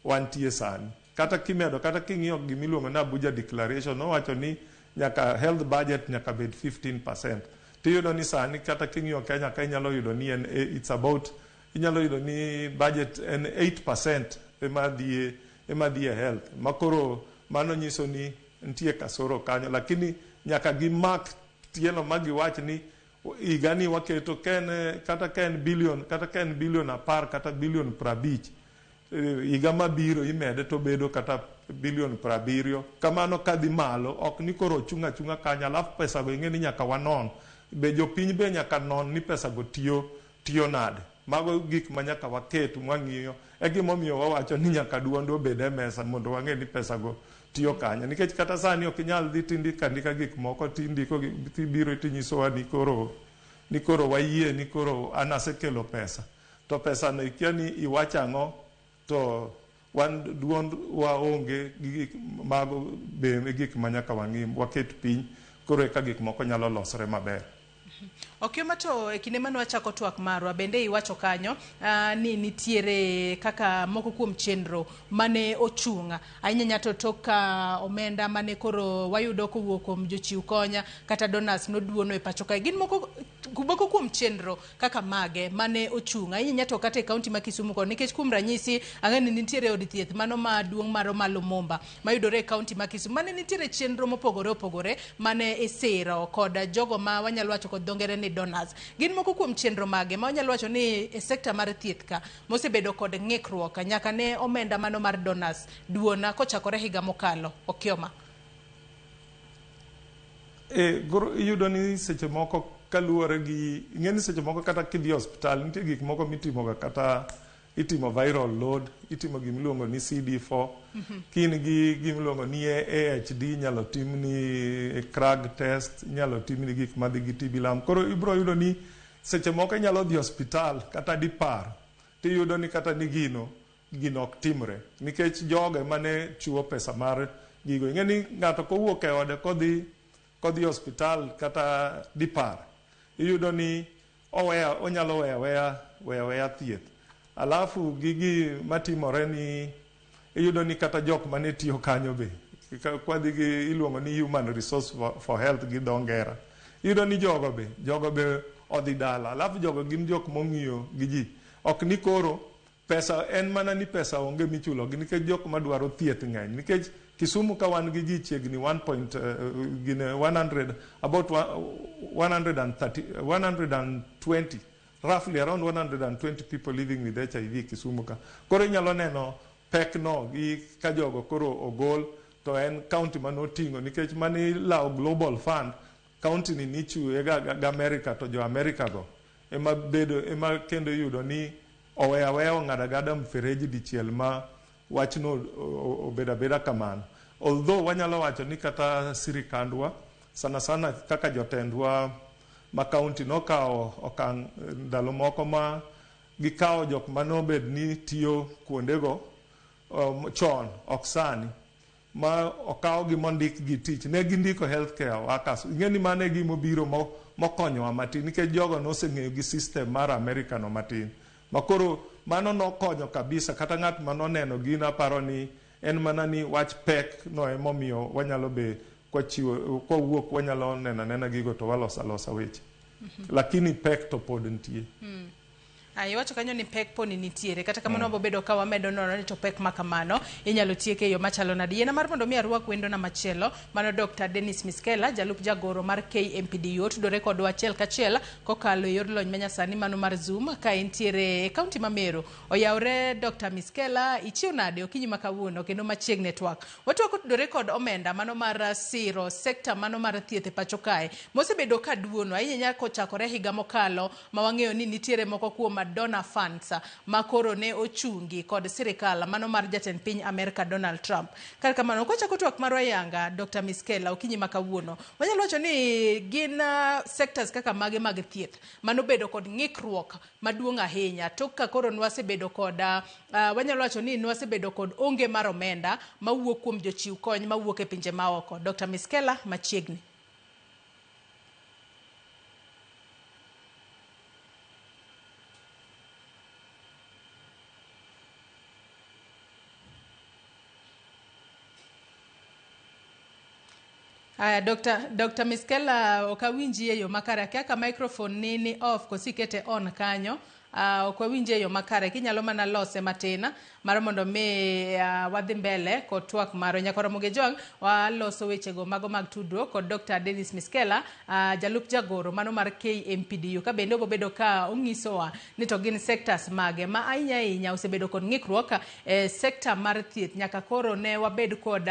wantie sani. Kata kimedo, kata king'iyo gimiluongo ni Abuja Declaration, nowacho ni nyaka health budget nyaka bed 15%. Tiyudo ni sani kata king'iyo Kenya ka inyalo yudo ni en it's about, inyalo yudo ni budget en 8% ema dhi e health. Makoro mano nyiso ni nitie kasoro kanyo, lakini nyaka gimak tielo ma giwach ni higani waketo ken kata ka en billion, kata ka en billion 10 kata billion 50, higa mabiro imede to bedo kata billion 70 kamano kadhi malo. Ok ni koro ochung' achung'a kanyo. Alafu pesa go ing'e ni nyaka wanon be, jopiny be nyaka non ni pesa go tiyo nade. Mago gik ma nyaka waket mwang'iyo. E gimomiyo wawacho ni nyaka duond obed e mesa mondo wang'e ni pesa go tiyo kanye, nikech kata sani ok inyal dhi tindiko andika gik moko tindiko tibiro tinyisowa ni koro wayie ni koro an asekelo pesa, to pesa no ikia ni iwacho ang'o, to wan duond waonge gi gik mago be e gik ma nyaka wang'i waket piny koro eka gik moko nyalo losre maber. Okioma, to e kinde mane wachako twak marwa bende iwacho kanyo ni nitiere kaka moko kuom chenro mane ochung' ahinya to tok ka omenda mane koro wayudo kowuok kuom jochiw konya kata donors noduono e pacho kae. Gin moko kuom chenro kaka mage mane ochung' ahinya to kata e kaunti ma Kisumu kod, nikech kuom ranyisi ang'e ni nitiere od thieth mano maduong' mar Omalo Momba mayudore e kaunti ma Kisumu mane nitiere chenro mopogore opogore mane isiro kod jogo ma wanyalo wacho kod dho ngere ni donors. Gin moko kuom chenro mage ma wanyalo wacho ni e sekta mar thieth ka mosebedo kod ng'ikruok nyaka ne omenda mano mar donors duona kochakore higa mokalo, Okioma? Koro iyudo ni seche moko kaluwore gi ing'e ni seche moko kata kidhi e osiptal nitie gik moko mitimoga, kata itimo viral load, itimo gimiluongo ni CD4. Kin gi gimiluongo ni AHD, inyalo timni CRAG test, inyalo timni gik madhi gi TB LAMP. Koro ibiro yudo ni seche moko inyalo dhi osiptal kata dipar tiyudo ni kata ni gino ok timre nikech jogo mane chiwo pesa mar gigo. Ing'e ni ng'ato kowuok e ode kodhi osiptal kata dipar, iyudo ni oweya onyalo weya aweya thieth. Alafu gigi matimore ni iyudo ni kata jok mane tiyo kanyo be kwadhi gi iluongo ni human resource for health gi dho ngera, iyudo ni jogo be odhi dala. Alafu jogo gin jok mong'iyo gi ji, ok ni koro pesa en mana ni pesa onge michulo gi nikech jok madwaro thieth ng'eny, nikech Kisumu ka wan gi ji chiegni 1 point, gine 100, about 130, 120, roughly around 120 people living with HIV Kisumu ka. Koro inyalo neno pek no gi ka jogo koro ogol to en county manoting'o nikech mani lawo Global Fund, county ni nichiwe ga America, to jo America go ema bedo ema kendo iyudo ni oweyo aweya ong'ado agada mfereji dichiel ma wachno obedo abeda kamano. Although wanyalo wacho ni kata sirikandwa sana sana kaka jotendwa ma county nokawo okang' ndalo moko ma gikawo jok manobed ni tiyo kuondego chon, ok sani ma okawgi mondik gi tich, ne gindiko healthcare workers. Ing'e ni mano e gimobiro mokonyowa matin nikech jogo noseng'eyo gi system mar America no matin ma koro mano nokonyo kabisa. Kata ng'at manoneno gino aparo ni en mana ni wach pek no emomiyo wanyalo be kwachiwo kwawuok wanyalo neno anena gigo to waloso alosa weche, lakini pek to pod nitie. Iwacho kanyo ni pek poni nitiere kata kamano wabobedo ka wamedo nono ni to pek ma kamano inyalo tieke e yo machalo nade. Yiena mar mondo mi arwak wendona machielo mano Dr. Dennis Miskela, jalup jagoro mar KMPDU, otudore kodwa achiel kachiel kokalo e yor lony manyasani mano mar Zoom ka entiere e kaunti ma Meru. Oyawre Dr. Miskela, ichiew nade okinyi ma kawuono kendo machiegni e twak. Watwak otudore kod omenda mano mar siro sekta mano mar thieth e pacho kae mosebedo ka duono ahinya ahinya kochakore higa mokalo ma wang'eyo ni nitiere moko kuom donor funds ma koro ne ochungi kod sirikal mano mar jatend piny Amerka Donald Trump. Kar kamano kwachako twak marwa yanga Dr. Miskela okinyi ma kawuono wanyalo wacho ni gin sectors kaka mage mag thieth manobedo kod ng'ikruok maduong' ahinya tok ka koro nwasebedo kod wanyalo wacho ni nwasebedo kod onge mar omenda mawuok kuom jochiw kony mawuok e pinje maoko. Dr. Miskela machiegni. Aya, Dr. Miskela ok awinji e yo makare. Akia ka microphone ni off koso ikete on kanyo. Ok wawinji e yo makare. Kinyalo mana lose matin mar mondo mi wadhi mbele kod twak marwa. Nyaka Ramogi Jwang' waloso wechego mago mag tudruok kod Dr. Dennis Miskela, jalup jagoro mano mar KMPDU. Ka bende obobedo ka onyisowa ni to gin sectors mage ma ahinya ahinya osebedo kod ng'ikruok e sekta mar thieth nyaka koro ne wabed kod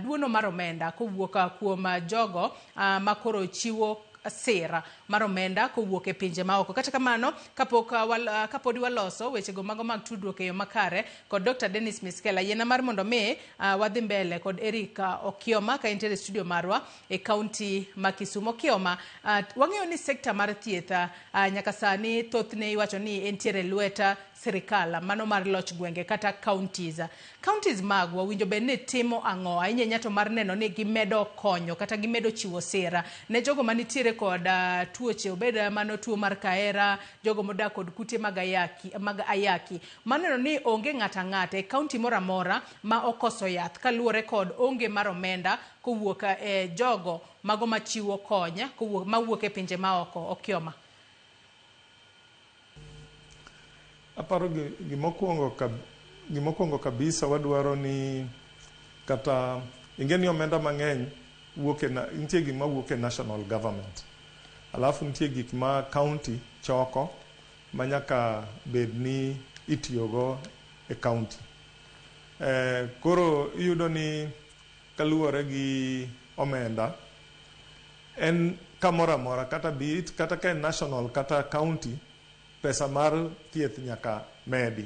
duono mar omenda kowuok kuom jogo ma koro chiwo sera mar omenda kowuok e pinje maoko. Kata kamano, kapodi waloso wechego mago mag tudruok e yo makare kod Dr. Dennis Miskela, yiena mar mondo mi wadhi mbele kod Eric Okioma ka entiere e studio marwa e kaunti ma Kisumu. Okioma, wang'eyo ni sekta mar thieth nyaka sani thothne iwacho ni entiere lwet sirikal mano mar loch gwenge kata counties. Counties magwa winjo bed ni timo ang'o ahinya ahinya to mar neno ni gimedo konyo kata gimedo chiwo sera ne jogo manitiere kod tuoche, obed mano tuo mar kahera, jogo modak kod kute mag ayaki. Maneno ni onge ng'ata ng'ata e county moro amora ma okoso yath kaluwore kod onge mar omenda kowuok e jogo mago machiwo kony kowuok mawuok e pinje maoko. Okioma. Aparo gimokwongo kabisa wadwaro ni kata ing'e ni omenda mang'eny wuok e nitie gima wuok e national government. Alafu nitie gik ma county choko ma nyaka bed ni itiyogo e county. Koro iyudo ni kaluwore gi omenda en kamoro amora kata bit kata ka en national kata county pesa mar thieth nyaka medi.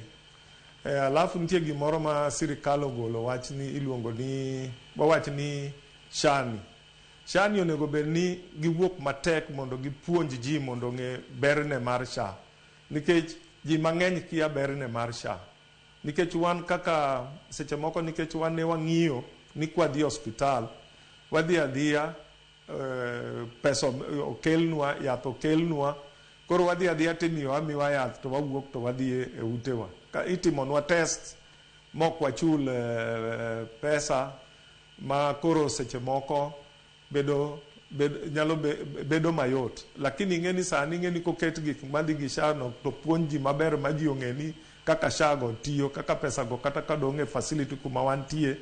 Alafu nitie gimoro ma sirikal ogolo wach ni iluongo ni wawach ni SHA ni. SHA ni onego bed ni giwuok matek mondo gipuonj ji mondo ong'e berne mar SHA. Nikech ji mang'eny kia berne mar SHA. Nikech wan kaka seche moko nikech wan ne wang'iyo ni kwadhi e osiptal, wadhi adhiya pesa okelnwa, yath okelnwa, koro wadhi adhiya timiyo amiwa yath to wawuok to wadhi e utewa. Ka itimonwa test mok wachul pesa ma koro seche moko bedo nyalo bedo mayot. Lakini ing'e ni sani ing'e ni koket gik madhi gi SHA no to puonj ji maber ma ji ong'e ni kaka SHA go tiyo, kaka pesa go kata kadong' e facility kuma wantie,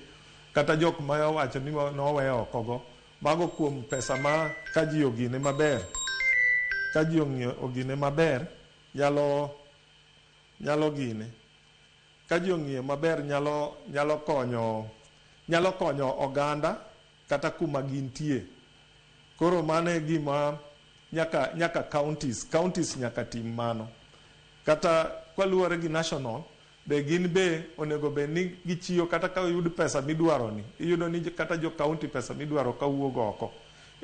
kata jok ma owacho ni nowe oko go, mago kuom pesa ma ka ji ogine maber, ka ji ogine maber nyalo gine. Ka ji ong'iyo maber nyalo konyo oganda kata kuma gintie. Koro mano e gima nyaka counties nyaka tim mano. Kata kaluwore gi national be gin be onego bed ni gichiwo kata ka oyud pesa midwaro ni, iyudo ni kata jo county pesa midwaro kawuok oko,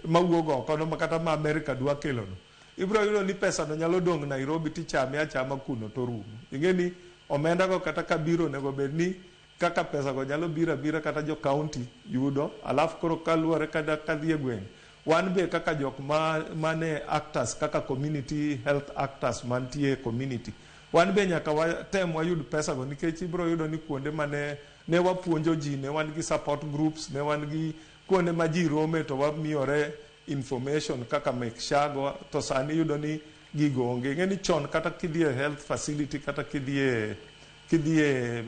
mawuok oko no kata ma America dwa kelo no, ibiro yudo ni pesa no nyalo dong' Nairobi tichame achama kuno to rumo. Ing'e ni omenda go kata kabiro onego bed ni kaka pesa go nyalo biro abira kata jo county yudo, alafu koro kaluwore kata kadhi e gweng'. Wan be kaka jok mane actors kaka community health actors mantie e community, wan be nyaka watem wayud pesa go nikech ibiro yudo ni kuonde mane ne wapuonjo ji, ne wan gi support groups, ne wan gi kuonde ma ji rome to wamiyore information kaka mek SHA go, to sani iyudo ni gigo onge. Ing'e ni chon kata kidhi e health facility kata kidhi e kidhi e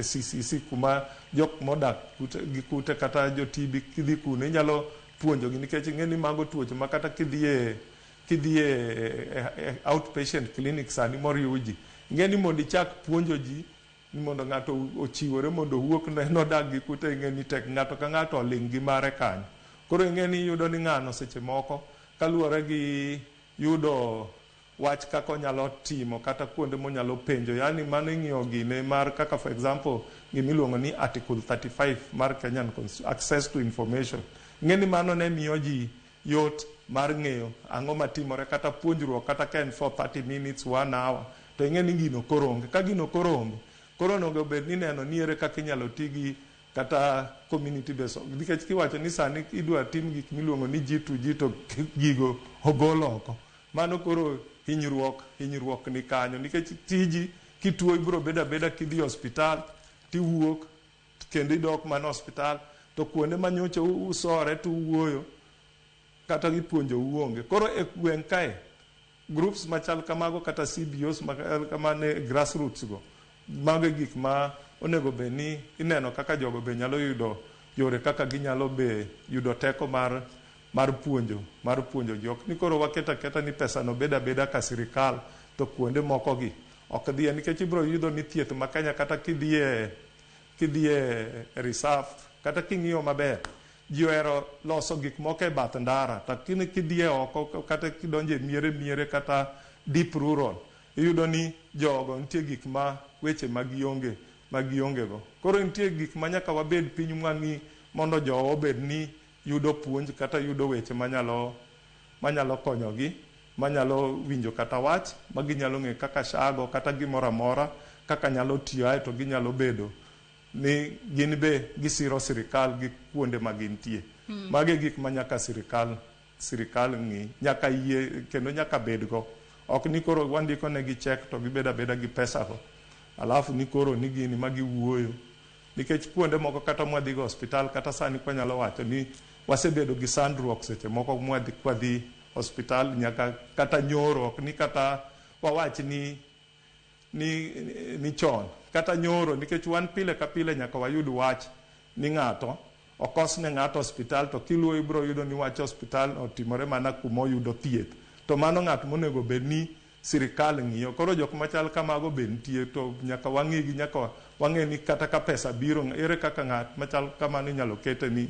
CCC kuma jok modak gi kute kata jo TB kidhi kuno inyalo puonjogi nikech ing'e ni mago tuoche ma kata kidhi e outpatient clinic sani moriw ji, ing'e ni mondo ichak puonjo ji ni mondo ng'ato ochiwore mondo owuok nodak gi kute, ing'e ni tek, ng'ato ka ng'ato oling' gi mare kanyo. Koro ing'e ni iyudo ni ng'ano seche moko kaluwore gi yudo wach kaka onyalo timo kata kuonde monyalo penjo, yani mano ing'iyo gine mar kaka for example gimiluongo ni Article 35 mar Kenyan Constitution, access to information. Ing'e ni mano ne miyo ji yot mar ng'eyo ang'o matimore kata puonjruok kata ka en for 30 minutes, 1 hour, to ing'e ni gino koro onge. Ka gino koro onge, koro onego bed ni neno ni ere kaka inyalo ti gi kata community based, nikech kiwacho ni sani idwa tim gik miluongo ni G2G to gigo ogol oko, mano koro hinyruok ni kanyo, nikech tiji kituo ibiro bedo abeda kidhi osiptal tiwuok kendo idok mana osiptal, to kuonde manyocha usore to uwuoyo kata gipuonjou onge. Koro e gweng' kae groups machal kamago kata CBOs machal kamano grassroots go, mago e gik ma onego bed ni ineno kaka jogo be nyalo yudo yore kaka ginyalo be yudo teko mar puonjo ji. Ok ni koro waketo aketa ni pesa no beda abeda ka sirikal to kuonde moko gi ok dhiye, nikech ibiro yudo ni thieth ma Kenya kata kidhiye reserve kata king'iyo maber ji ohero loso gik moko e bath ndara, lakini kidhiye oko kata kidonjo e miere kata deep rural iyudo ni jogo nitie gik ma weche ma gionge go. Koro nitie gik ma nyaka wabed piny mwang'i mondo jowa obed ni yudo puonj kata yudo weche manyalo konyogi, manyalo winjo kata wach ma ginyalo ng'eyo kaka shago kata gimoro amora kaka nyalo tiyo, ae to ginyalo bedo ni gin be gisiro sirikal gi kuonde ma gintie. Mago e gik ma nyaka sirikal ng'i, nyaka yie kendo nyaka bedgo. Ok ni koro wandiko negi chek to gibedo abeda gi pesa go, alafu ni koro ni gini ma giwuoyo, nikech kuonde moko kata mwadhigo osiptal kata sani kwanyalo wacho ni wasebedo gi sandruok seche moko mwadhi kwadhi osiptal nyaka kata nyoro, ok ni kata wawach ni chon kata nyoro, nikech wan pile ka pile nyaka wayud wach ni ng'ato okos ne ng'ato osiptal, to kiluwo ibiro yudo ni wach osiptal otimore mana kuma oyudo thieth, to mano ng'at monego bed ni sirikal ng'iyo. Koro jok machal kamago be nitie, to nyaka wang'igi, nyaka wang'e ni kata ka pesa biro, ere kaka ng'at machal kamano inyalo kete ni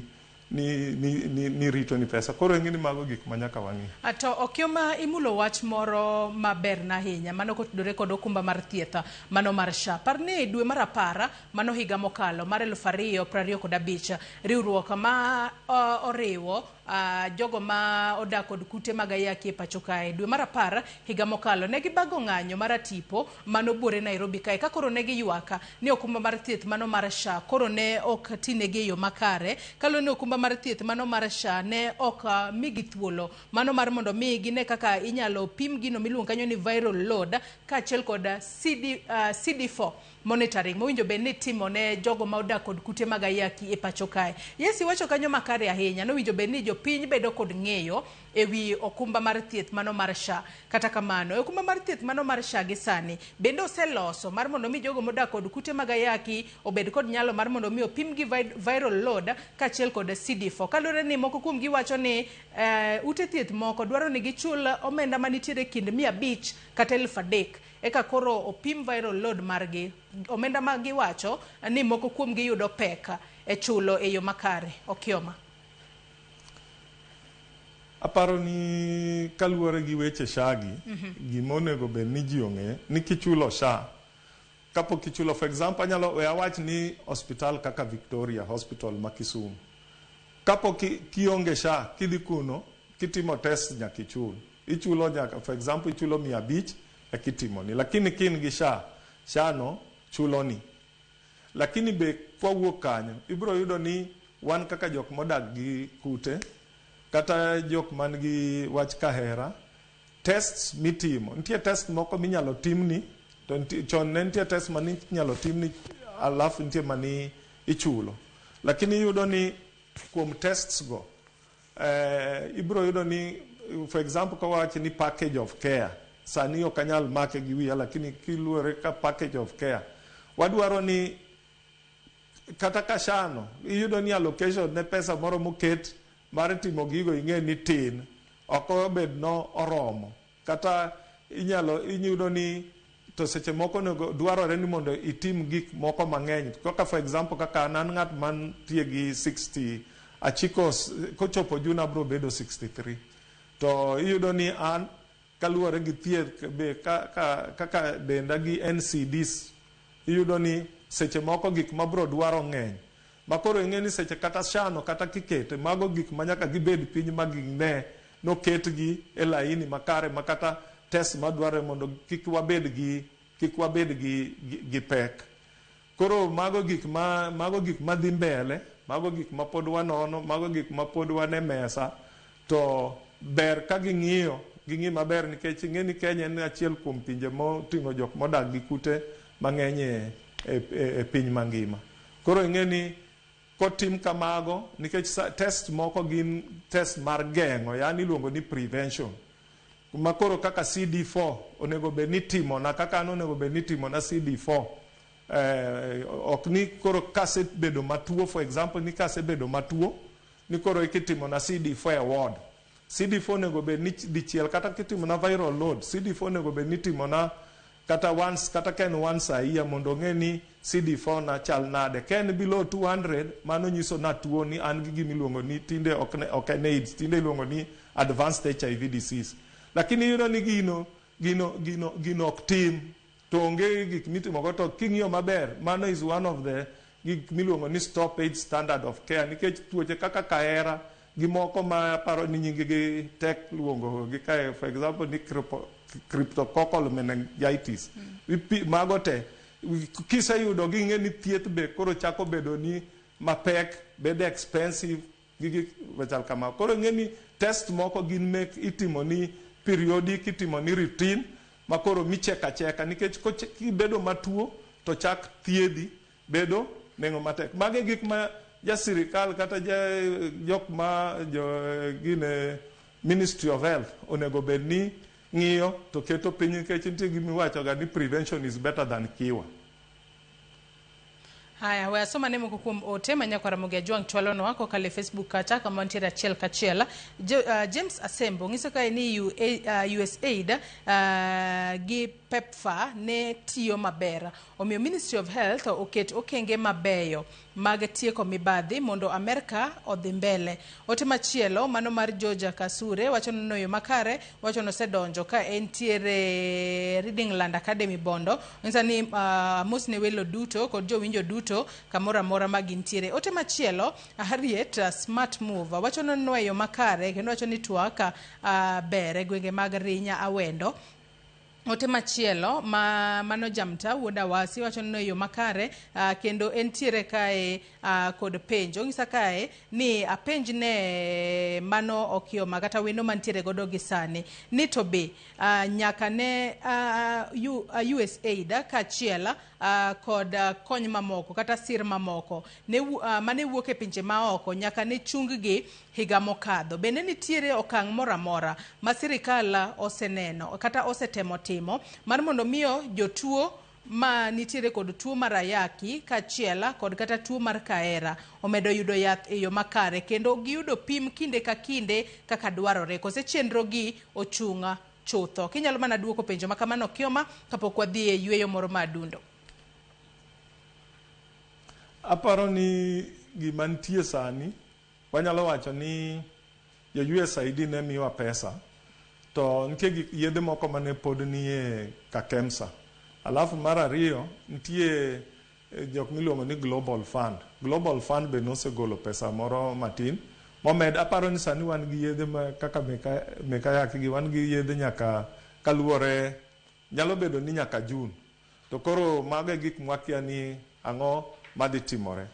rito ni pesa. Koro ing'e ni mago gik ma nyaka wang'i. To Okioma, imulo wach moro maber na ahinya mano kotudore kod okumba mar thieth mano mar SHA. Par ni dwe mar 10 mano higa mokalo mar 2025, riwruok ma oriwo jogo ma odak kod kute mag ayaki e pacho kae, dwe mar 10 higa mokalo ne gibago ng'anyo mar atipo mano buore Nairobi kae, ka koro ne giywak ni okumba mar thieth mano mar SHA koro ne ok tinegi e yo makare, kaluwore ni okumba mar thieth mano mar SHA ne ok migi thuolo mano mar mondo mi gine kaka inyalo pim gino miluongo kanyo ni viral load kaachiel kod CD4 monitoring mowinjo bed ni itimo ne jogo ma odak kod kute mag ayaki e pacho kae. Yes, iwacho kanyo makare ahinya, nowinjo bed ni jopiny bedo kod ng'eyo ewi okumba mar thieth mano mar SHA. Kata kamano, okumba mar thieth mano mar SHA gi sani bende oseloso mar mondo mi jogo modak kod kute mag ayaki obed kod nyalo mar mondo mi opim gi viral load kaachiel kod CD4. Kaluwore ni moko kuom gi wacho ni ute thieth moko dwaro ni gichul omenda manitiere kind 500 kata 3000 eka koro opim viral load margi, omenda ma giwacho ni moko kuom gi yudo pek e chulo e yo makare. Okioma, aparo ni kaluwore gi weche SHA gi, gima onego bed ni ji ong'e ni kichulo SHA, kapok ichulo, for example, anyalo we awach ni hospital kaka Victoria Hospital ma Kisumu, kapok kionge SHA kidhi kuno kitimo test nyaka ichul, ichulo nyaka, for example, ichulo 500 ekitimoni, lakini kin gi SHA, SHA no chuloni. Lakini be kwawuok kanyo ibiro yudo ni wan kaka jok modak gi kute kata jok man gi wach kahera, tests mitimo, nitie test moko minyalo timni, to chon ne nitie test mani inyalo timni alafu nitie mani ichulo, lakini iyudo ni kuom tests go ibiro yudo ni for example, kawach ni package of care, sani ok anyal make gi wiya, lakini kiluwore ka package of care, wadwaro ni kata ka shano iyudo ni allocation ne pesa moro moket mar timo gigo ing'e ni tin, ok obed no oromo. Kata inyalo iyudo ni to seche moko onego dwarore ni mondo itim gik moko mang'eny. Kaka for example, kaka an an ng'at mantie gi 60 achiko, kochopo June abro bedo 63, to iyudo ni an kaluwore gi thieth be kaka denda gi NCDs, iyudo ni seche moko gik mabro dwaro ng'eny, ma koro ing'e ni seche kata shano kata kikete mago gik ma nyaka gibed piny ma gine noketgi e laini makare, ma kata test madwarore mondo kik wabed gi pek. Koro mago gik ma dhi mbele, mago gik ma pod wanono, mago gik ma pod wan e mesa. To ber ka ging'iyo ging'i maber, nikech ing'e ni Kenya en achiel kuom pinje moting'o jok modak gi kute mang'eny e piny mangima. Koro ing'e ni kotim kamago, nikech test moko gin test mar geng'o, yani iluongo ni prevention, ma koro kaka CD4 onego bed ni timona, kaka an onego bed ni itimona CD4, ok ni koro kasebedo matuo, for example, ni kasebedo matuo ni koro ikitimona CD4 e ward. CD4 onego bed ni dichiel, kata kitimona viral load, CD4 onego bed ni itimona kata once, kata ka en once a year, mondo ong'e ni CD4 na chal nade. Ka en below 200, mano nyiso na tuo ni an gi gimiluongo ni tinde ok en AIDS, tinde iluongo ni advanced HIV disease. Lakini iyudo ni gino ok tim, to onge gik mitimogo. To king'iyo maber, mano is one of the gik miluongo ni stop AIDS standard of care, nikech tuoche kaka kahera gi moko ma aparo ni nying gi tek luongo gi kae, for example ni cryptococcal meningitis. Mago te kiseyudo gi, ing'e ni thieth be koro chako bedo ni mapek, bedo expensive gi gik machal kama. Koro ing'e ni test moko gin mek itimo ni periodic, itimo ni routine, ma koro micheka acheka, nikech kibedo matuo to chak thiedhi bedo nengo matek. Mago e gik ma ja sirikal kata ja jok ma jo gine Ministry of Health onego bed ni ng'iyo to keto piny, nikech nitie gimiwacho ga ni prevention is better than cure. Haya, we asoma ne moko kuom ote ma nyakwar Ramogi Ajwang' chwalonwa kokalo e Facebook kacha kama wantiere achiel kachiel. James Asembo ng'iso kae ni USAID gi PEPFAR ne tiyo maber. Omiyo Ministry of Health oket okenge mabeyo mag tieko mibadhi mondo Amerka odhi mbele. Ote machielo mano mar Georgia Kasure wacho ni yo makare, wacho nosedonjo ka entiere Reading Land Academy Bondo. Onyisa ni mos ne welo duto kod jowinjo duto kamoro amora ma gintiere. Ote machielo Harriet Smart Move wacho ni nweyo makare kendo wacho ni twak ber e gwenge mag Rinya Awendo. Ote machielo ma mano Jamta wuod Awasi wacho ni yo makare, kendo entiere kae kod penjo. Onyisa kae ni apenj ne mano Okioma kata wendo mantiere godo gi sani ni to be nyaka ne USAID kaachiel kod kony mamoko kata sir mamoko ne, mane wuok e pinje maoko nyaka ne chung gi higa mokadho. Bende nitiere okang' moro amora ma sirikal oseneno kata osetemo timo mar mondo miyo jotuo ma nitiere kod tuo mar ayaki kaachiel kod kata tuo mar kahera omedo yudo yath e yo makare kendo giyudo pim kinde ka kinde kaka dwarore, kose chenro gi ochung' chutho? Kinyalo mana duoko penjo ma kamano, Okioma, kapok wadhi e yweyo moro ma adundo. Aparo ni gima nitie sani, wanyalo wacho ni jo USAID ne miwa pesa, to nitie gik yedhe moko mane pod nie Kakemsa. Alafu mar ariyo, nitie jok miluongo ni Global Fund. Global Fund be nosegolo pesa moro matin momed. Aparo ni sani wan gi yedhe ma kaka mekayaki gi wan gi yedhe nyaka kaluwore nyalo bedo ni nyaka June. To koro mago e gik mwakia ni ang'o madhi timore.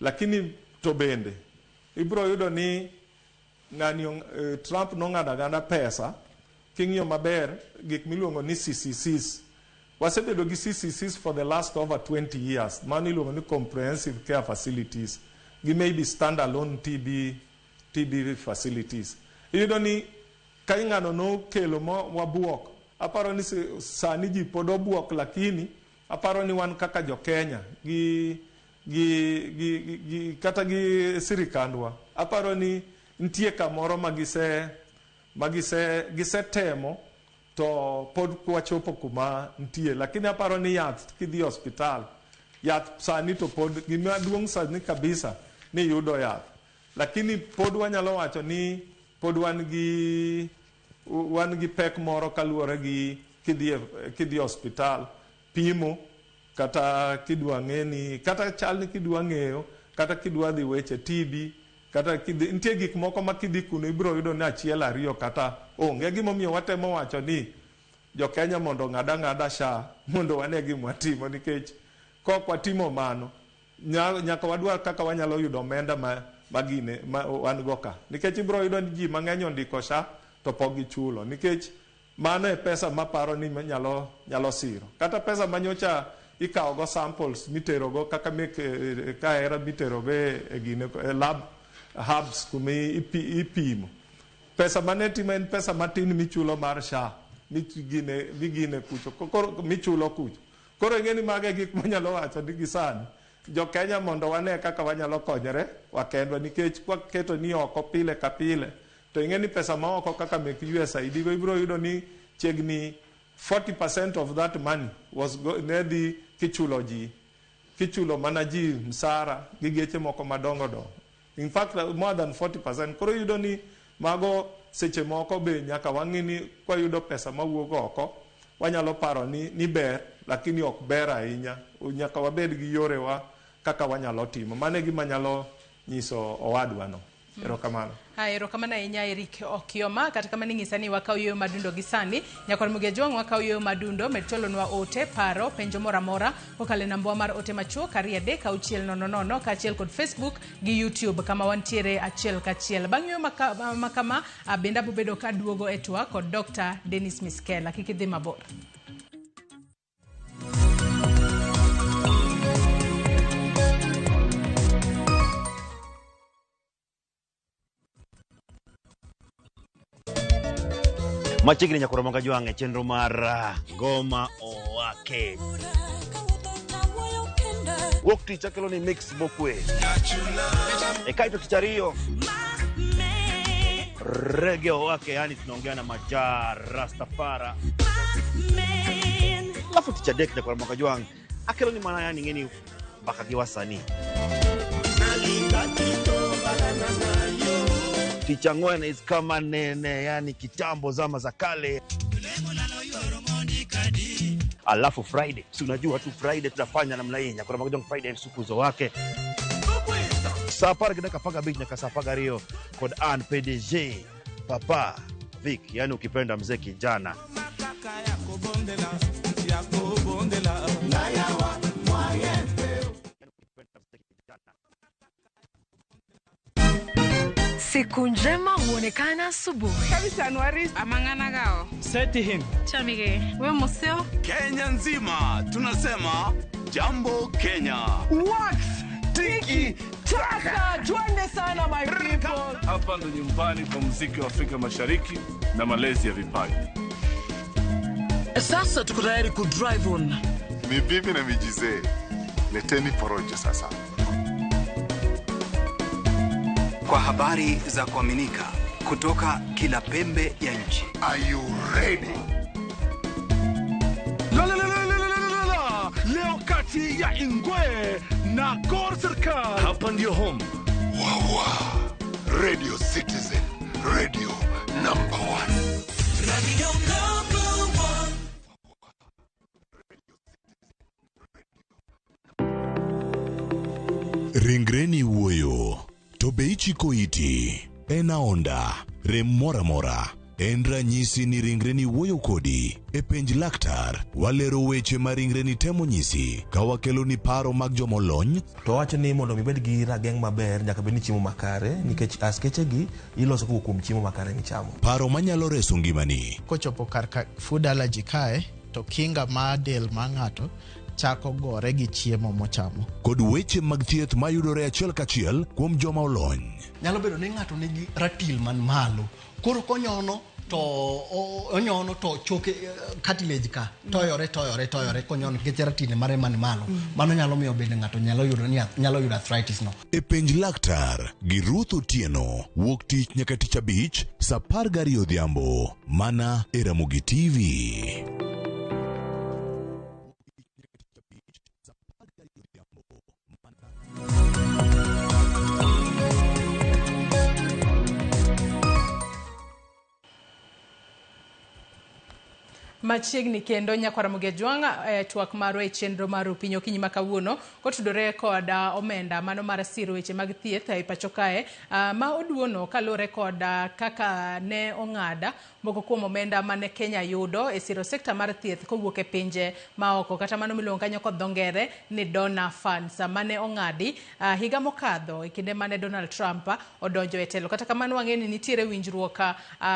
Lakini to bende ibiro yudo ni ng'ani Trump nong'ado aganda pesa. King'iyo maber gik miluongo ni CCCs, wasebedo gi CCCs for the last over 20 years. Mano iluongo ni comprehensive care facilities gi maybe standalone TB facilities. Iyudo ni Ka ng'ano nokelo mo wabuok. Aparo ni sani ji pod obuok, lakini aparo ni wan kaka jo Kenya gi gi gi, gi, gi kata gi sirikandwa, aparo ni nitie kamoro ma gise ma gise gisetemo to pod wachopo kuma nitie, lakini aparo ni yath kidhi e osiptal, yath sani to pod gima duong' sani kabisa ni yudo yath, lakini pod wanyalo wacho ni pod wan gi pek moro kaluwore gi kidhi e osiptal pimo, kata kidwa ng'e ni kata chal ni kidwa ng'eyo, kata kidwa dhi weche TB, kata kidhi nitie gik moko ma kidhi kuno ibiro yudo ni achiel ariyo kata onge. Gimomiyo watemo wacho ni jo Kenya mondo ong'ad ang'ada SHA mondo wane gima watimo, nikech kok watimo mano nyaka wadwar kaka wanyalo yudo omenda ma gine ma wan go ka, nikech ibiro yudo ni ji mang'eny ondiko SHA to pok gichulo, nikech mano e pesa maparo ni nyalo siro. Kata pesa manyocha ikawo go samples miterogo kaka mek kahera miterogo e gine e lab hubs kuma ipimo, pesa mane timo en pesa matin michulo mar SHA migine kucho koro michulo kucho. Koro ing'e ni mago e gik manyalo wacho ni gi sani jo Kenya mondo wane kaka wanyalo konyore wakendwa, nikech kwaketo ni oko pile ka pile to ing'e ni pesa ma oko kaka mek USAID go ibiro yudo ni chiegni 40% of that money was ne dhi kichulo ji, kichulo mana ji msara gi geche moko madongo dongo. In fact more than 40%. Koro iyudo ni mago seche moko be nyaka wang'i ni kwayudo pesa mawuok oko wanyalo paro ni ber, lakini ok ber ahinya. Nyaka wabed gi yorewa kaka wanyalo timo. Mano e gima nyalo nyiso owadwa no. Erokamano. Erokamano ahinya Eric Okioma. Kata kamano inyisa ni wakaw yueyo madundo gi sani. Nyakwar Mugejwang' wakaw yueyo madundo, med cholonwa ote, paro, penjo moro amora kokalo e nambwa mar ote machuok 2 3 6 0 0 kaachiel kod Facebook gi YouTube kama wantiere achiel kachiel. Bang' yueyo makama bende abobedo kaduogo e twak kod Dr. Dennis Miskellah. Kik idhi mabor. Machiegni nyakwar Mugajwang' e chenro mar Ngoma Owake. Wuok tich akelo ni mix mokwe. E kaito tich ariyo Reggae Owake, yani tunaongea na Maja Rastafara. Alafu tich adek nyakwar Mugajwang' akelo ni mana yani ng'eni mbaka gi wasanii. Tich ang'wen is kama nene, yani kitambo zama za kale. Alafu Friday, si unajua tu Friday tunafanya namna hii. Nyakwar Mugajwang' Friday ni sukuzo wake. Saa 10:15 nyaka saa 12 kod Ann PDG Papa Vic, yani ukipenda mzee kijana. Siku njema huonekana asubuhi. Kabisa Anuari amangana gao. Seti him. Chamige, we museo. Kenya nzima tunasema jambo Kenya. Wax tiki taka, twende sana my people. Hapa ndo nyumbani kwa muziki wa Afrika Mashariki na malezi ya vipaji. Sasa tuko tayari ku drive on. Ni bibi na mijizee. Leteni porojo sasa. Kwa habari za kuaminika kutoka kila pembe ya nchi. Are you ready? La la la la la la la. Leo kati ya Ingwe na Gor Serikal. Hapa ndio home. Wawa. Radio Citizen. Radio number 1. Radio number 1. Ringreni wuoyo. To be ichiko iti? En aonda, rem mora mora. En ranyisi ni ringreni wuoyo kodi. E penj laktar, walero weche ma ringreni temo nyisi ka wakelo ni paro mag jomolony. To wacho ni mondo ibed gi rageng' maber nyaka bed ni chiemo makare, nikech askeche gi iloso kowuok kuom chiemo makare michamo. Paro manyalo reso ngimani. Kochopo kar ka food allergy kae, to kinga mar del mar ng'ato chako gore gi chiemo mochamo. Kod weche mag thieth mayudore achiel kachiel kuom joma olony. Nyalo bedo ni ng'ato nigi ratil man malo, koro konyono To onyono to choke cartilage ka toyore toyore toyore konyono nikech ratine mare man malo. Mano nyalo miyo bende ng'ato nyalo yudo arthritis no. E Penj Laktar gi Ruth Otieno wuok tich nyaka tich abich saa 12 odhiambo mana e Ramogi TV. Machiegni kendo nyakwar Ramogi Ajwang' twak marwa e chenro mar Opinyi okinyi ma kawuono kotudore kod omenda mano mar siro weche mag thieth e pacho kae ma oduono kaluwore kod kaka ne ong'ada moko kuom omenda mane Kenya yudo e siro sekta mar thieth kowuok e pinje maoko kata mano miluongo kanyo kod dho ngere ni donor funds mane ong'adi higa mokadho e kinde mane Donald Trump odonjo e telo. Kata kamano wang'eyo ni nitiere winjruok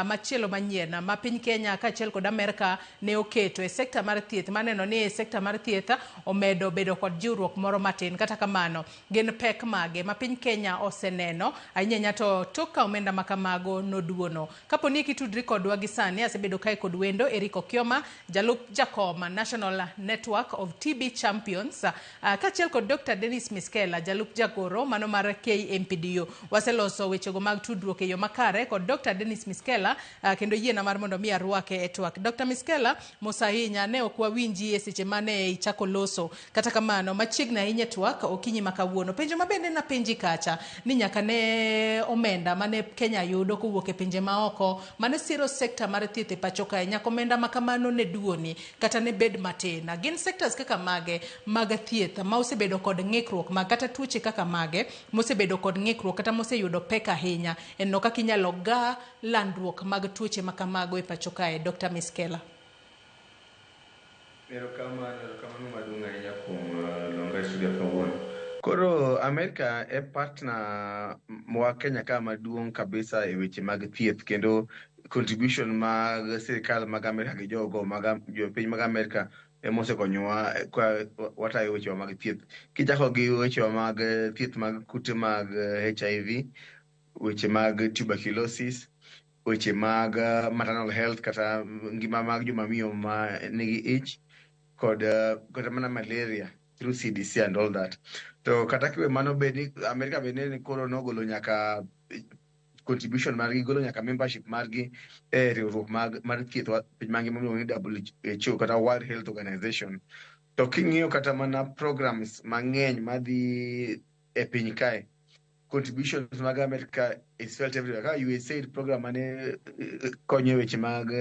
machielo manyien ma piny Kenya kaachiel kod Amerka ne oketo e sekta mar thieth maneno ni e sekta mar thieth omedo bedo kod jiwruok moro matin. Kata kamano gin pek mage ma piny Kenya oseneno ahinya ahinya to tok ka omenda ma kamago noduono. Kapo ni kitudri kodwa gi sani, asebedo kae kod wendo Eric Okioma, jalup jakom National Network of TB Champions, kaachiel kod Dr. Dennis Miskela, jalup jagoro mano mar KMPDU. Waseloso wechego mag tudruok e yo makare kod Dr. Dennis Miskela, kendo yiena mar mondo mi arwake e twak. Dr. Miskela, mos ahinya, ne ok wawinji e seche mane ichako loso. Kata kamano, machiegni ahinya e twak okinyi ma kawuono. Penjo ma bende napenji kacha ni nyaka ne omenda mane Kenya yudo kowuok e pinje maoko mane siro sekta mar thieth e pacho kae, nyaka omenda ma kamano ne duoni kata ne bed matin. Gin sectors kaka mage mag thieth ma osebedo kod ng'ikruok mag kata tuoche kaka mage mosebedo kod ng'ikruok kata moseyudo pek ahinya en no kaka inyalo ga landruok mag tuoche ma kamago e pacho kae. Dr. Miskela. Erokamano maduong' ahinya kuom luonga e studio kawuono. Koro Amerika e partner wa Kenya ka maduong' kabisa e weche mag thieth kendo contribution mag sirikal mag Amerika gi jogo mag jopiny mag Amerika emosekonyowa ka watayo wechewa mag thieth. Kichako gi wechewa mag thieth mag kute mag HIV, weche mag tuberculosis, weche mag maternal health kata ngima mag joma miyo ma nigi ich kod kata mana malaria through CDC and all that. To kata kiwe mano bed ni Amerika bende ni koro nogolo nyaka contribution margi, golo nyaka membership margi e riwruok mag mar thieth piny mangima miluongo ni WHO kata World Health Organization. To king'iyo kata mana programs mang'eny madhi e piny kae, contributions mag America is felt everywhere. Kaka USAID program mane konyo e weche mag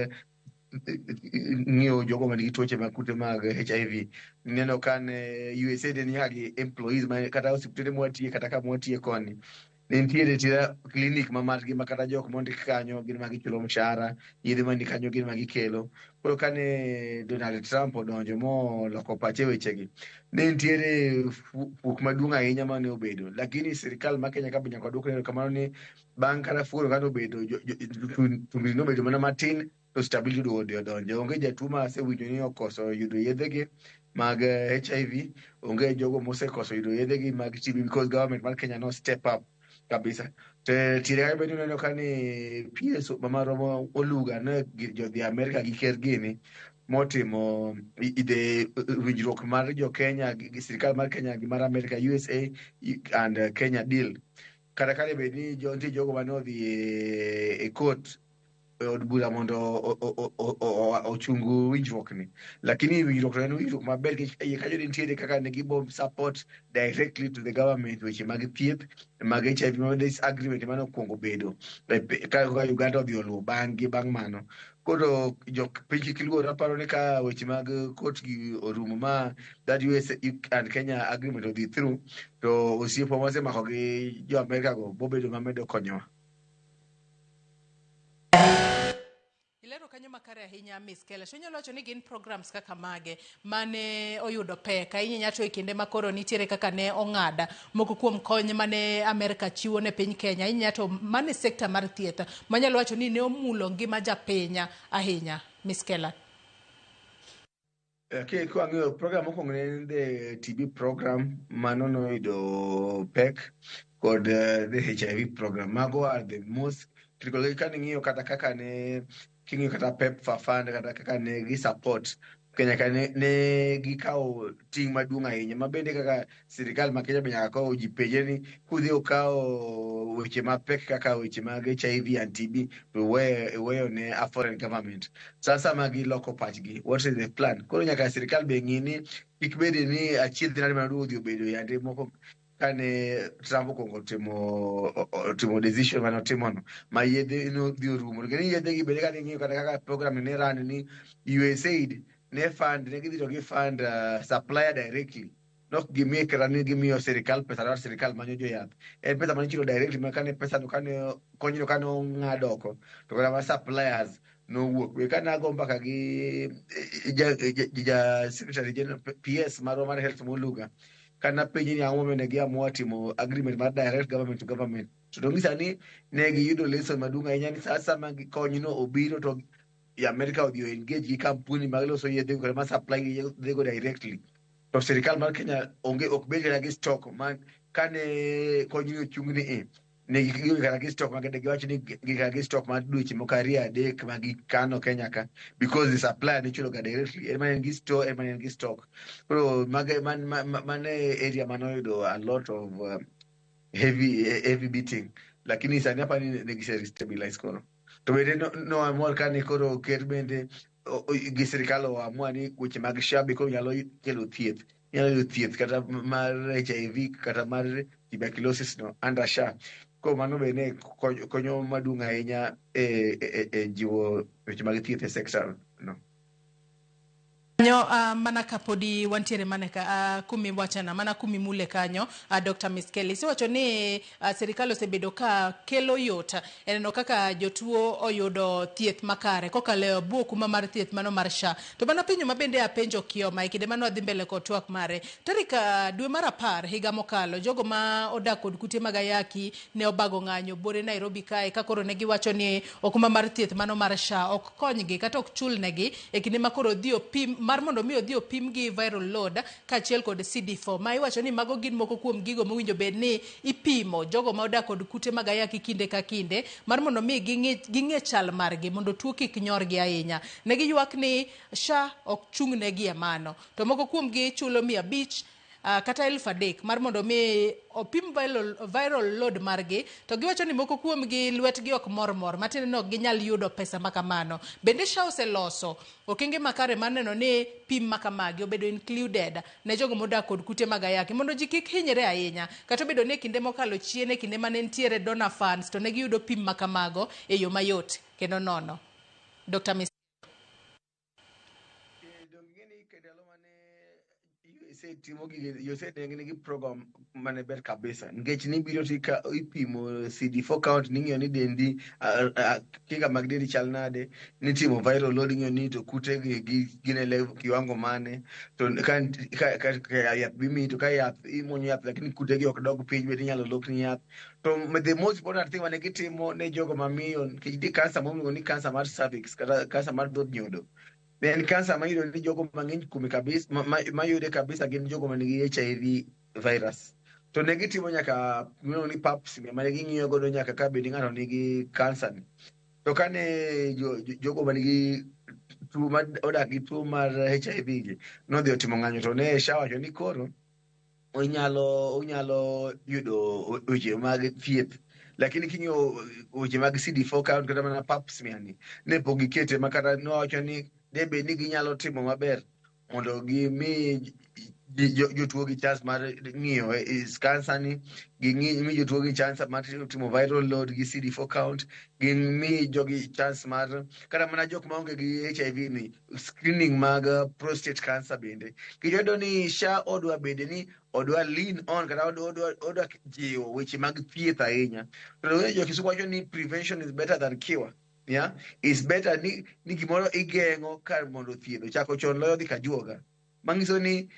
ng'iyo jogo manigi tuoche mag kute mag HIV. Ineno ka ne USAID ne nyaka gi employees ma kata osiptende mwatiye kata kama watiye koni. Ne nitiere tira clinic ma margi ma kata jok mondik kanyo gin ma gichulo mshahara, yedhe mani kanyo gin ma gikelo. Koro kane Donald Trump odonjo moloko pache wechegi, ne nitiere fuok maduong' ahinya mane obedo. Lakini sirikal ma Kenya ka be nyaka waduokne erokamano ni bang' kata fuoro kane obedo, tungni nobedo mana matin to stability odonjo. Onge jatuo ma asewinjo ni okoso yudo yedhegi mag HIV, onge jogo mosekoso yudo yedhegi mag TB because government mar Kenya no step up kabisa. To tiere kanyo bende ineno ka ni PS mama Romo Oluga ne jodhi Amerika gi ker gini motimo the winjruok mar jo Kenya gi sirikal mar Kenya gi mar Amerika USA and Kenya deal. Kata kane bed ni nitie jogo mane odhi e court e od bura mondo ochung winjruok ni, lakini winjruok to en winjruok maber nikech iye kanyo nitiere kaka ne gibo support directly to the government weche mag thieth mag HIV ma this agreement mane okwongo bedo ka Uganda odhi oluwo bang' gi bang' mano. Koro jok piny kik luor, aparo ni ka weche mag court gi orumo ma that US and Kenya agreement odhi through to osiepwa mosemako gi jo Amerika go bobedo mamedo konyowa. Ilero kanyo makare ahinya Miss Kela. So inyalo wacho ni gin programs kaka mage mane oyudo pek ahinya ahinya to e kinde ma koro nitiere kaka ne ong'ada moko kuom kony mane Amerika chiwo ne piny Kenya ahinya to mane sekta mar thieth manyalo wacho ni ne omulo ngima japiny ahinya Miss Kela. Kwang'iyo program mokwongo ne en the TB program mano noyudo pek kod the HIV program. Mago are the most critical. Ka ning'iyo kata kaka ne King'iyo kata PEPFAR fund kata kaka ne gi support Kenya ka ne gikawo ting' maduong' ahinya, ma bende kaka sirikal ma Kenya be nyaka kawo ji penje ni kudhi ukawo weche mapek kaka weche mag HIV and TB to iweyo ne a foreign government. Sasa ma giloko pachgi, what is the plan? Koro nyaka sirikal be ng'i ni kik bede ni achiedh nade mane odhi obedo yande moko kane Trump okwongo timo decision mane otimono ma yedhe nodhi orumo. Nikech yedhe gi bende kane ing'iyo kata kaka program ne run ni USAID ne fund, ne gidhi to gi fund supplier directly, nok gimiye kata ni gimiyo sirikal pesa mar sirikal manyo joyath, en pesa mane ichulo directly, ma kane pesa no, kane konyno, kane ong'ad oko to kata mana suppliers nowuok. Be kane ago mbaka gi ja secretary general PS marwa mar health Moluga, kana penje ni ang'o momiyo ne giamua timo agreement mar direct government to government, to nonyisa ni ne giyudo lesson maduong' ahinya ni sasa ma konyno obiro to America odhi engage gi kampuni mag loso yedhe kata ma supply yedhego directly, to sirikal mar Kenya onge, ok bed kata gi stock ma kane konyni ochung ni ne gionge kata gi stock ma giwacho ni gin kata gi stock mar dweche moko 2 3 ma gikano Kenya ka, because the supplier ne chulo ga directly, en mana en gi store, en mana en gi stock. Koro mage man area mane oyudo a lot of heavy beating, lakini sani apani ne gise stabilize. Koro to bende no amor kane koro ker bende gi sirikal oamua ni weche mag SHA be koro nyalo kelo thieth, inyalo yudo thieth kata mar HIV kata mar tuberculosis no under SHA. Koro mano be ne konyo maduong' ahinya e jiwo weche mag thieth e sector no. Kanyo mana kapodi wantiere mana ka kumi wachana mana kumi mule kanyo, Dr. Miskelly isewacho ni sirikal osebedo ka kelo yot e neno kaka jotuo oyudo thieth makare kokalo e bwo kuma mar thieth mano mar SHA. To mana penjo ma bende apenjo Kioma e kinde mane wadhi mbele kod twak mare tarik dwe mar 10 higa mokalo, jogo ma odak kod kute mag ayaki ne obago ng'anyo buore Nairobi kae, ka koro ne giwacho ni okumba mar thieth mano mar SHA ok konygi kata ok chulnegi e kinde ma koro odhi opim mar mondo mi odhi opim gi viral load kaachiel kod CD4, ma iwacho ni mago gin moko kuom gigo mowinjo bed ni ipimo jogo ma odak kod kute mag ayaki kinde ka kinde mar mondo mi ging'e chal margi mondo tuo kik nyorgi ahinya. Ne giywak ni SHA ok chung'negi e mano, to moko kuomgi chulo 500 kata 3000 mar mondo mi opim viral load margi, to giwacho ni moko kuomgi lwetgi ok mor mor, matiende ni ok ginyal yudo pesa ma kamano. Bende SHA oseloso okenge makare mar neno ni pim ma kamagi obedo included ne jogo modak kod kute mag ayaki mondo ji kik hinyre ahinya, kata obedo ni e kinde mokalo chien, e kinde mane nitiere donor funds, to ne giyudo pim ma kamago e yo mayot kendo nono? Dr. Mis Donge ing'e ni ndalo mane USAID timo gige, USAID ne nigi program mane ber kabisa, nikech nibiro tika ipimo CD4 count, ning'iyo ni dendi kinga mag dendi chal nade, nitimo viral load, ing'iyo ni to kute gi gin e level kiwango mane, to ka yath bimiyi, to ka yath imuonyo yath lakini kute gi ok dog piny, bende inyalo lokni yath. To the most important thing mane gitimo ne jogo mamiyo, nikech nitie kansa miluongo ni kansa mar cervix kata kansa mar dhood nyodo, en kansa ma iyudo ni jogo mang'eny kuome kabisa mayude kabisa gin jogo manigi HIV virus. To ne gitimo nyaka miluongo ni pap smear mane ging'iyo godo nyaka ka bed ni ng'ato nigi kansa ni. To kane jogo manigi tuo ma odak gi tuo mar HIV gi nodhi otimo ng'anyo, to ne SHA wacho ni koro unyalo yudo weche mag thieth, lakini king'iyo weche mag CD4 count kata mana pap smear ni ne pok gikete, ma kata nowacho ni de bed ni ginyalo timo maber mondo gimi jotuo gi chance mar ng'iyo is cancer ni, ging'i mi jotuo gi chance mar timo viral load gi CD4 count, gimi jogi chance mar kata mana jok maonge gi HIV ni screening mag prostate cancer bende. Giyudo ni SHA odwa bede ni odwa lean on kata odwa jiwo weche mag thieth ahinya. To jo Kisumu wacho ni prevention is better than cure. Yeah, is better ni gimoro igeng'o kar mondo thiedho chako chon loyo dhi kajuoga, manyiso ni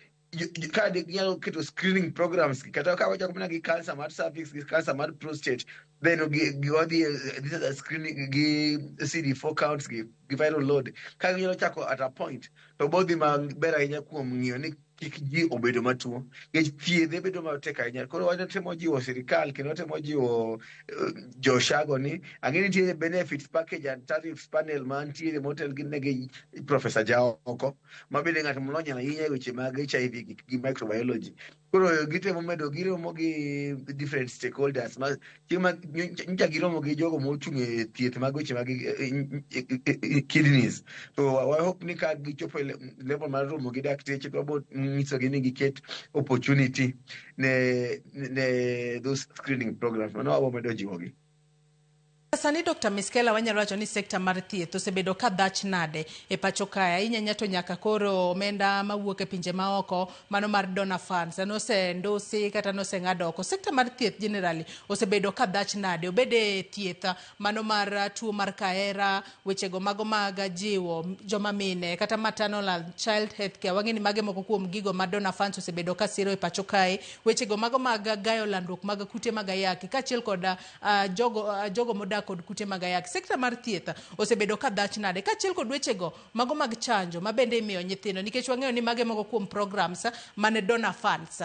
ka ginyalo keto screening programs gi, kata ka wachako mana gi cancer mar cervix gi cancer mar prostate, then gi wadhi this is a screening gi CD4 counts gi viral load, ka ginyalo chako at a point to bodhi maber ahinya kuom ng'iyo ni kik ji obedo matuo nikech thiedhe bedo matek ahinya. Koro watemo jiwo sirikal kendo watemo jiwo joshago ni ang'e ni nitiere benefits package and tariffs panel mantiere motel gi negi Professor Jaoko ma bende ng'at molony ahinya e weche mag HIV gi microbiology. Koro gitemo medo giromo gi different stakeholders ma chieng' ma nyocha giromo gi jogo mochung' e thieth mag weche mag kidneys. To wa hope ni ka gichopo e level mar romo gi dakteche to wabo nyisogi ni giket opportunity ne those screening programs. Mano wabo medo jiwogi. Sani Dr. Miskela, wanyalo wacho ni sekta mar thieth osebedo ka dhach nade e pacho kae, ahinya ahinya to nyaka koro omenda mawuok e pinje maoko mano mar donor funds nosendusi kata noseng'ad oko. Sekta mar thieth generally osebedo ka dhach nade, obed e thieth mano mar tuo mar kahera, wechego mago mag jiwo joma mine kata maternal and child health care. Wang'e ni mage moko kuom gigo ma donor funds osebedo ka siro e pacho kae, wechego mago mag gayo landruok mag kute mag ayaki kaachiel kod jogo modak kod kute mag ayaki. Sekta mar thieth osebedo ka dhach nade kaachiel kod wechego mago mag chanjo ma bende imiyo nyithindo, nikech wang'eyo ni mage moko kuom programs mane donor funds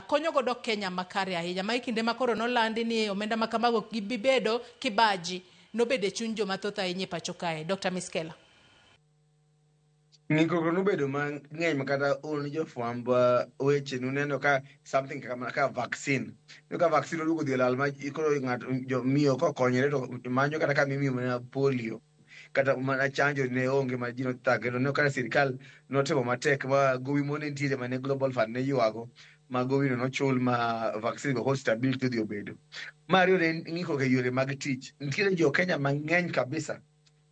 konyo godo Kenya makare ahinya, ma e kinde ma koro nolandi ni omenda ma kamago ok gibi bedo kibaji nobedo e chuny joma thoth ahinya e pacho kae. Dr. Miskela. Ng'ikruok nobedo mang'eny ma kata un jofwamb weche nuneno ka something kaka ka vaccine. Iyudo ka vaccine oduogo dhi olal ma koro ng'ato jo miyo kokonyore to manyo kata kama imiyo mana polio kata mana chanjo ne onge ma ji nothagre. To neno kaka sirikal notemo matek ma gowi moro ne nitiere mane Global Fund ne ywago ma gowino nochul ma vaccine go koro stability odhi obedo. Mar ariyo ne en ng'ikruok e yore mag tich. Nitiere jo Kenya mang'eny kabisa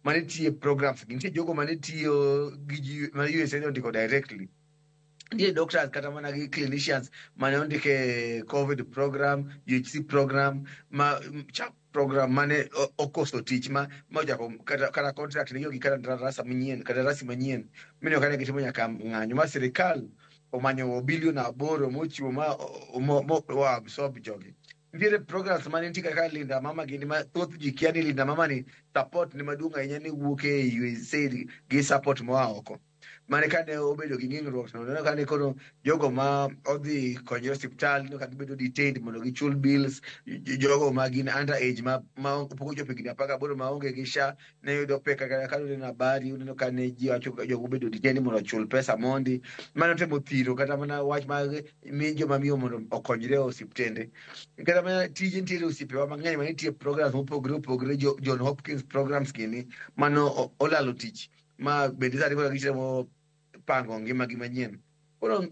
mane tiyo e programs gi. Nitie jogo mane tiyo gi ji ma USAID ondiko directly. Nitie doctors kata mana gi clinicians mane ondik e COVID program, UHC program, ma CHAP program mane okoso tich ma ochako kata contract ne gi kandarasi manyien, kandarasi manyien. Mineno ka ne gitimo nyaka ng'anyo ma sirikal omanyo bilion 8 mochiwo ma o absorb jogi. Nitiere programs mane nitie kaka Linda Mama gini ma thoth ji kia ni Linda Mama ni support ne maduong' ahinya ni wuok e USAID gi support moa oko. Mane kane obedo gi ng'ikruok to neno kane koro jogo ma odhi konyore osiptal neno ka gibedo detained mondo gichul bills, jogo ma gin under age ma pok ochopo higni 18 maonge gi SHA ne yudo pek kaka ka uneno habari uneno ka ne ji wacho jogo obedo detained mondo ochul pesa mondi. Mano temo thiro kata mana wach mag mi joma miyo mondo okonyre e osiptende. Kata mana tije nitiere osiepewa mang'eny ma nitie programs mopogore opogore, John Hopkins programs gini mano olalo tich ma bende sani koro gitemo pango ngimagi manyien. Koro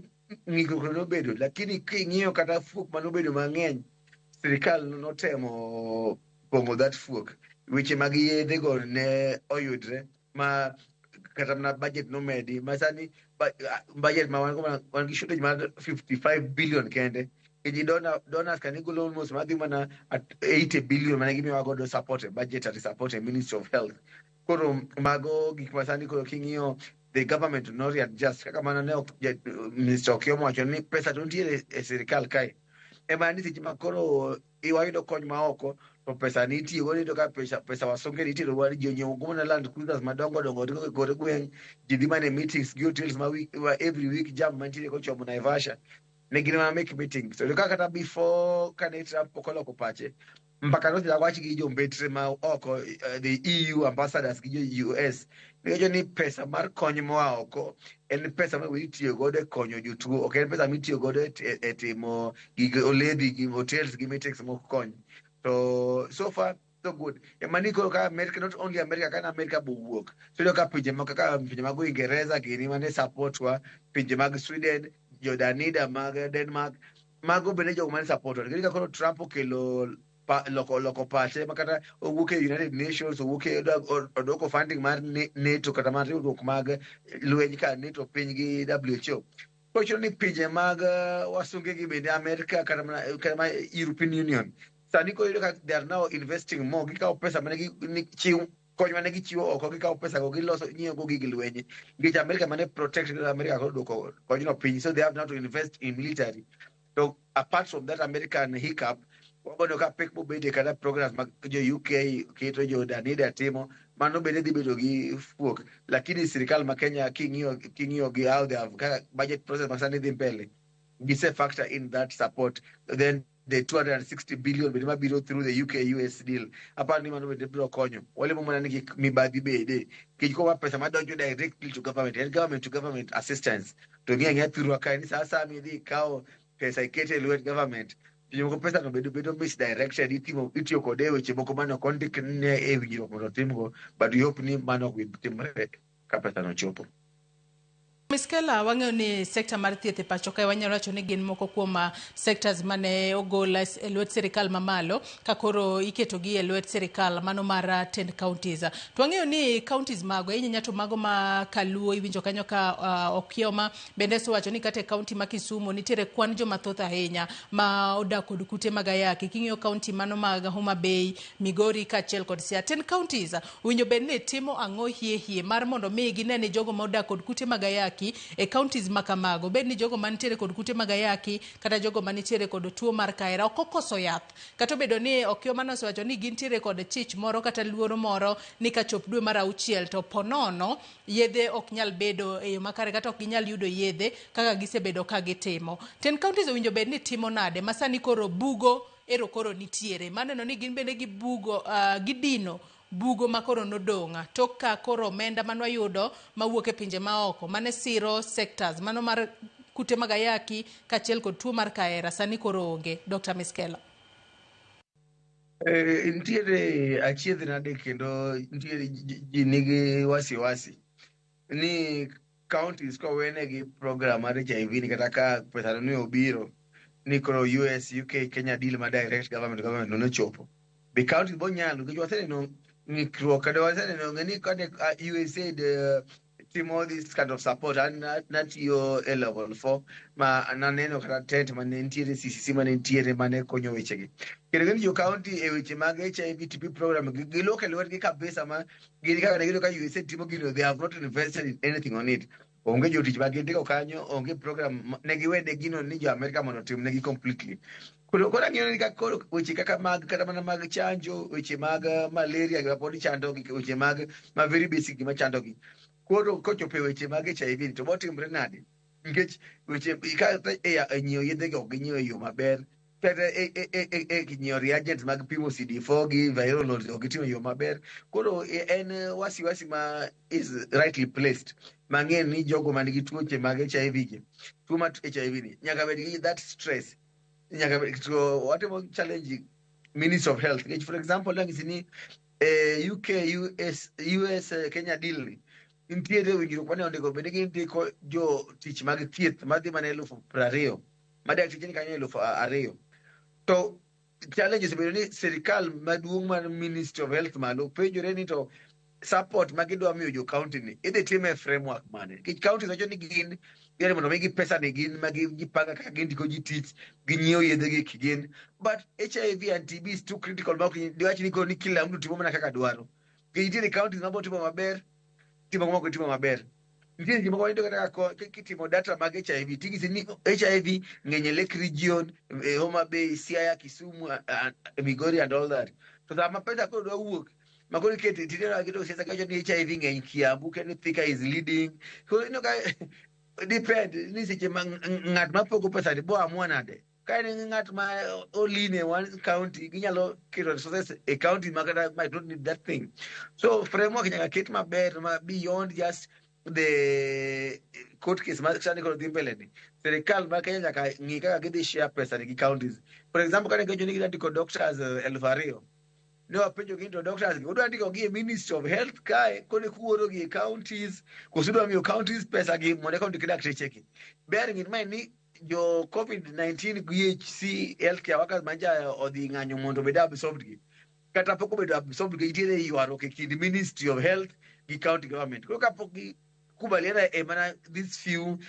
ng'ikruok nobedo, lakini king'iyo kata fuok manobedo mang'eny, sirikal notemo pong'o that fuok. Weche mag yedhe go ne oyudre ma kata mana budget nomedi ma sani budget ma wan go wan gi shortage mar 55 billion kende. Nikech donors ka nigolo almost madhi mana at 80 billion mane gimiyowa godo support e budgetary support e Ministry of Health. Koro mago gik ma sani koro king'iyo the government no readjust kaka mana ne Minister Okioma wacho ni pesa to nitiere e sirikal kae. Ema ni seche ma koro wayudo kony ma oko to pesa ni itiyogo, iyudo ka pesa wasunge ni itero wa ji onyiewo mana Land Cruisers madongo dongo ringo e kor gweng', ji dhi mana e meetings gi hotels ma week, ma every week jam mantiere kochomo Naivasha. Ne gin mana mek meetings. To ka kata before kane Trump pok oloko pache, mbaka nosechako wach gi jombetre ma oko, the EU ambassadors gi jo US, giwacho ni pesa mar kony moa oko en pesa ma itiyo godo e konyo jotuo, ok en pesa mitiyo godo e timo gig oledhi gi hotels gi meetings mok kony. To so far so good. Ema ni koro ka America, not only America, kana America bowuok. So iyudo ka pinje moko kaka pinje mag Uingereza gini mane support wa, pinje mag Sweden, jo Danida mag Denmark, mago bende jogo mane support wa. Nikech ka koro Trump okelo loko pache ma kata owuok e United Nations, owuok e odwoko funding mar NATO kata mar riwruok mag lweny ka NATO piny gi WHO. Koro chuno ni pinje mag wasunge gi bende Amerika kata mana European Union sani koro iyudo ka they are now investing more, gikawo pesa mane gi ni chiw kony mane gichiwo oko, gikawo pesa go giloso nyiewo go gig lweny nikech Amerika mane protect Amerika koro duoko konyno piny, so they have now to invest in military. To apart from that American hiccup, wabono ka pek mobede kata programs mag jo UK keto jo Danida timo Mano bende dhi bedo gi fuok. Lakini sirikal ma Kenya king'iyo gi how they have kaka budget process ma sani dhi mbele, gise factor in that support. Then the 260 billion bende mabiro through the UK US deal. Aparo ni mano bende biro konyo. Walemo mana ni kik mibadhi bede. Nikech kowa pesa madonjo directly to government, en government to government assistance. To ng'e ang'eya thurwa kae ni sa asaya midhi ikawo pesa ikete e lwet government, seche moko pesa no bedo misdirected, itiyo kode e weche moko mane ok ondik ne e winjruok mondo otimgo, but we hope ni mano ok bi timre ka pesa no chopo. Miskela, wang'eyo ni sekta mar thieth e pacho kae wanyalo wacho ni gin moko kuom sectors mane ogol e lwet sirikal mamalo ka koro iketogi e lwet sirikal mano mar 10 counties. To wang'eyo ni counties mago ahinya to mago ma Kaluo iwinjo kanyo ka Okioma bende osewacho ni kata e county ma Kisumu nitiere kwan joma thoth ahinya ma odak kod kute mag ayaki. King'iyo county mano mag Homa Bay, Migori kaachiel kod Siaya. 10 counties owinjo bed ni timo ang'o hie hie mar mondo mi gine ni jogo ma odak kod kute mag ayaki e counties ma kamago, bed ni jogo mantiere kod kute mag ayaki kata jogo manitiere kod tuo mar kaera ok okoso yath, kata obedo ni Okioma nosewacho ni gintiere kod chich moro kata luoro moro ni kachop dwe mar auchiel to ponono yedhe ok nyal bedo e yo makare kata ok ginyal yudo yedhe kaka gisebedo ka gitimo. 10 counties owinjo bed ni timo nade ma sani koro bugo ero koro nitiere maneno ni gin bende gibugo gidino bugo ma koro nodong' tok ka koro omenda manwayudo mawuok e pinje maoko mane siro sectors mano mar kute mag ayaki kaachiel kod tuo mar kaera sani koro onge. Dr. Miskela. Nitiere achiedh nade kendo nitiere ji nigi wasiwasi ni counties kowenegi program mar HIV ni kata ka pesa no obiro ni koro US UK Kenya deal ma direct government no nochopo. Be counties bo nyalo nikech waseneno ng'ikruok kata waseneno ng'e ni kane USAID timo this kind of support, an natiyo e level 4 ma naneno kata tent mane nitiere CCC mane nitiere mane konyo wechegi. Kendo ng'e ni jo county e weche mag HIV TB program giloko e lwetgi kabisa ma gin kaka ne giyudo ka USAID timo gino, they have not invested in anything on it. Onge jotich ma gindiko kanyo, onge program ne giwene gino ni jo Amerika mondo otimnegi completely. Koro ang'iyo ni koro weche kaka mag kata mana mag chanjo, weche mag malaria gima pod chandogi, weche mag ma very basic gima chandogi. Koro kochopo e weche mag HIV to botimre nade? Nikech weche kata e nyiewo yedhe go ok ginyiewo e yo maber. Kata e nyiewo reagents mag pimo CD4 gi viral load ok gitimo e yo maber. Koro en wasiwasi ma is rightly placed. Mang'e ni jogo man gi tuoche mag HIV gi, tuo mar HIV ni nyaka bed gi that stress. Nyaka bed to watemo challenge Ministry of Health. Nikech for example nang'isi ni UK US Kenya deal ni nitiere winjruok mane ondiko bende gindiko jotich mag thieth madhi mana 20,000 ma dakteche ni kanyo 2,000. To challenge osebedo ni sirikal maduong' mar Ministry of Health malo penjore ni to support ma gidwa miyo jo county ni idhi time e framework mane? Nikech counties wacho ni gin gidwaro mondo migi pesa ni gin ma gipanga kaka gindiko ji tich, ginyiewo yedhe gi gin. But HIV and TB is too critical ma ok diwach ni koro ni kila mtu timo mana kaka dwaro. Nikech nitiere counties ma botimo maber, timo moko timo maber. Nitiere gik moko ma iyudo kata ka kitimo data mag HIV ting'isi ni HIV ng'eny e Lake Region, Homa Bay, Siaya, Kisumu, Migori and all that. To sama pesa koro dwa wuok, ma koro iketo tineno ka siasa kawacho ni HIV ng'eny Kiambu, kendo Thika is leading. Koro ineno ka depend ni seche ma ng'at ma pogo pesa ni bo amua nade. Ka en ng'at ma oline one county, ginyalo keto resources e county ma kata might not need that thing. So framework nyaka ket maber ma beyond just the court case ma sani koro dhi mbele ni. Sirikal ma Kenya nyaka ng'i kaka gidhi share pesa ni gi counties. For example, kane giwacho ni gidwa ndiko doctors 2,000. Ne wapenjo gi to doctors gi udwa ndiko gi e Ministry of Health kae, koro kuoro gi e counties, koso udwa miyo counties pesa gi mondo eka ondik dakteche gi. Bearing in mind ni jo COVID-19 GHC healthcare workers manja odhi ng'anyo mondo obed absorbed gi. Kata pok obedo absorbed gi, nitiere ywaruok e kind Ministry of Health gi county government. Koro kapok gi kubaliana e mana these few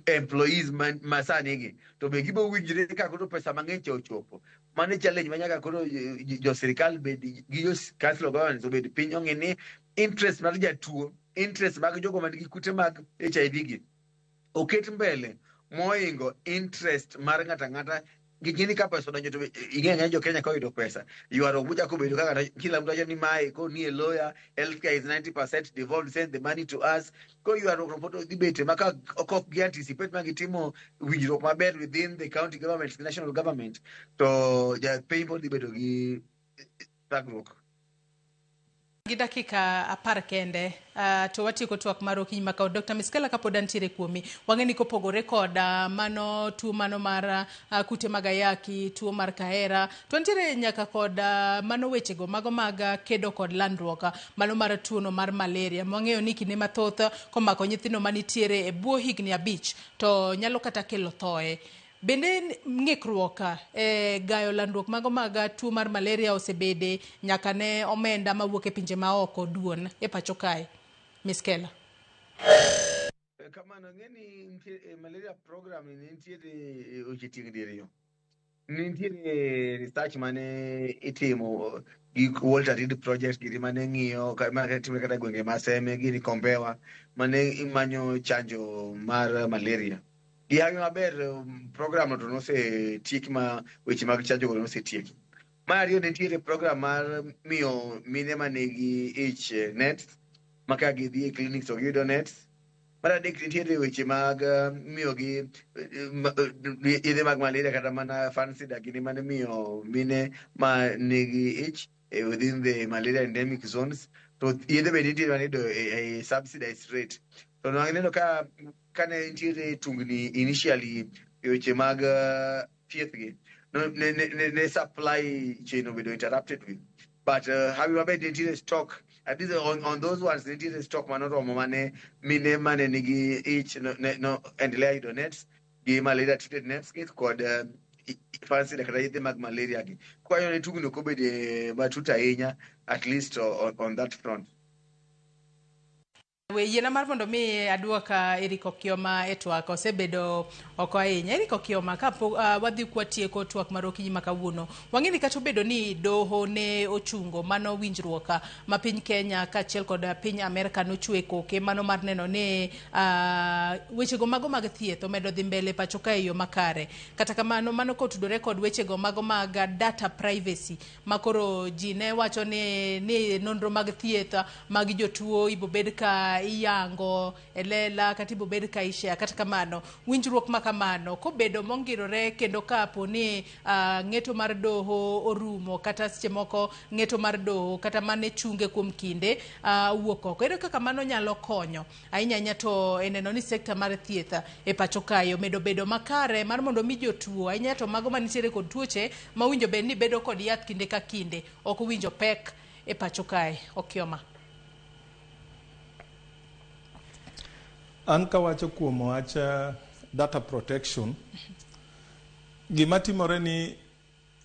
employees ma sani gi, to be gibo winjre ka koro pesa mang'eny cha ochopo. Mano e challenge ma nyaka koro jo sirikal bed gi jo council of governance obed piny ong'e ni interest mar jatuo, interest mag jogo man gi kute mag HIV gi oket mbele moingo interest mar ng'ato ang'ata. Nikech ni ka pesa odonjo to ing'e ang'eya jo Kenya ka oyudo pesa ywaruok bochako bedo kaka kila mtu wacho ni mae koro nie lawyer, healthcare is 90% devolved, send the money to us. Koro ywaruok no pod dhi bete ma ka ok gi anticipate ma gitimo winjruok maber within the county government, the national government, to japiny pod dhi bedo gi thagruok. Gi dakika 10 kende to watieko twak mar okinyi ma kawuono. Dr. Miskela, kapod antiere kuomi, wang'e ni kopogore kod mano tuo mano mar kute mag ayaki, tuo mar kahera, to nitiere nyaka kod mano wechego mago mag kedo kod landruok mano mar tuono mar malaria. Mwang'eyo ni kinde mathoth komako nyithindo manitiere e bwo higni 5 to nyalo kata kelo thoe. Bende ng'ikruok e gayo landruok mago mag tuo mar malaria osebede nyaka ne omenda mawuok e pinje maoko duon e pacho kae? Miskela. Kamano, ng'e ni nitie malaria program ni nitiere weche tieng' diriyo. Nitiere research mane itimo gi Walter Reed Project giri mane ng'iyo mane timore kata gwenge ma Seme gini Kombewa mane imanyo chanjo mar malaria. Gi hawi maber, program no to nosetieki ma weche mag chanjo go nosetieki. Mar ariyo, nitiere program mar miyo mine manigi ich nets ma ka gidhi e clinic to giyudo nets. Mar adek, nitiere weche mag miyogi yedhe mag malaria kata mana Fansidar gini mane miyo mine ma nigi ich within the malaria endemic zones. To yedhe be nitie mane iyudo e subsidized rate. To waneno ka kane nitiere tungni initially e weche mag thieth gi no, ne supply chain obedo interrupted with, but hawi maber nitiere stock at least on those ones, nitiere stock manoromo mane mine mane nigi ich no, ne, no endelea yudo nets gi malaria treated nets gi kod Fansidar kata yedhe mag malaria gi. Kwayo ne tungni ok obede matut ahinya, at least on that front. We yiena mar mondo mi aduok Eric Okioma e twak, osebedo oko ahinya. Eric Okioma, kapok wadhi kwatieko twak mar okinyi ma kawuono, wang'e ni kata obedo ni doho ne ochungo mano winjruok ma piny Kenya kaachiel kod piny Amerka nochwe koke mano mar neno ni wechego mago mag thieth omedo dhi mbele pacho ka e yo makare. Kata kamano, mano kotudore kod wechego mago mag data privacy ma koro ji ne wacho ni nonro mag thieth mag jotuo ibobed ka iyango e lela kata ibobed ka ishare. Kata kamano, winjruok ma kamano kobedo mongirore kendo kapo ni ng'eto mar doho orumo kata seche moko ng'eto mar doho kata mane chunge kuom kinde wuok oko, ere kaka mano nyalo konyo ahinya ahinya to e neno ni sekta mar thieth e pacho kae omedo bedo makare mar mondo mi jotuo ahinya to mago manitiere kod tuoche mawinjo bed ni bedo kod yath kinde ka kinde ok owinjo pek e pacho kae? Okioma. An kawacho kuom wach data protection, gima timore ni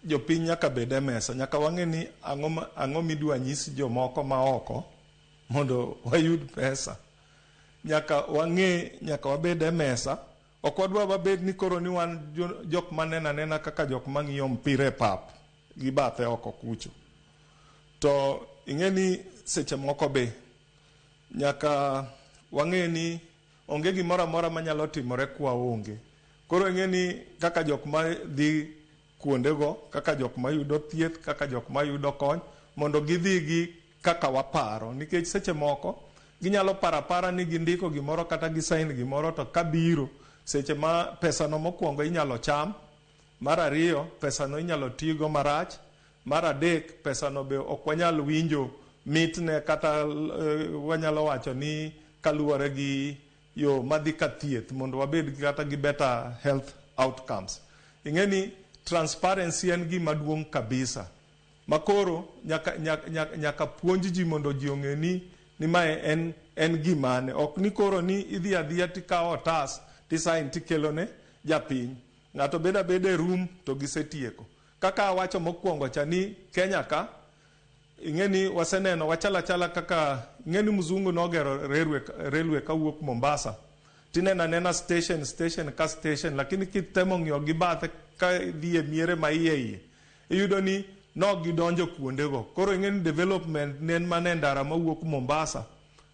jopiny nyaka bed e mesa, nyaka wang'e ni ang'o midwa nyis jomoko ma oko mondo wayud pesa. Nyaka wang'e, nyaka wabed e mesa. Ok wadwa wabed ni koro ni wan jok maneno anena kaka jok mang'iyo mpira e pap gi bathe oko kucho. To ing'e ni seche moko be nyaka wang'e ni onge gimoro amora manyalo timore kwa onge. Koro ing'e ni kaka jok ma dhi kuondego, kaka jok mayudo thieth, kaka jok mayudo kony, mondo gidhi gi kaka waparo. Nikech seche moko ginyalo paro apara ni gindiko gimoro kata gisign gimoro, to kabiro seche ma pesano mokwongo inyalo cham, mar ariyo pesano inyalo tigo marach, mar adek pesano be ok wanyal winjo mitne kata wanyalo wacho ni kaluwore gi yo madhi ka thieth mondo wabed kata gi better health outcomes. Ing'e ni transparency en gima duong' kabisa. Makoro nyaka puonj ji mondo ji ong'e ni mae en gimane. Ok ni koro ni idhi adhiya tikawo otas tisign tikelo ne japiny. Ng'ato bedo abeda e room to gisetieko. Kaka awacho mokwongo cha ni Kenya ka ing'e ni waseneno wachalo achala kaka ing'e ni mzungu nogero railway kawuok Mombasa. Tineno anena station, station ka station, lakini kitemo ng'iyo gi bathe ka idhi e miere ma iye iye, iyudo ni nok gidonjo kuondego. Koro ing'e ni development ne en mana e ndara mawuok Mombasa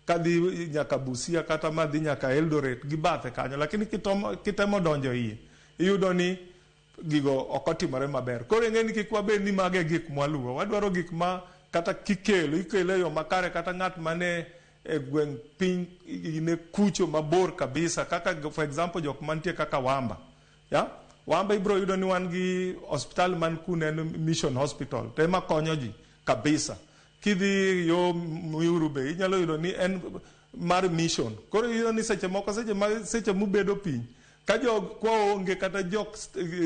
kadhi nyaka Busia kata madhi nyaka Eldoret gi bathe kanyo, lakini kitemo donjo iye iyudo ni gigo ok otimore maber. Koro ing'e ni kik wabed ni mago e gik mwaluwo. Wadwaro gik ma kata kikelo, ikelo e yo makare kata ng'at mane e gweng' piny ne kucho mabor kabisa kaka for example jok mantie kaka Wamba. Ya? Wamba ibro yudo ni wan gi hospital man kuno en Mission Hospital to ema konyo ji kabisa. Kidhi yo Muiru be inyalo yudo ni en mar mission. Koro iyudo ni seche moko seche ma seche mubedo piny ka jok kwa onge kata jok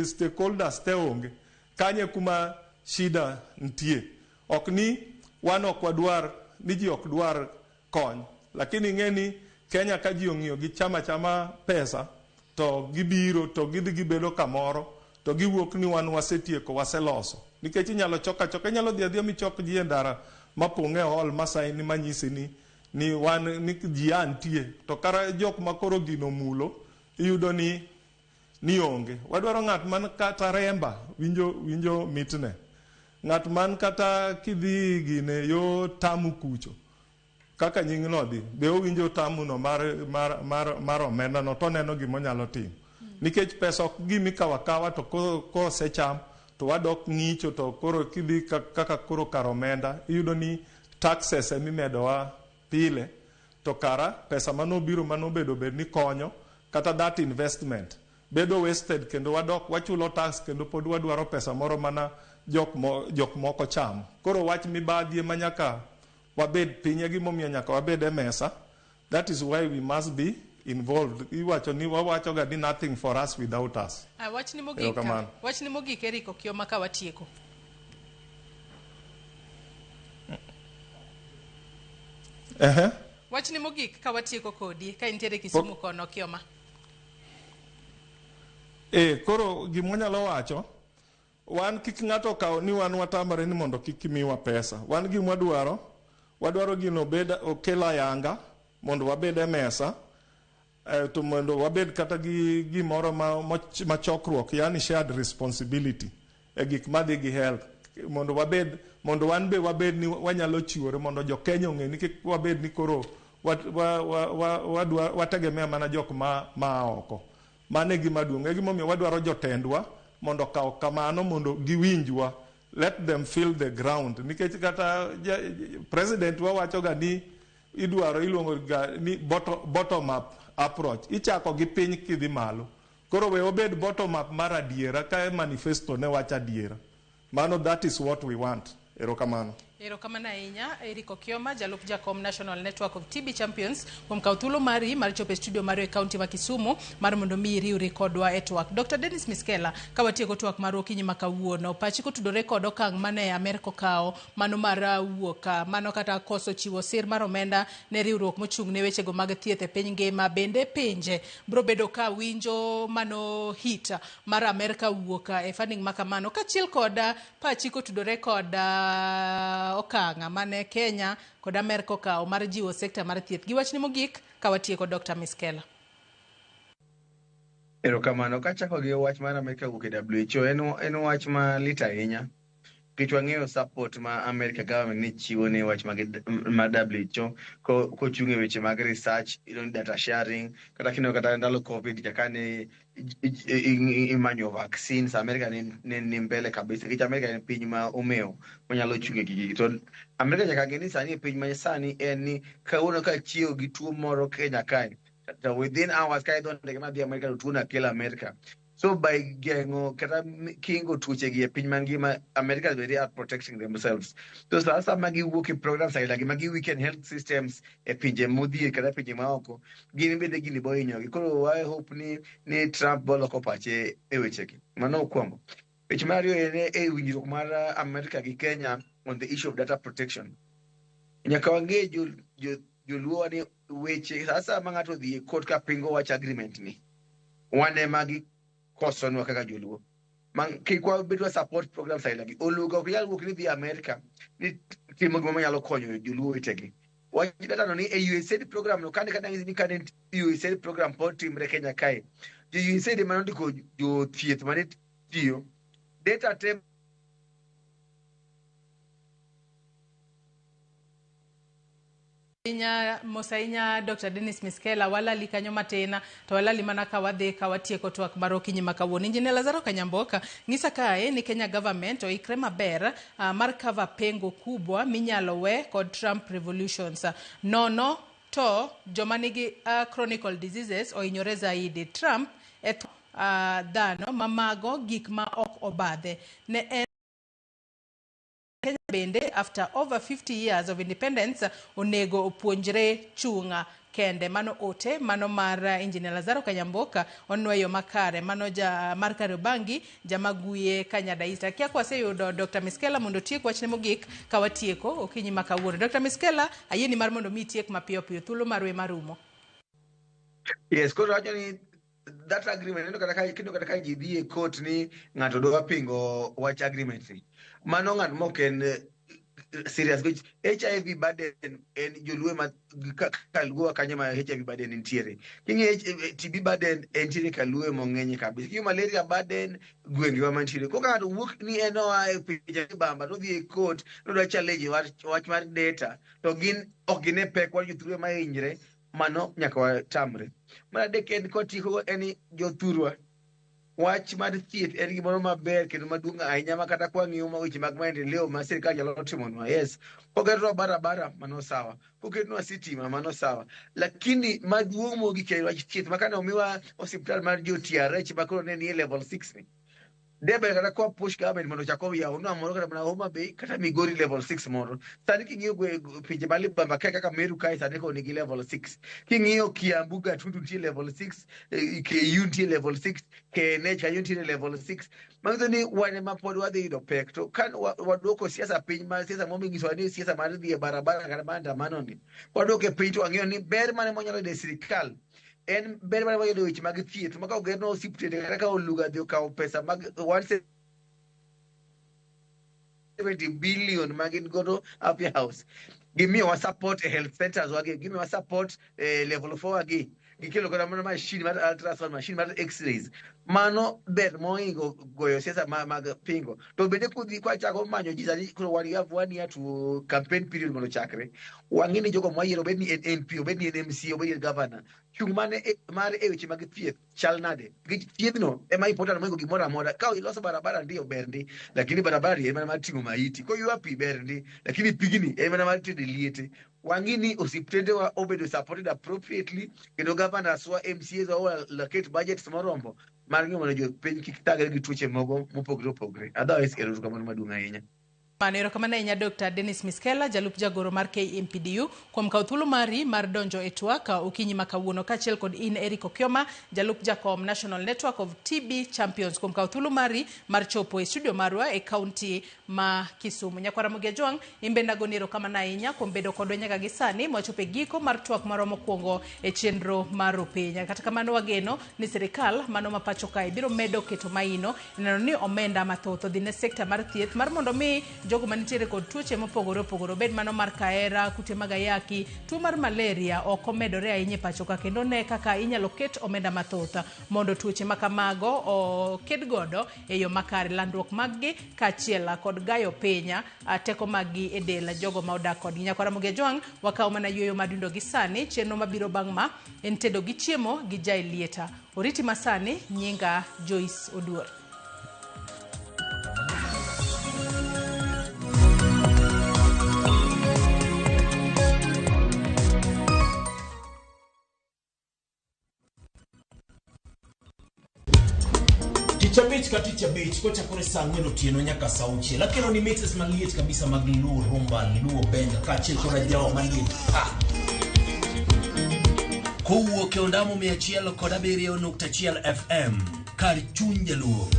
stakeholders te onge kanye kuma shida nitie. Ok ni wan ok wadwar ni ji ok dwar kony, lakini ing'e ni Kenya ka ji ong'iyo gi chama chama pesa to gibiro to gidhi gibedo kamoro to giwuok ni wan wasetieko waseloso. Nikech inyalo chok achoka, inyalo dhi adhiya michok ji e ndara mapong' e hall masaini manyisi ni wan ni ji a nitie to kara jok ma koro gino omulo iyudo ni onge. Wadwaro ng'at man kata Remba winjo winjo mitne. Ng'at man kata kidhi gine yo Tamu kucho kaka nying no dhi be owinjo tamu no mar omenda no to oneno gima onyalo timo. Nikech pesa ok gima ikawo akawa to kosecham to wadok ng'icho to koro kidhi kaka koro kar omenda iyudo ni taxes emimedowa pile to kara pesa manobiro manobedo bed ni konyo kata that investment bedo wasted kendo wadok wachulo tax kendo pod wadwaro pesa moro mana jok moko chamo. Koro wach mibadhi ema nyaka wabed piny e gimomiyo nyaka wabed e mesa. That is why we must be involved. Iwacho ni wawacho ga ni nothing for us without us. Wachni mogik, Erokamano. wachni mogik Eric Okioma ka watieko. Wachni mogik ka watieko kodi ka intiere Kisumu kono Okioma. Koro gima wanyalo wacho, wan kik ng'ato okaw ni wan watamre ni mondo kik miwa pesa. Wan gima wadwaro, wadwaro gino obed okel ayanga mondo wabed e mesa, to mondo wabed kata gi gimoro ma chokruok, yani shared responsibility e gik madhi gi health, mondo wabed, mondo wan be wabed ni wanyalo chiwore mondo jo Kenya ong'e ni kik wabed ni koro wategemea mana jok ma oko. Mano e gima duong'. E gimomiyo wadwaro jotendwa mondo okaw kamano mondo giwinjwa. Let them feel the ground. Nikech kata president wa wacho ga ni idwaro iluongo ga ni bottom up approach. Ichako gi piny kidhi malo. Koro we obed bottom up mar adiera ka manifesto ne wacho adiera. Mano that is what we want. Erokamano. Erokamano ahinya Eric Okioma, jalup jakom National Network of TB Champions, kuom kawo thuolo mari mar chopo e studio marwa e kaunti ma Kisumu mar mondo mi iriwri kodwa e twak. Dr. Dennis Miskela, ka watieko twak mar okinyi ma kawuono, pachi kotudore kod okang' mane Amerka okawo mano mar wuok mano kata koso chiwo sir mar omenda ne riwruok mochung' ne wechego mag thieth e piny ngima, bende pinje biro bedo ka winjo mano hit mar Amerka wuok e funding ma kamano, kaachiel kod pachi kotudore kod okang' mane Kenya kod Amerka okawo mar jiwo sekta mar thieth. Gi wachni mogik ka watieko Dr. Miskela. Erokamano. Kachako gi wach mar Amerka wuok e WHO, en wach malit ahinya. Nikech wang'eyo support ma America government ne chiwo ne wach mag WHO kochung' e weche mag research, data sharing, kata kineno kata ndalo COVID kaka ne imanyo vaccines, America ne ni mbele kabisa. Nikech America en piny ma omewo manyalo chung' e gigi. To America nyaka ng'e ni sani e piny ma sani en ni kawuono ka chiewo gi tuo moro Kenya kae, to within hours ka idho ndege madhi America to tuo no kelo America. So by geng'o kata kingo tuoche gi e piny mangima, America is very at protecting themselves. So sasa ma giwuok e programs aila gi magi weaken health systems e pinje modhier kata pinje maoko, gin bende gini bo hinyogi. Koro I hope ni Trump bo loko pache e wechegi. Mano mokwongo. Weche mar ariyo en e winjruok mar America gi Kenya on the issue of data protection. Nyaka wang'e joluo ni weche sasa ma ng'ato odhi e court ka pingo wach agreement ni, wan ema gi kosonwa kaka joluo. Kik wabed wa support programs aila gi. Oluga ok nyal wuok ni dhi America ni timo gima nyalo konyo joluo wetegi. Wach data no ni e USAID program no, kane kata ni kane USAID program pod timre Kenya kae, jo USAID ema nondiko jothieth mane tiyo, data te Ahinya mos ahinya Dr. Dennis Miskela walali kanyo matin to walali mana ka wadhi ka watieko twak mar okinyi ma kawuono. Engineer Lazaro Kanyamboka ng'isa kae ni Kenya government oikre maber mar cover pengo kubwa minyalo we kod Trump revolutions. Nono to joma nigi chronic diseases ohinyore zaidi. Trump e dhano mamago gik ma ok obadhe. Ne en Kenya bende after over 50 years of independence onego opuonjre chung' kende. Mano ote mano mar Engineer Lazaro Kanyamboka onweyo makare mano ja mar Kariobangi jamaguye Kanyada East. Akia kwaseyudo Dr. Miskela mondo otiek wachne mogik ka watieko okinyi ma kawuono. Dr. Miskela ayieni mar mondo mi itiek mapiyo piyo thuolo marwe marumo. Yes, koro wacho ni that agreement neno kata ka kendo kata ka ji dhi e court ni ng'ato dwa pingo wach agreement ni mano ng'at mok en serious nikech HIV burden en joluo ma kaluo kanyo ma HIV burden nitiere. King'iyo TB burden entiere kaluo mong'eny kabisa. King'iyo malaria burden gwengewa mantiere. Koro ka ng'ato wuok ni en oa e pinje bamba to odhi e court nodwa challenge wach mar data to gin ok gine pek war jothurwa mahinyre mano nyaka watamre. Mar adek en kwatieko en ni jothurwa wach mar thieth en gimoro maber kendo maduong' ahinya ma kata kwang'iyo ma weche mag maendeleo ma sirikal nyalo timonwa. Yes, koketnwa barabara mano sawa, koketnwa sitima mano sawa, lakini maduong' mogik en wach thieth ma kane omiwa osiptal mar jo TRH ma koro ne nie level 6 ni deber kata kwa push government mondo ochak oyawnwa moro kata mana Homa Bay kata Migori level 6 moro. Sani king'iyo pinje ma libamba kae kaka Meru kae sani koro nigi level 6. King'iyo Kiambu Gatundu nitie level 6, KU nitie level 6, KNH kanyo nitie level 6. Manyiso ni wan ema pod wadhi yudo pek. To ka waduoko siasa piny ma siasa mominyisowa ni siasa mar dhi e barabara kata maandamano ni, waduoke piny to wang'iyo ni ber mane mwanyalo yudo e sirikal en ber mane wayudo e weche mag thieth ma ka ogerna osiptende kata ka Oluga dhi okawo pesa mag 170 billion ma gin godo Afya House gimiyowa support e health centers wagi gimiyowa support e level 4 wagi gikelo kata mana machine mar ultrasound machine mar x-rays mano ber mohingo goyo siasa mag pingo to bende kudhi kwachako manyo ji sani koro wan have one year to campaign period mondo ochakre wang'e ni jogo mwayiero obed ni en MP obed ni en MCA obed ni en governor chung' mane mare e weche mag thieth chal nade nikech thiedhno ema important mohingo gimoro amora ka iloso barabara ndiyo ber ndi lakini barabara ni en mana mar ting'o maiti koywa pi ber ndi lakini pigni en mana mar tedo liete wang'i ni osiptendewa obedo supported appropriately kendo governors wa MCAs wa allocate budgets moromo mar ng'iyo mondo jopiny kik thagre gi tuoche mogo mopogre opogre otherwise erokamano maduong' ahinya. Mano erokamano ahinya Dr. Dennis Miskela, jalup jagoro mar KMPDU, kuom kawo thuolo mari mar donjo e twak okinyi ma kawuono, kaachiel kod in Eric Okioma, jalup jakom National Network of TB Champions, kuom kawo thuolo mari mar chopo e studio marwa e kaunti ma Kisumu. Nyakwara Ramogi Ajwang', in bende agoni erokamano ahinya kuom bedo kodwa nyaka gi sani mwachopo e giko mar twak marwa mokwongo e chenro mar Rupiny. Kata kamano wageno ni sirikal mano ma pacho kae biro medo keto maino neno ni omenda mathoth odhi ne sekta mar thieth mar mondo mi jogo manitiere kod tuoche mopogore opogore obed mano mar kahera, kute mag ayaki, tuo mar malaria ok omedore ahinya e pacho ka kendo ne kaka inyalo ket omenda mathoth mondo tuoche ma kamago oked godo e yo makare landruok maggi kaachiel kod gayo piny teko maggi e del jogo ma odak kodgi. Nyakwar Ramogi Ajwang' wakawo mana yueyo madundo gi sani chenro mabiro bang' ma en tedo gi chiemo gi Jaelieta. Oriti masani nyinga Joyce Oduor. Tich abich ka tich abich kochakore saa ang'wen otieno nyaka saa auchiel akelo ni mixes maliet kabisa mag Luo Rumba, Luo Benga kaachiel kod ajawa maliet pa. Kowuok e ondamo 107.1 FM kar chuny jaluo.